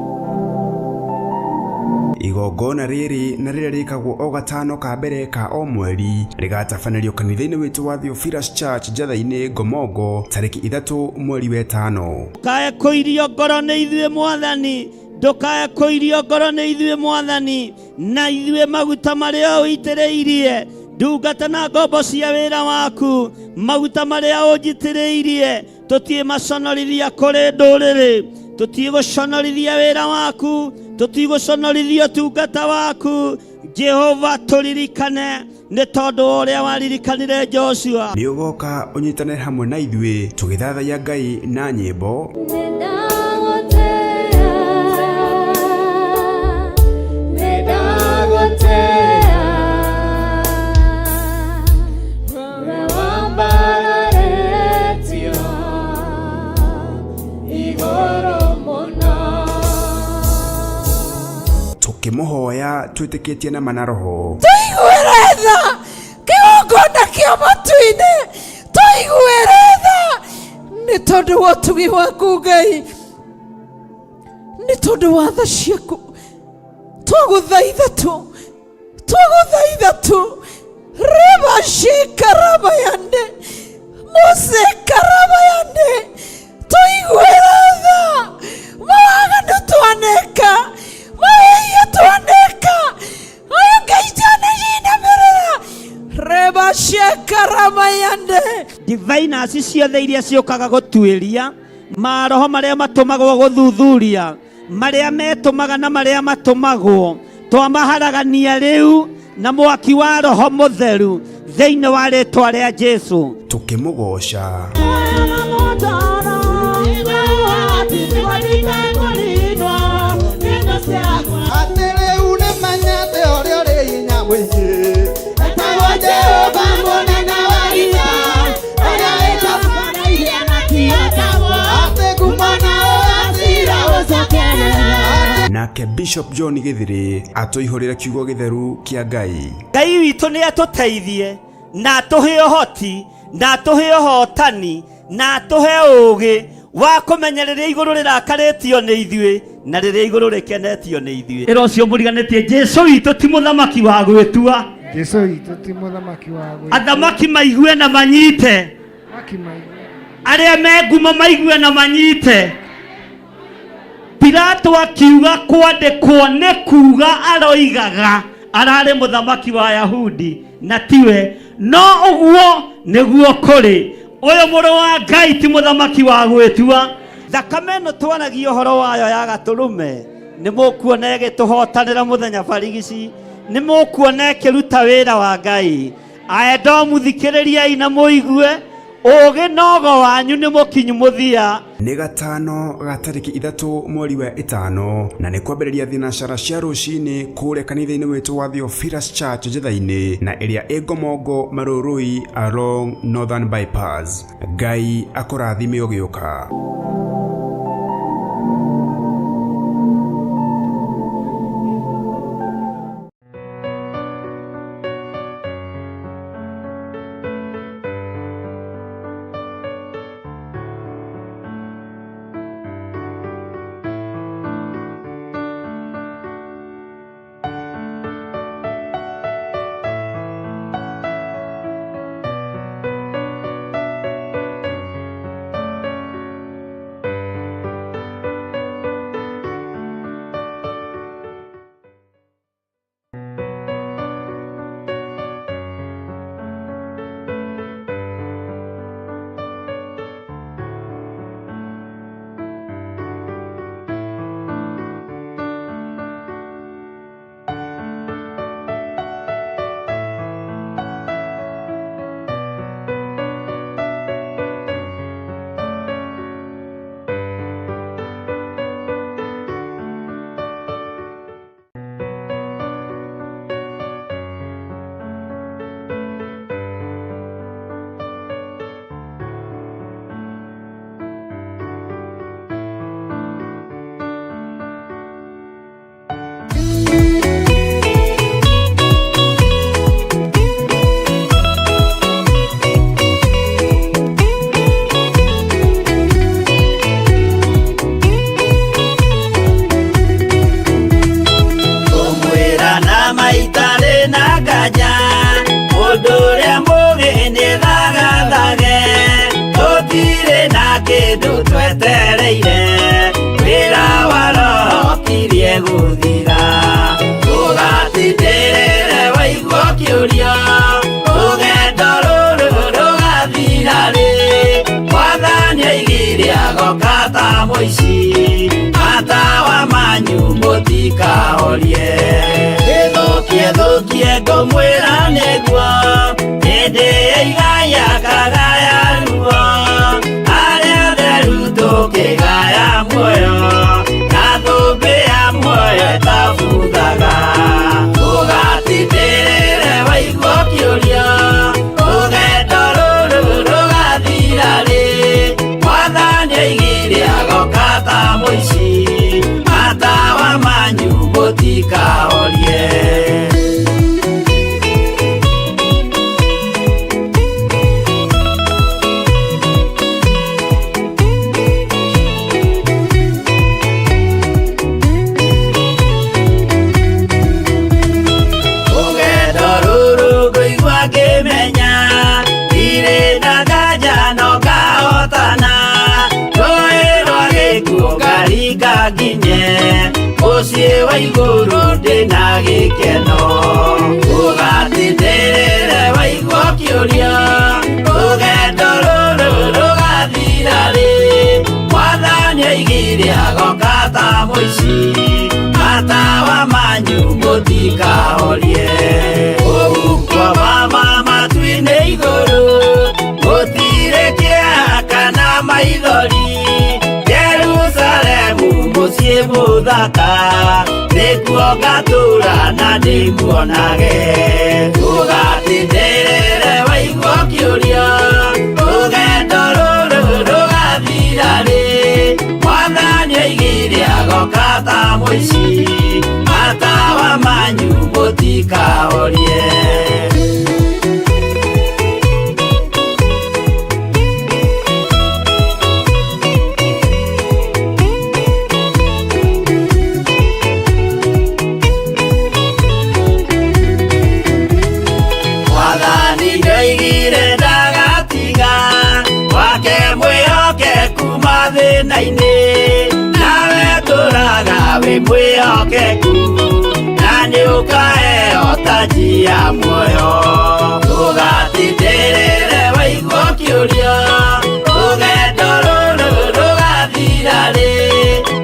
Igongona rĩrĩ na rĩrĩa rĩkagwo o gatano ka mbere ka o mweri rĩgatabanĩrio kanitha-inĩ witũ wa Theophilus Church Njatha-inĩ Ngomongo tarĩki 3 mweri wetano. Ndũkae kũirio ngoro nĩ ithuĩ Mwathani, ndũkae kũirio ngoro nĩ ithuĩ Mwathani, na ithuĩ maguta marĩa ũitĩrĩirie ndungata na ngombo cia wĩra waku, maguta marĩa ũnjitĩrĩirie tũtiĩ maconorithia kũrĩ ndũrĩrĩ, tũtiĩ gũconorithia wĩra waku, tũtiĩ gũconorithia ũtungata waku. Jehova tũririkane nĩ tondũ wa ũrĩa waririkanire Joshua. Nĩ ũgoka ũnyitane hamwe na ithuĩ tũgĩthathaiya Ngai na nyĩmbo, twĩtĩkĩtie na mana roho. Tũiguĩre tha kĩgongona kĩa matu-inĩ, tũiguĩre tha nĩ tondũ wa ũtugi waku Ngai, nĩ tondũ wa tha ciaku. Twagũthaitha tu, twagũthaitha tu, rebashikarabayande musekarabayande, tũiguĩre tha mawaganu twaneka, mawĩhia twaneka, aya Ngai njanĩinamĩrĩra rebashekarabayande. Diviners ciothe iria ciũkaga gũtuĩria maroho marĩa matũmagwo gũthuthuria marĩa metũmaga na marĩa matũmagwo, twamaharagania rĩu na mwaki wa roho mũtheru thĩinĩ wa rĩtwa rĩa Jesu. Tũkĩmũgoca. Atĩ rĩu nĩmenyete ũrĩa ũrĩ hinya mũingĩ. Etagwo Jehova mũnene wa ita, ũrĩa wĩtũkanairie na kĩotagwo. Atĩ ngumo na ũgacĩra ũcokerera. Nake Bishop John Gĩthirĩ atũihũrĩre kiugo gĩtheru kĩa Ngai. Ngai witũ nĩ atũteithie na atũhe ũhoti na atũhe ũhotani na atũhe ũũgĩ wa kũmenya rĩrĩa igũrũ rĩrakarĩtio nĩ ithuĩ na rĩrĩa igũrũ rĩkenetio nĩ ithuĩ. Ĩra ũcio mũriganĩtie, Jesu witũ ti mũthamaki wa gwĩtua. Jesu witũ ti mũthamaki wa gwĩtua. Athamaki maigue na manyite, Athamaki maigue. arĩa me ngumo maigue na manyite. Pilato akiuga kwandĩkwo nĩ kuga aroigaga ararĩ mũthamaki wa Yahudi na tiwe, no ũguo nĩguo kũrĩ. Ũyũ mũrũ wa Ngai ti mũthamaki wa gwĩtua. Thakame ĩno twaragia ũhoro wayo ya gatũrũme nĩ mũkuona ĩgĩtũhotanĩra mũthenya barigici, nĩ mũkuona ĩkĩruta wĩra wa Ngai. Aedomu thikĩrĩriai na mũigue, ũũgĩ nogo wanyu nĩ mũkinyu mũthia. Nĩ gatano ga tarĩki 3 mweri wa 5 na nĩ kwambĩrĩria thinacara cia rũcinĩ kũrĩa kanitha-inĩ witũ wa Theophilus Church Njĩtha-inĩ na ĩrĩa ĩ Ngomongo Marũrũi along Northern Bypass. Ngai akũrathime ũgĩũka. Kũmwĩra na maitarĩ na nganja, mũndũ ũrĩa mũũgĩ nĩ thagathage, tũtirĩ na kĩndũ twetereire, wĩra wa roho ũkirie gũthira. Ũgatindĩrĩre waigua ũkĩũria, rũgendo rũrũ rũgathira rĩ, Mwathani aigire agoka ta mũici, matawa manyu mũtikahorie. Ĩthũkie thũkie ngũmwĩra nĩguo, hĩndĩ ĩigaya kagaya ruo, arĩa atheru tũkĩgaya muoyo, na thũmbĩ ya muoyo ĩtabuthaga. Ũgatindĩrĩre waigua ũkĩũria, rũgendo rũrũ rũgathira rĩ, Mwathani aigire agoka ta mũici, matawa manyu mũtikahorie. Igũrũ ndĩna gĩkeno. Ũgatindĩrĩre waigua ũkĩũria, rũgendo rũrũ rũgathira rĩ? Mwathani oigire agoka ta mũici, matawa manyu mũtikahorie. Kũu kwa mama matu-inĩ igũrũ, gũtirĩ kĩeha kana maithori. Jerusalemu mũciĩ mũthaka, nĩkuo ngatũũra na ndĩmuonage. Ũgatindĩrĩre waigua ũkĩũria, rũgendo rũrũ rũgathira rĩ? Mwathani oigire agoka ta mũici, matawa manyu mũtikahorie. Mwathani nĩoigire ndagatiga wake mwĩhokeku mathĩna-inĩ, nawe tũraga wĩ mwĩhokeku, na nĩũkaheo taji ya muoyo. Ũgatindĩrĩre waigua ũkĩũria, rũgendo rũrũ rũgathira rĩ?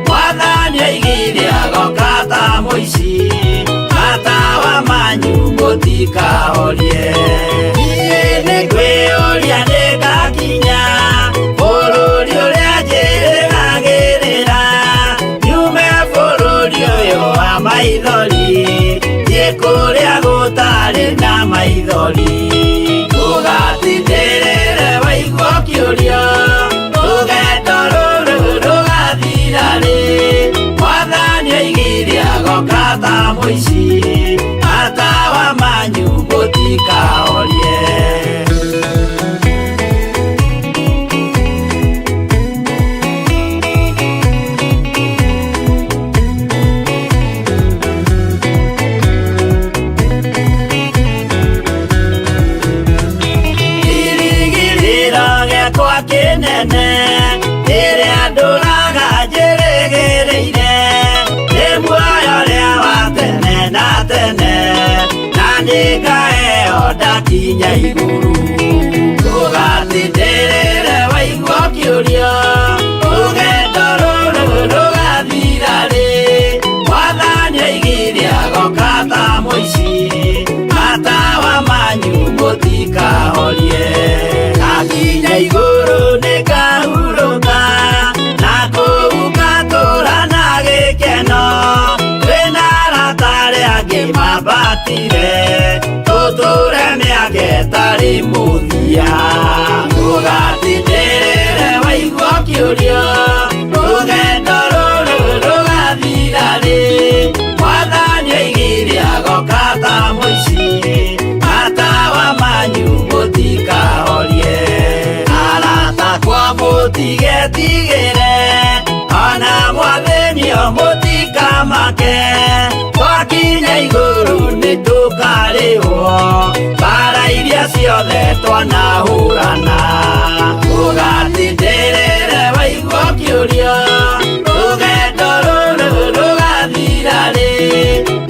Mwathani oigire agoka ta mũici, matawa manyu mũtikahorie. Niĩ nĩngwĩyũria nĩngakinya bũrũri ũrĩa njĩrĩgagĩrĩra, nyume bũrũri ũyũ wa maithori, thiĩ kũrĩa gũtarĩ na maithori. Ũgatindĩrĩre waigua ũkĩũria, rũgendo rũrũ rũgathira rĩ? Mwathani oigire agoka ta mũici, matawa manyu mũtikahorie. Kĩrĩgĩrĩro gĩakwa kĩnene, kĩrĩa ndũraga njĩrĩgĩrĩire, nĩ muoyo ũrĩa wa tene na tene, na nĩngaheo ndakinya igũrũ. Ũgatindĩrĩre waigua ũkĩũria, rũgendo rũrũ rũgathira rĩ? Mwathani oigire agoka ta mũici, matawa manyu mũtikahorie. Ndakinya igũrũ nĩngahurũka, na kũu ngatũũra na gĩkeno. Twĩna arata arĩa angĩ mambatire, tũtũũre mĩaka ĩtarĩ mũthia. Ũgatindĩrĩre waigua ũkĩũria, rũgendo rũrũ rũgathira rĩ? Mwathani oigire agoka ta mũici, matawa manyu mũtikahorie. Arata akwa mũtigetigĩre, ona mwathĩnio mũtikamake, twakinya igũrũ nĩtũkarĩhwo mbara iria ciothe twanahũrana. Ũgatindĩrĩre waigua ũkĩũria, rũgendo rũrũ rũgathira rĩ?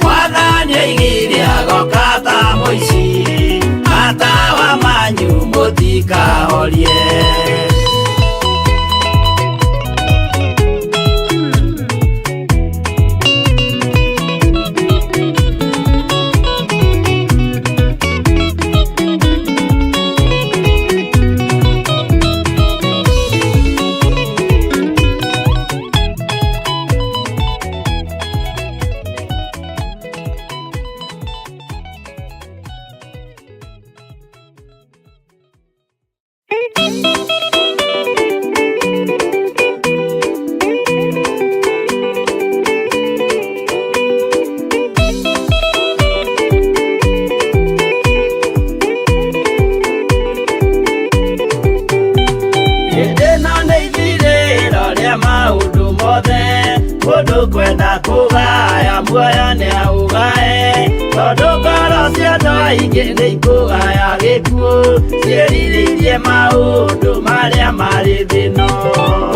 Mwathani oigire agoka ta mũici, matawa manyu mũtikahorie. Hĩndĩ ĩno nĩ ithirĩro rĩa maũndũ mothe, mũndũ kwenda kũgaya muoyo nĩaũgae, tondũ ngoro cia andũ aingĩ nĩikũgaya gĩkuũ, ciĩrirĩirie maũndũ marĩa marĩ thĩ ĩno.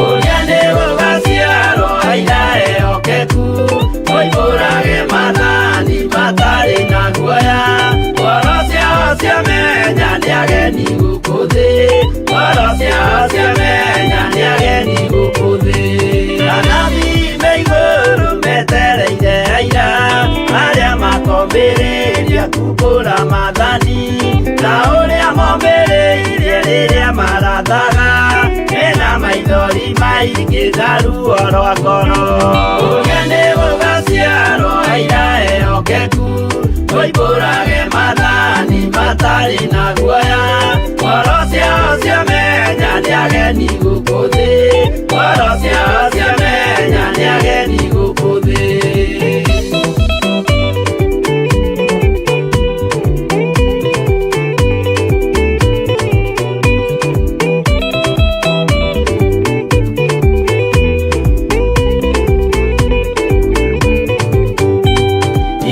Ũrĩa nĩ gũgaciarwo aira ehokeku, oimbũrage ageni gũkũ thĩ, ngoro ciao ciamenya nĩ ageni gũkũ thĩ. Anabii me igũrũ metereire aira arĩa makombĩrĩria kumbũra maathani ta ũrĩa mombĩrĩirie rĩrĩa marathaga mena maithori maingĩ na ruo rwa ngoro. Ũgeni gũgaciarwo aira ehokeku moimbũrage maathani matarĩ na guoya, ngoro ciao ciamenya nĩ ageni gũkũ thĩ, ngoro ciao ciamenya nĩ ageni gũkũ thĩ.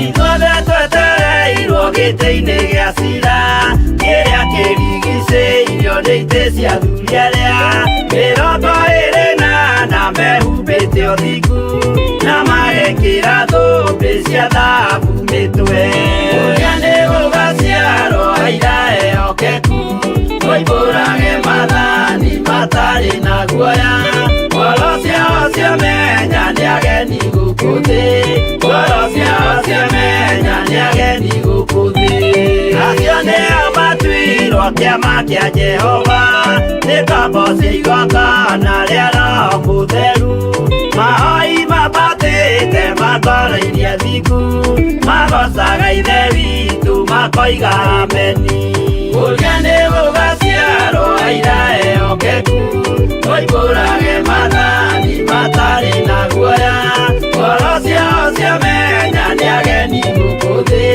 Ithuothe twetereirwo gĩtĩ-inĩ gĩa cira kĩrĩa kĩrigicĩirio nĩ itĩ cia athuri arĩa 24 mehumbĩte ũthingu na magekĩra thũmbĩ cia thahabu mĩtwe. Ũrĩa nĩ gũgaciarwo aira ehokeku moimbũrage maathani matarĩ na guoya, ngoro ciao ciamenya nĩ ageni gũkũ thĩ, ngoro ciao ciamenya nĩ ageni gũkũ thĩ. Acio nĩo matuirwo kĩama kĩa Jehova, nĩ ngombo cia igongona rĩa Roho Mũtheru, mahoi mambatĩte makoroirie thingu, magocaga Ithe witũ makoiga ameni. Ũrĩa nĩ gũgaciarwo aira ehokeku moimbũrage maathani matarĩ na guoya, ngoro ciao ciamenya nĩ ageni gũkũ thĩ,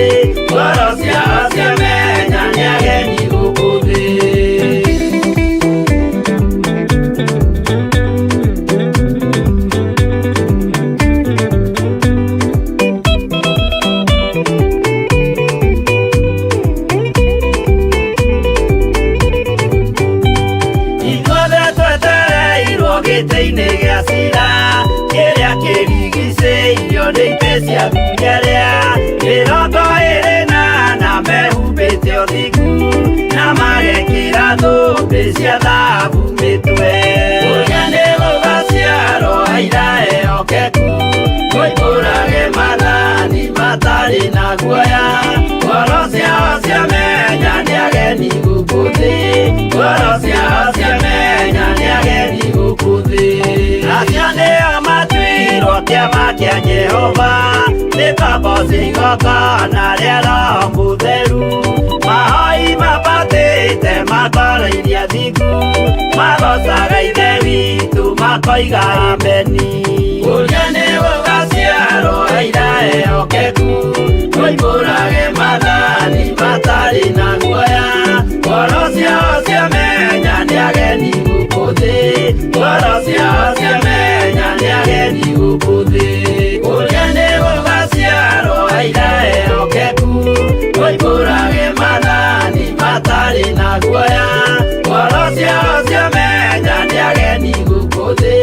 ngoro ciao ciamenya nĩ ageni gũkũ thĩ. Ithuothe twetereirwo gĩtĩ-inĩ gĩa cira kĩrĩa kĩrigicĩirio nĩ itĩ cia athuri arĩa 24 mehumbĩte ũthingu na magekĩra thũmbĩ cia thahabu mĩtwe. Ũrĩa nĩ gũgaciarwo aira ehokeku moimbũrage maathani matarĩ na guoya, ngoro ciao ciamenya nĩ ageni gũkũ thĩ, ngoro ciao ciamenya nĩ ageni gũkũ thĩ. Acio nĩo matuirwo kĩama kĩa Jehova, nĩ ngombo cia igongona rĩa Roho Mũtheru, mahoi mambatĩte makoroirie thingu, magocaga Ithe witũ makoiga ameni. Ũrĩa nĩ gũgaciarwo aira ehokeku moimbũrage maathani matarĩ na guoya, ngoro ciao ciamenya nĩ ageni gũkũ thĩ, ngoro ciao ciamenya nĩ ageni gũkũ thĩ. Ũrĩa nĩ gũgaciarwo aira ehokeku moimbũrage maathani matarĩ na guoya, ngoro ciao ciamenya nĩ ageni gũkũ thĩ,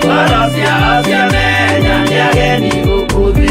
ngoro ciao ciamenya nĩ ageni gũkũ thĩ.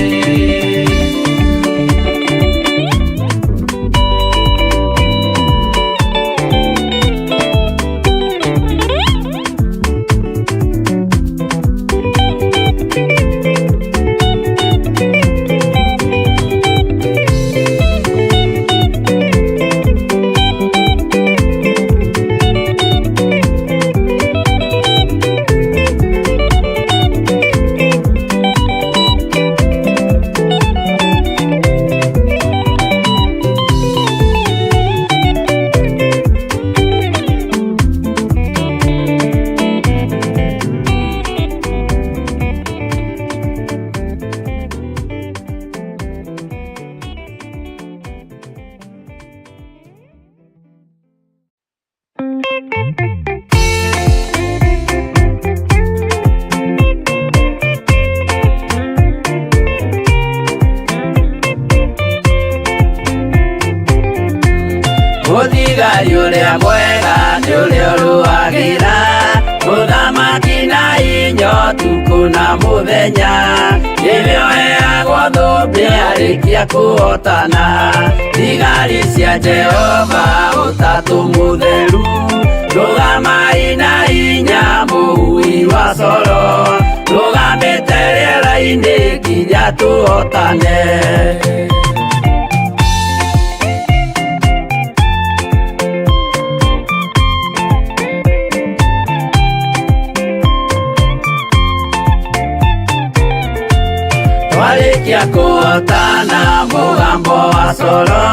Mũthigari ũrĩa mwega nĩ ũrĩa ũrũagĩra mũthamaki na inyo ũtukũ na mũthenya, nĩwe ũheagwo thũ Thũmbĩ arĩkia kũhotana. Thigari cia Jehova ũtatũ mũtheru, rũgamai na hinya mũhui wa coro, rũgamĩte rĩera-inĩ nginya tũhotane. Twarĩkia kũhotana mũgambo wa coro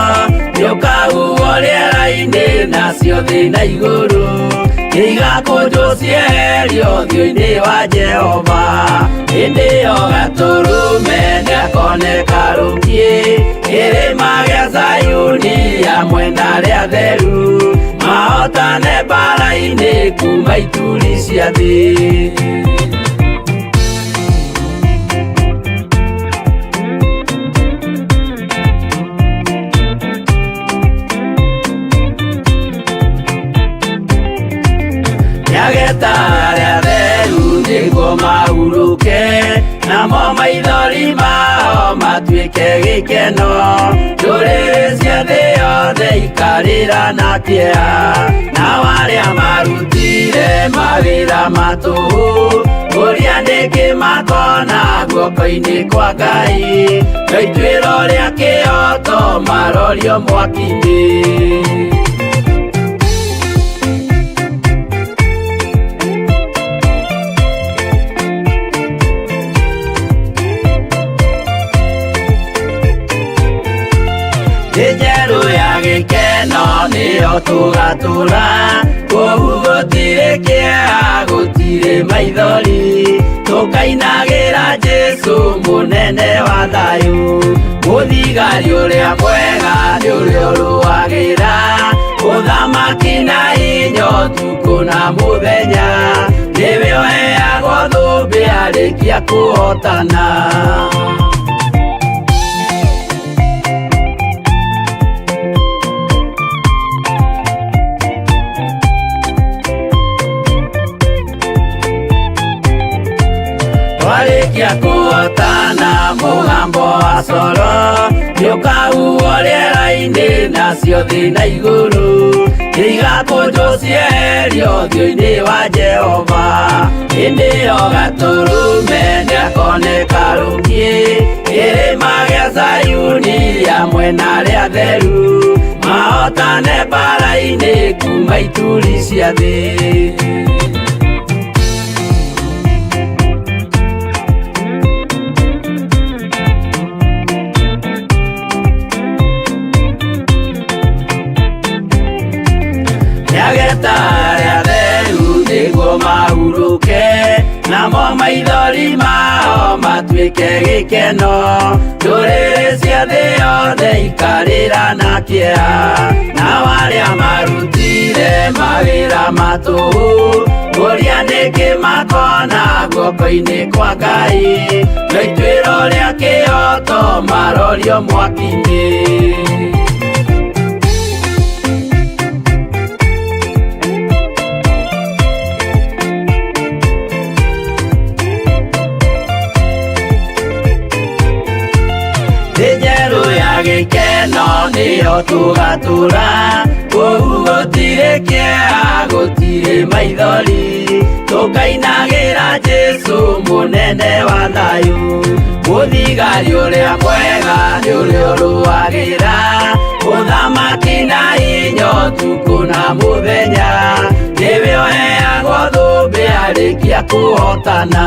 nĩũkahuhwo rĩera-inĩ nacio thĩ na igũrũ igakũnjwo cieherio ũthiũ-inĩ wa Jehova. Hĩndĩ ĩyo gatũrũme nĩakoneka rũkiĩ kĩrĩma gĩa Zayuni hamwe na arĩa atheru, mahotane mbara-inĩ kuma ituri cia thĩ. Nĩageta arĩa atheru nĩguo mahurũke, namo maithori mao matuĩke gĩkeno. Ndũrĩrĩ cia thĩ yothe ikarĩra na kĩeha, nao arĩa marutire mawĩra ma tũhũ kũria nĩkĩ makona guoko-inĩ kwa Ngai. No ituĩro rĩa kĩhooto marorio mwaki-inĩ. Thĩ njerũ ya gĩkeno nĩyo tũgatũra, kũu gũtirĩ kĩeha gũtirĩ maithori, tũkainagĩra Jesũ mũnene wa thayũ. Mũthigari ũrĩa mwega nĩ ũrĩa ũrũagĩra ũthamaki na hinya ũtukũ na mũthenya, nĩwe ũheagwo thũmbĩ arĩkia kũhotana. Twarĩkia kũhotana mũgambo wa coro nĩũkahuhwo rĩera-inĩ nacio thĩ na igũrũ igakũnjwo cieherio ũthiũ-inĩ wa Jehova. Hĩndĩ ĩyo gatũrũme nĩakoneka rũkiĩ kĩrĩma gĩa Zayuni hamwe na arĩa atheru, mahotane mbara-inĩ kuma ituri cia thĩ. Nĩageta arĩa atheru nĩguo mahurũke, namo maithori mao matuĩke gĩkeno. Ndũrĩrĩ cia thĩ yothe ikarĩra na kĩeha, nao arĩa marutire mawĩra ma tũhũ kũria nĩkĩ makona guoko-inĩ kwa Ngai. No ituĩro rĩa kĩhooto marorio mwaki-inĩ. Thĩ njerũ ya gĩkeno nĩyo tũgatũra, kũu gũtirĩ kĩeha gũtirĩ maithori, tũkainagĩra Jesũ mũnene wa thayũ. Mũthigari ũrĩa mwega nĩ ũrĩa ũrũagĩra ũthamaki na hinya ũtukũ na mũthenya, nĩwe ũheagwo thũmbĩ arĩkia kũhotana.